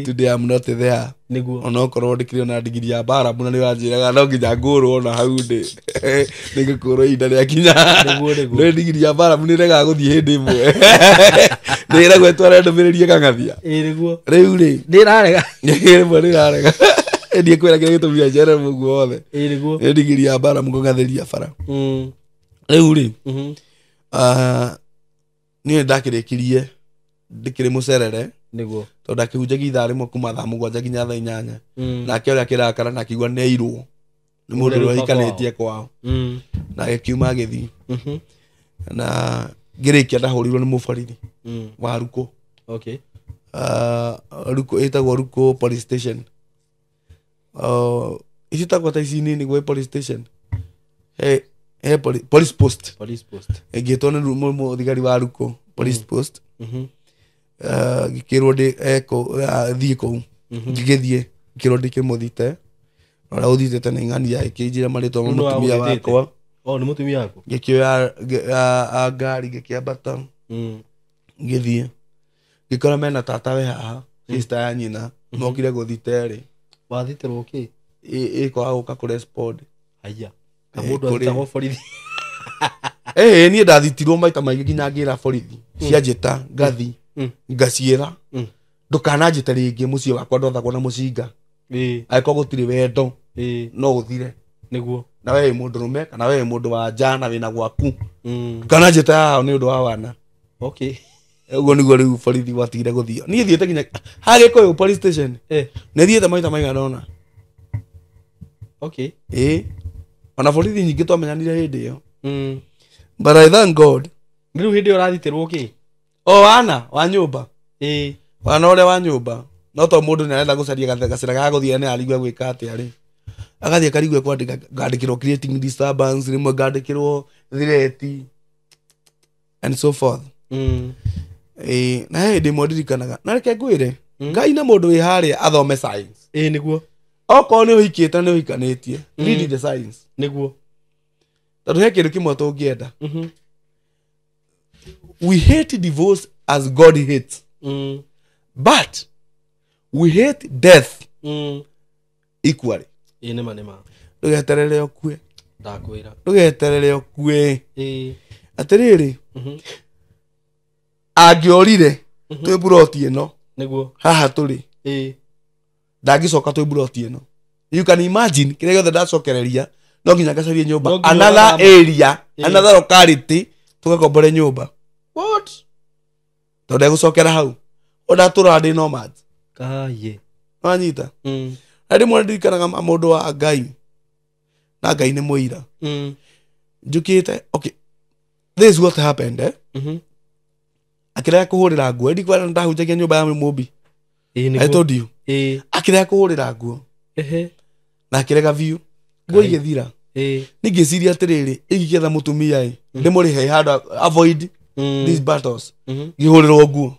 Speaker 1: Today I'm not there.
Speaker 2: Nĩguo.
Speaker 1: Onokorwo ndĩkĩrĩ ona ndigiri ya mbara mũno nĩ wanjĩraga no nginya ngũrwo ona hau ndĩ. Nĩngũkũrwo ihinda rĩakinya.
Speaker 2: Nĩguo, nĩguo.
Speaker 1: Nĩ ndigiri ya mbara nĩ ĩregaga gũthiĩ hĩndĩ ĩmwe. Nĩ ĩragwo ĩtware ndũmĩrĩri ĩkang'athia.
Speaker 2: Nĩguo.
Speaker 1: Rĩu rĩ.
Speaker 2: Nĩ ĩrarega.
Speaker 1: Rĩmwe nĩ ĩrarega. Ndiĩ kwĩra kĩrĩa gĩtũmire njere mũguo wothe.
Speaker 2: Nĩguo.
Speaker 1: Nĩ ndigiri ya mbara mũkũng'athĩria bara. Rĩu rĩ. Niĩ ndakĩrĩkirie ndĩkĩrĩ mũcerere.
Speaker 2: Nĩguo.
Speaker 1: Tondũ ndakĩhunjagia ithaa rĩmwe kuma thaa 7 nginya thaa 8. Nake ũrĩa akĩrakara na akiuga nĩ airwo nĩ mũndũ ũrĩa ũhikanĩtie kwao. Na agĩkiuma agĩthiĩ. Na ngĩrĩkia ndahũrirwo nĩ mũborithi wa Ruku.
Speaker 2: Okay.
Speaker 1: Ruku ĩtagwo Ruku police station. Ici tagwo ta ici nini gwĩ police station. He police post.
Speaker 2: Police post.
Speaker 1: Ngĩtwo nĩ mũthigari wa Ruku police post. Ngĩkĩrwo ndĩ thiĩ kũu. Ngĩgĩthiĩ ngĩkĩrwo ndĩkĩmũthite. Na ũrĩa ũthitĩte nĩ ng'ania ĩkĩnjĩra marĩtwa ma
Speaker 2: Nĩ wa
Speaker 1: mũtumia
Speaker 2: gũthitĩte?
Speaker 1: wakwa.
Speaker 2: Oh, nĩ mũtumia waku?
Speaker 1: Ngĩkĩoya ngari ngĩkĩambata. Ngĩthiĩ. Ngĩkora mena tata we haha, sister ya nyina, mokire gũthita erĩ.
Speaker 2: Wathitĩrwo kĩ?
Speaker 1: Ĩkwaga gũka kũrespond.
Speaker 2: Haiya. Kamũndũ athitagwo borithi.
Speaker 1: Niĩ ndathitirwo maita maingĩ nginya ngĩra borithi. Cianjĩta, ngathi, ngaciĩra. Ndũkananjĩte rĩngĩ mũciĩ wakwa ndothagwo na mũcinga. Angĩkorwo gũtirĩ wendo, no ũthire.
Speaker 2: Nĩguo.
Speaker 1: Na we wĩ mũndũrũme kana we wĩ mũndũ wa nja na wĩna gwaku. Ndũkananjĩte haha nĩ ũndũ wa wana.
Speaker 2: Okay.
Speaker 1: Ũguo nĩguo rĩu borithi gwatigire gũthio. Niĩ thiĩte nginya ha Gĩkũyũ police station. Nĩ thiĩte maita maigana ũna.
Speaker 2: Okay.
Speaker 1: Ona borithi nyingĩ twamenyanire hĩndĩ ĩyo. But I thank God.
Speaker 2: Rĩu hĩndĩ ĩyo ũrathitĩrwo kĩ?
Speaker 1: O wana wa nyũmba. Wana ũrĩa wa nyũmba. No to mũndũ nĩ arenda gũcaria gacĩra ga gũthiĩ nĩ arigwe gwĩka atĩa rĩ. Agathiĩ akarigwo kwandĩka, ngandĩkĩrwo creating disturbance, rĩmwe ngandĩkĩrwo threat and so forth. Na he hĩndĩ ĩmwe ndirikanaga. Na reke ngwĩre, Ngai na mũndũ wĩ harĩa athome science.
Speaker 2: Nĩguo.
Speaker 1: Okorwo nĩ ũhikĩte na nĩ ũhikanĩtie, read the science.
Speaker 2: Nĩguo.
Speaker 1: Tondũ he kĩndũ kĩmwe tũngĩenda. We hate divorce as God hates. But we hate death equally.
Speaker 2: Nĩma nĩma.
Speaker 1: Ndũgeterere ũkue.
Speaker 2: Ndakwĩra.
Speaker 1: Ndũgeterere ũkue. Atĩrĩrĩ, angĩorire twĩ buroti ĩno.
Speaker 2: Nĩguo.
Speaker 1: Haha tũrĩ. Ndangĩcoka twĩ buroti ĩno. You can imagine kĩrĩa gĩothe ndacokereria no nginya ngacarie nyũmba.
Speaker 2: No nginya
Speaker 1: Another
Speaker 2: ũgathama.
Speaker 1: area, another locality, tũgakombore nyũmba.
Speaker 2: What?
Speaker 1: Tondũ ndegũcokera hau. O ndatũraga ndĩ nomad.
Speaker 2: Kaye.
Speaker 1: Wanyita? Na rĩmwe ndirikanaga mũndũ wa Ngai. Na Ngai nĩ mũira. Njũkĩte, okay. This is what happened, eh? Akĩrega kũhũrĩra nguo. Ndikwenda ndahunjagia nyũmba ya Mũmbi. I told you. Akĩrega kũhũrĩra nguo. Na akĩrega biũ. Nguo igĩthira. Ningĩciria atĩrĩrĩ, ingĩkĩetha mũtumia ĩ, ndĩmũrĩhe handũ avoid these battles. Ngĩhũrĩrwo nguo.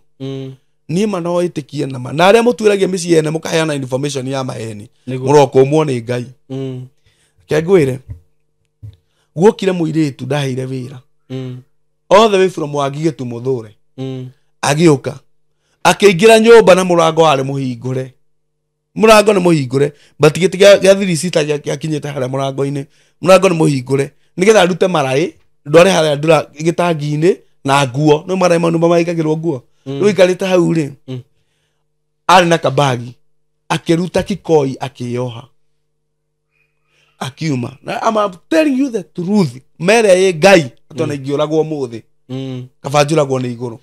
Speaker 1: Niĩ ma no ĩtĩkie na ma. Na arĩa mũtuĩragia mĩciĩ ene mũkaheana information ya maheni. Mũrokũmwo nĩ Ngai. Reke ngwĩre, guokire mũirĩtu ndaheire wĩra. All the way from Wangigĩ to Mũthũre. Agĩũka. Akĩingĩra nyũmba na mũrango warĩ mũhingũre. Mũrango nĩ mũhingũre, but gĩtĩ gĩa 3 seater gĩakinyĩte harĩa mũrango-inĩ. Mũrango nĩ mũhingũre nĩgetha ndute maraĩ ndware harĩa ndura gĩtangi-inĩ na nguo. Nĩ maraĩ mau nĩmo maikagĩrwo nguo. Rĩu ikarĩte hau rĩ, arĩ na kabagi, akĩruta kikoi, akĩyoha, akiuma. Na I'm telling you the truth, mere ĩ Ngai atĩ ona ingĩũragwo ũmũthĩ, kaba njũragwo nĩ igũrũ.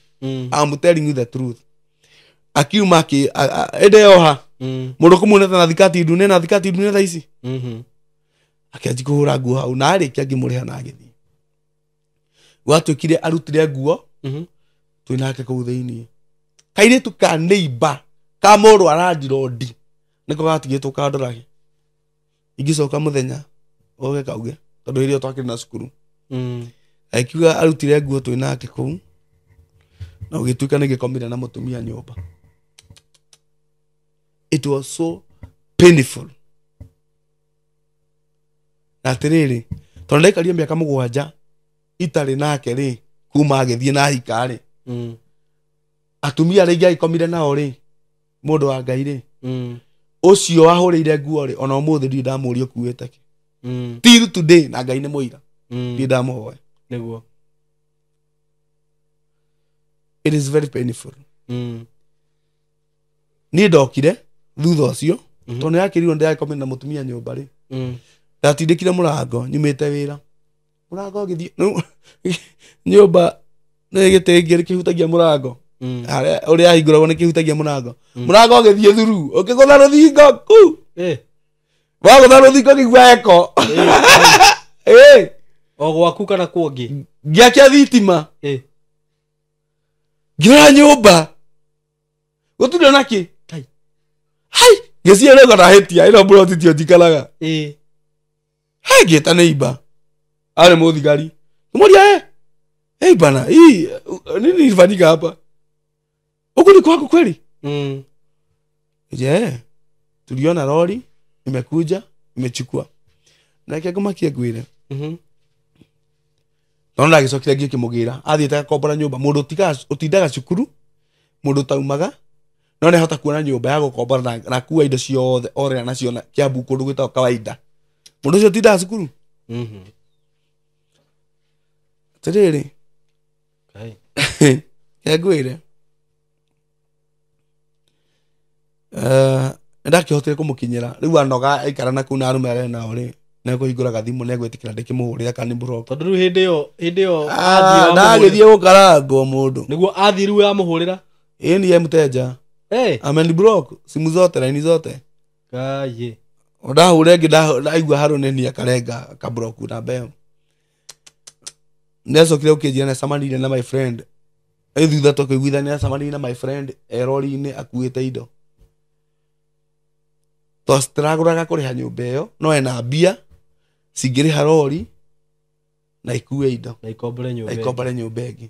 Speaker 1: I'm telling you the truth. Akiuma akĩ ĩndĩ yoha mũndũ kũmuonete na thikati ndune, na thikati ndune thaa ici. Akĩanji kũhũra nguo hau, na arĩkia ngĩmũrĩha na agĩthiĩ. Gwatuĩkire arutire nguo twĩ nake kũu thĩiniĩ. Kairĩtu ka neighbor ka mũndũ arandirondi nĩko gatigĩtwo kandorage. Ingĩcoka mũthenya oge kauge, tondũ hĩndĩ ĩyo twakĩrĩ na cukuru, akiuga arutire nguo twĩ nake kũu, na ũgĩtuĩka nĩ gĩkomire na mũtumia nyũmba. It was so painful. Na atĩrĩrĩ, tondũ ndaikarie mĩaka 7 itarĩ nake rĩ, kuma agĩthiĩ na hika rĩ, atumia arĩa ingĩ agĩkomire nao rĩ, mũndũ wa Ngai rĩ, ũcio wahũrĩire nguo rĩ, ona ũmũthĩ ndirĩ ndamũria ũkuĩte kĩ. Till today, na Ngai nĩ mũira, ndirĩ ndamũhoya.
Speaker 2: Nĩguo.
Speaker 1: It is very painful. Niĩ ndokire thutha ũcio, tondũ nĩ yakĩrirwo ndĩragĩkomire na mũtumia nyũmba rĩ, ndatindĩkire mũrango nyumĩte wĩra, mũrango ũgĩthiĩ. Rĩu, nyũmba nĩ gĩtĩ kĩngĩ kĩhutagia mũrango, harĩa ũrĩa ahingũragwo nĩ kĩhutagia mũrango. Mũrango ũgĩthiĩ thuru, ũkĩgũtha rũthingo ku. Wagũtha rũthingo ngĩigua eko.
Speaker 2: O gwaku kana kuongĩ?
Speaker 1: Ngĩakia thitima, ngĩrora nyũmba gũtirĩ ona kĩ.
Speaker 2: Kai.
Speaker 1: Hai, ngĩciria rĩu ndahĩtia, ĩno mburoti tio njikaraga. Hai, ngĩta neighbor, arĩ mũthigari, ngĩmũria, "Eh, hey bana, hii nini ilifanyika hapa? Huku ni kwako kweli?" Je, tuliona lori imekuja imechukua. Na kĩngũmakia ngwĩre, no ndagĩcokire ngĩkĩmũgĩra, athiĩte agakombora nyũmba. Mũndũ ũtindaga cukuru, mũndũ ũtaumaga, no nĩ ahota kuona nyũmba ya gũkombora na kuua indo ciothe orera nacio na Kiambu kũndũ gwĩtagwo Kawaida. Mũndũ ũcio ũtindaga cukuru. Atĩrĩrĩ,
Speaker 2: Kai.
Speaker 1: ngwĩre, nĩndakĩhotire kũmũkinyĩra. Rĩu anoga aikara na kũu na arũme arĩa nao rĩ, nĩekũhingũraga thimũ, nĩegwĩtĩkĩra ndĩkĩmũhũrĩra kana nĩ block.
Speaker 2: Tondũ rĩu hĩndĩ ĩyo athiĩ wamũhũrĩra.
Speaker 1: Ndagĩthiĩ gũkarangwo mũndũ.
Speaker 2: Nĩguo athiĩ rĩu wamũhũrĩra.
Speaker 1: Ĩ niye mteja. Ameni block simu zote, laini zote.
Speaker 2: Kaye.
Speaker 1: Ndahũra ĩngĩ, ndaigua harũ nĩ akarenga akablock namba ĩyo. Nĩacokire gũkĩnjĩra nĩacemanĩrie na my friend. Ĩ thutha tũkĩiguithania, nĩacemanĩrie na my friend e rori-inĩ akuĩte indo. Twastragũraga kũrĩha nyũmba ĩyo, no ena mbia cingĩrĩha rori na ikue indo
Speaker 2: Na ikombore
Speaker 1: na
Speaker 2: nyũmba ĩngĩ.
Speaker 1: ikombore nyũmba ĩngĩ.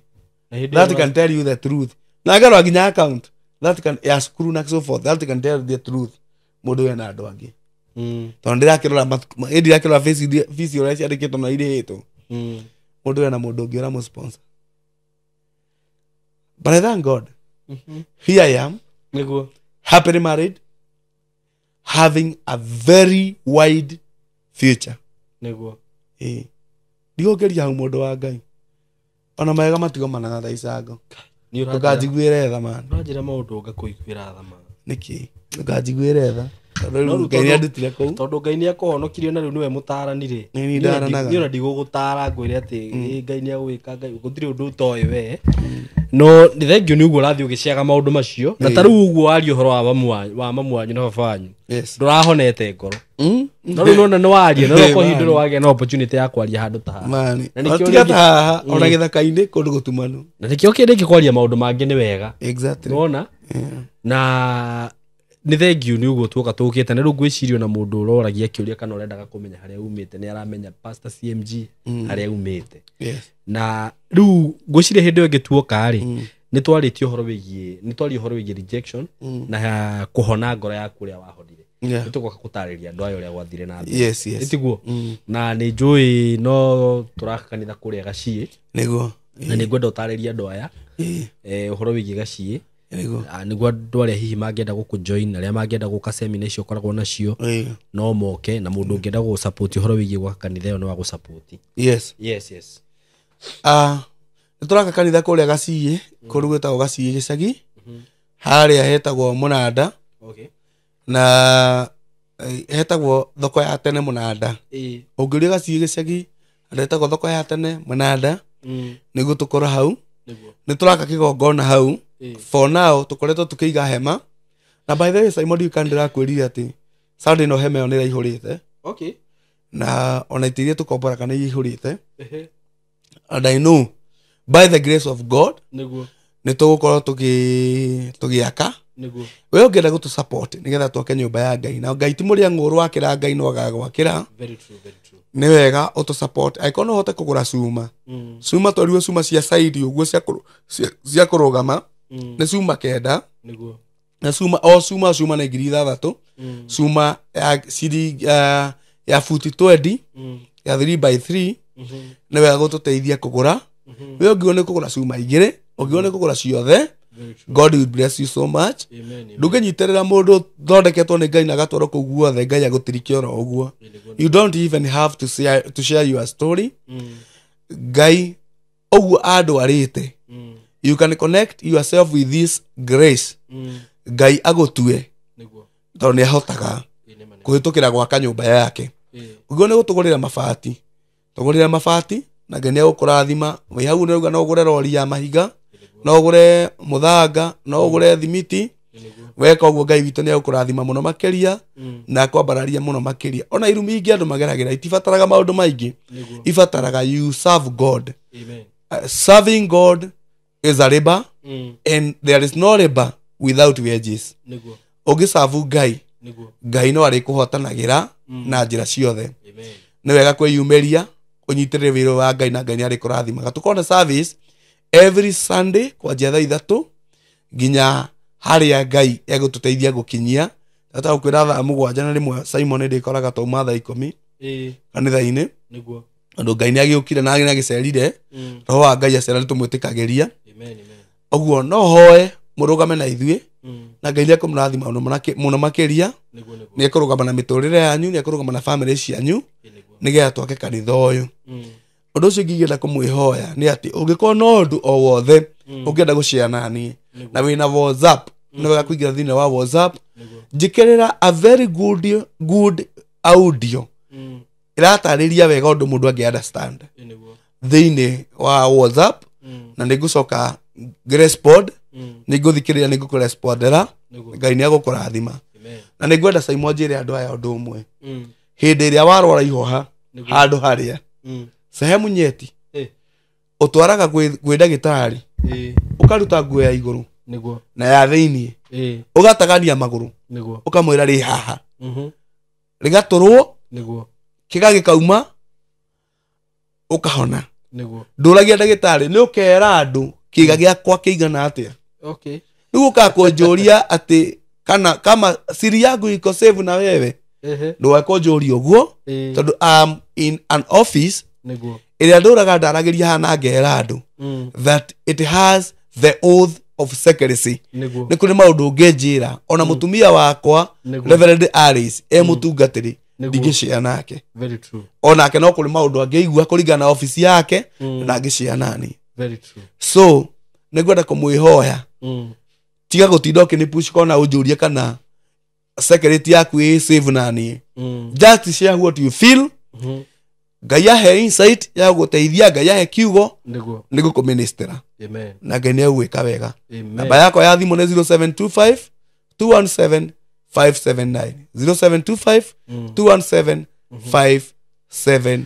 Speaker 2: Na hĩndĩ
Speaker 1: That
Speaker 2: ĩyo
Speaker 1: can tell you the truth. Na ngarora nginya account that can ya cukuru na so forth, that can tell the truth, mũndũ wena andũ angĩ. Tondũ ndĩrakĩrora ĩ ndirakĩrora fees ũrĩa ciandĩkĩtwo na irĩhĩtwo. Mũndũ wena mũndũ ũngĩ ũramũ sponsor. But I thank God, here I am,
Speaker 2: Nĩguo.
Speaker 1: happily married, having a very wide future.
Speaker 2: Nĩguo.
Speaker 1: Ĩ ndigũkĩria hau, mũndũ wa Ngai. Ona mawega matigomanaga tha icango.
Speaker 2: Nĩ ũranjĩra.
Speaker 1: Ndũkanjiguĩre tha, man.
Speaker 2: Ũranjĩra maũndũ ngakũiguĩra tha ma.
Speaker 1: Nĩkĩ ndũkanjiguĩre tha? Tondũ
Speaker 2: No
Speaker 1: rĩu
Speaker 2: rĩu
Speaker 1: Ngai nĩandutire kũu.
Speaker 2: Tondũ Ngai nĩ akũhonokirie na rĩu nĩwe mũtaarani rĩ.
Speaker 1: Nĩ niĩ ndaranaga.
Speaker 2: Niĩ ona ndigũgũtara ngwĩre atĩ ĩ, Ngai nĩ agwĩka, Ngai gũtirĩ ũndũ ũtoĩ we. No nĩ thengio nĩ ũguo ũrathiĩ ũgĩciaga maũndũ macio, na ta rĩu ũguo waria ũhoro wa mamu wanyu na baba wanyu, ndũrahonete ngoro. No rĩu nona nĩ waria na no ihinda rĩu wagĩa na opportunity ya kwaria handũ ta haha.
Speaker 1: Mani.
Speaker 2: Na nĩkĩo
Speaker 1: Tiga ta haha, ona gĩthaka-inĩ kũndũ gũtumanu.
Speaker 2: Na nĩkĩo kĩndĩ gĩkĩ kwaria maũndũ mangĩ nĩ wega.
Speaker 1: Exactly.
Speaker 2: Nĩwona? Na nĩ thengiũ nĩ ũguo tuoka tũkĩte, na rĩu ngwĩciria ona mũndũ ũroragia kĩũria kana ũrendaga kũmenya harĩa umĩte nĩ aramenya Pastor CMG harĩa umĩte. Na rĩu ngwĩciria hĩndĩ ĩyo ĩngĩ tuoka rĩ, nĩ twarĩtie ũhoro wĩgiĩ, nĩ twaria ũhoro wĩgiĩ rejection na kũhona ngoro yaku ũrĩa wahonire. Nĩ tũgoka gũtarĩria andũ aya ũrĩa gwathire na mbere. Ĩtiguo? Na nĩ njũĩ no tũraka kanitha kũrĩa Gaciĩ.
Speaker 1: Nĩguo.
Speaker 2: Na nĩ ngwenda ũtarĩrie andũ aya ũhoro wĩgiĩ Gaciĩ.
Speaker 1: Nĩguo.
Speaker 2: Nĩguo andũ arĩa hihi mangĩenda gũkũ join, arĩa mangĩenda gũka seminar icio ũkoragwo nacio, no moke, na mũndũ ũngĩenda gũgũsupport ũhoro wĩgiĩ gwaka kanitha ĩyo no agũsupport.
Speaker 1: Yes.
Speaker 2: Yes.
Speaker 1: Nĩ tũraka kanitha kũrĩa Gaciĩ, kũndũ gwĩtagwo Gaciĩ gĩcagi, harĩa hetagwo Mũnanda. Na hetagwo thoko ya tene Mũnanda. Ũngĩũria Gaciĩ gĩcagi, handũ hetagwo thoko ya tene Mũnanda, nĩguo tũkorwo hau. Nĩ tũraka kĩgongona hau. For now tũkoretwo tũkĩiga hema, na by the way, Simon, ndiũĩ kana ndĩrakwĩrire atĩ Sunday no hema ĩyo nĩ ĩraihũrĩte. Na ona itĩ iria tũkomboraga nĩ ihũrĩte. And I know by the grace of God nĩ tũgũkorwo tũgĩaka. We ũngĩenda gũtũ support nĩgetha twake nyũmba ya Ngai, na Ngai ti mũrĩa ng'ũrũ, wakĩra Ngai no agagwakĩra.
Speaker 2: Very true, very true.
Speaker 1: Nĩ wega ũtũ support angĩkorwo no ũhote kũgũra cuma. Cuma twerirwo cuma cia side ũguo cia kũrũgama nĩ cuma 9. Na cuma o cuma cuma nĩ 6,000. Cuma ya ciringi ya futi 20, ya 3 by 3. Nĩ wega gũtũteithia kũgũra. We ũngiuga nĩ kũgũra cuma igĩrĩ, ũngiuga nĩ kũgũra ciothe,
Speaker 2: Very true.
Speaker 1: God will bless you so much.
Speaker 2: Amen, amen.
Speaker 1: Ndũngĩnyitĩrĩra mũndũ thondeketwo nĩ Ngai na agatwarwo kũu guothe Ngai agũtirike oro ũguo. You don't even have to share your story. Ngai ũguo andwarĩte, you can connect yourself with this grace. Ngai agũtue, tondũ nĩ ahotaga
Speaker 2: Ĩ, nĩma, nĩma.
Speaker 1: kũhĩtũkĩra gwaka nyũmba yake. Ũngĩona nĩ gũtũgũrĩra mabati, tũgũrĩre mabati, na Ngai nĩ egũkũrathima. Wĩ hau nĩ ũrauga no ũgũre rori ya mahiga, no ũgũre mũthanga, no ũgũre thimiti. Weka ũguo, Ngai witũ nĩ egũkũrathima mũno makĩria na akwambararia mũno makĩria. Ona irumi ingĩ andũ mageragĩra itibataraga maũndũ maingĩ, ibataraga you serve God. Serving God is a labor, and there is no labor without wages. Ũngĩcabu Ngai, Ngai no arĩkũhotanagĩra na njĩra ciothe. Nĩ wega kwĩyumĩria ũnyitĩrĩre wĩra wa Ngai, na Ngai nĩ arĩkũrathimaga. Tũkorwo na service every Sunday kwanjia thaa 3 nginya harĩa Ngai egũtũteithia gũkinyia. Tata gũkwĩra thaa 7, na rĩmwe, Simon, ndĩkoraga tauma thaa 10 kanitha-inĩ, tondũ Ngai nĩ agĩũkire na nĩ agĩcerire. Roho wa Ngai acera nĩ tũmwĩtĩkagĩria. Ũguo no hoe mũrũgame na ithuĩ, na Ngai nĩ ekũmũrathima mũno makĩria. Nĩ ekũrũgama na mĩtũrĩre yanyu, nĩ ekũrũgama na famĩlĩ cianyu, nĩgetha twake kanitha ũyũ. Ũndũ ũcio ingĩenda kũmwĩhoya nĩ atĩ ũngĩkorwo na ũndũ o wothe ũngĩenda gũshare naniĩ, na wĩna WhatsApp, nĩ wega kũingĩra thĩinĩ wa WhatsApp, njĩkĩrĩra a very good audio ĩratarĩria wega ũndũ mũndũ angĩ understand thĩinĩ wa WhatsApp, na nĩ ngũcoka ngĩrespond, nĩ ngũthikĩrĩria, nĩ ngũkũrespondera. Ngai nĩ egũkũrathima. Na nĩ ngwenda, Simon, njĩre andũ aya ũndũ ũmwe. Hĩndĩ ĩrĩa warwara ihoha, handũ harĩa sehemu nyeti, ũtwaraga kwĩ ndagĩtarĩ, ũkaruta nguo ya igũrũ na ya thĩiniĩ, ũgatagania magũrũ, ũkamwĩra rĩ haha, rĩgatũrwo, kĩga gĩkauma, ũkahona. Ndũragia ndagĩtarĩ nĩ ũkera andũ kĩga gĩakwa kĩigana atĩa. Rĩu ũkaga kũnjũria atĩ kana kama siri yangu iko safe na wewe, ndũgae kũnjũria ũguo, tondũ I'm in an office ĩrĩa ndũraga ndaragĩria haha na ngera andũ that it has the oath of secrecy. Nĩ kũrĩ maũndũ ũngĩnjĩra, ona mũtumia wakwa, Reverend Alice, e mũtungatĩri, ndingĩshare nake.
Speaker 2: Very true.
Speaker 1: Onake no kũrĩ maũndũ angĩigua kũringana na ofici yake na angĩshare nani.
Speaker 2: Very true.
Speaker 1: So nĩ ngwenda kũmwĩhoya, tiga gũtinda ũkĩnĩ push kona ũnjũrie kana secret yaku ĩ safe na niĩ. Just share what you feel. Ngai ahe insight ya gũteithia, Ngai ahe kiugo nĩ gũkũministera, na Ngai nĩ egwĩka wega. Namba yakwa ya thimũ nĩ 0725 217 579, 0725 217 579.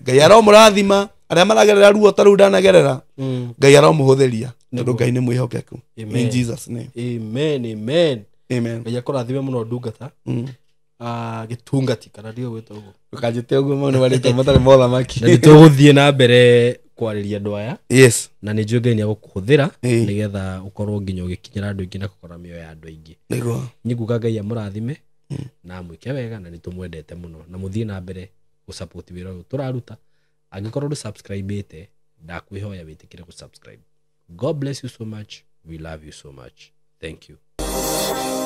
Speaker 1: Ngai aromũrathima arĩa maragerera ruo ta rũu ndanagerera. Ngai aromũhũthĩria, tondũ Ngai nĩ mwĩhokeku.
Speaker 2: Amen.
Speaker 1: In Jesus' name.
Speaker 2: Amen, amen.
Speaker 1: Amen.
Speaker 2: Ngai akũrathime mũno, ndungata. Gĩtungati kana ndio gwĩta ũguo?
Speaker 1: Ndũkanjĩte ũguo, mau nĩ marĩtwa matarĩ mothamaki.
Speaker 2: Na nĩ tũgũthiĩ na mbere kwarĩria andũ aya. Na nĩ njũĩ Ngai nĩ agũkũhũthĩra nĩgetha ũkorwo nginya ũgĩkinyĩra andũ aingĩ na kũkora mĩoyo ya andũ aingĩ. Niĩ nguga Ngai amũrathime na amwĩke wega, na nĩ tũmwendete mũno, na mũthiĩ na mbere gũsupport wĩra ũyũ tũraruta. Angĩkorwo ndũ subscribe ĩte, ndakwĩhoya wĩtĩkĩre gũsubscribe. God bless you so much. We love you so much. Thank you.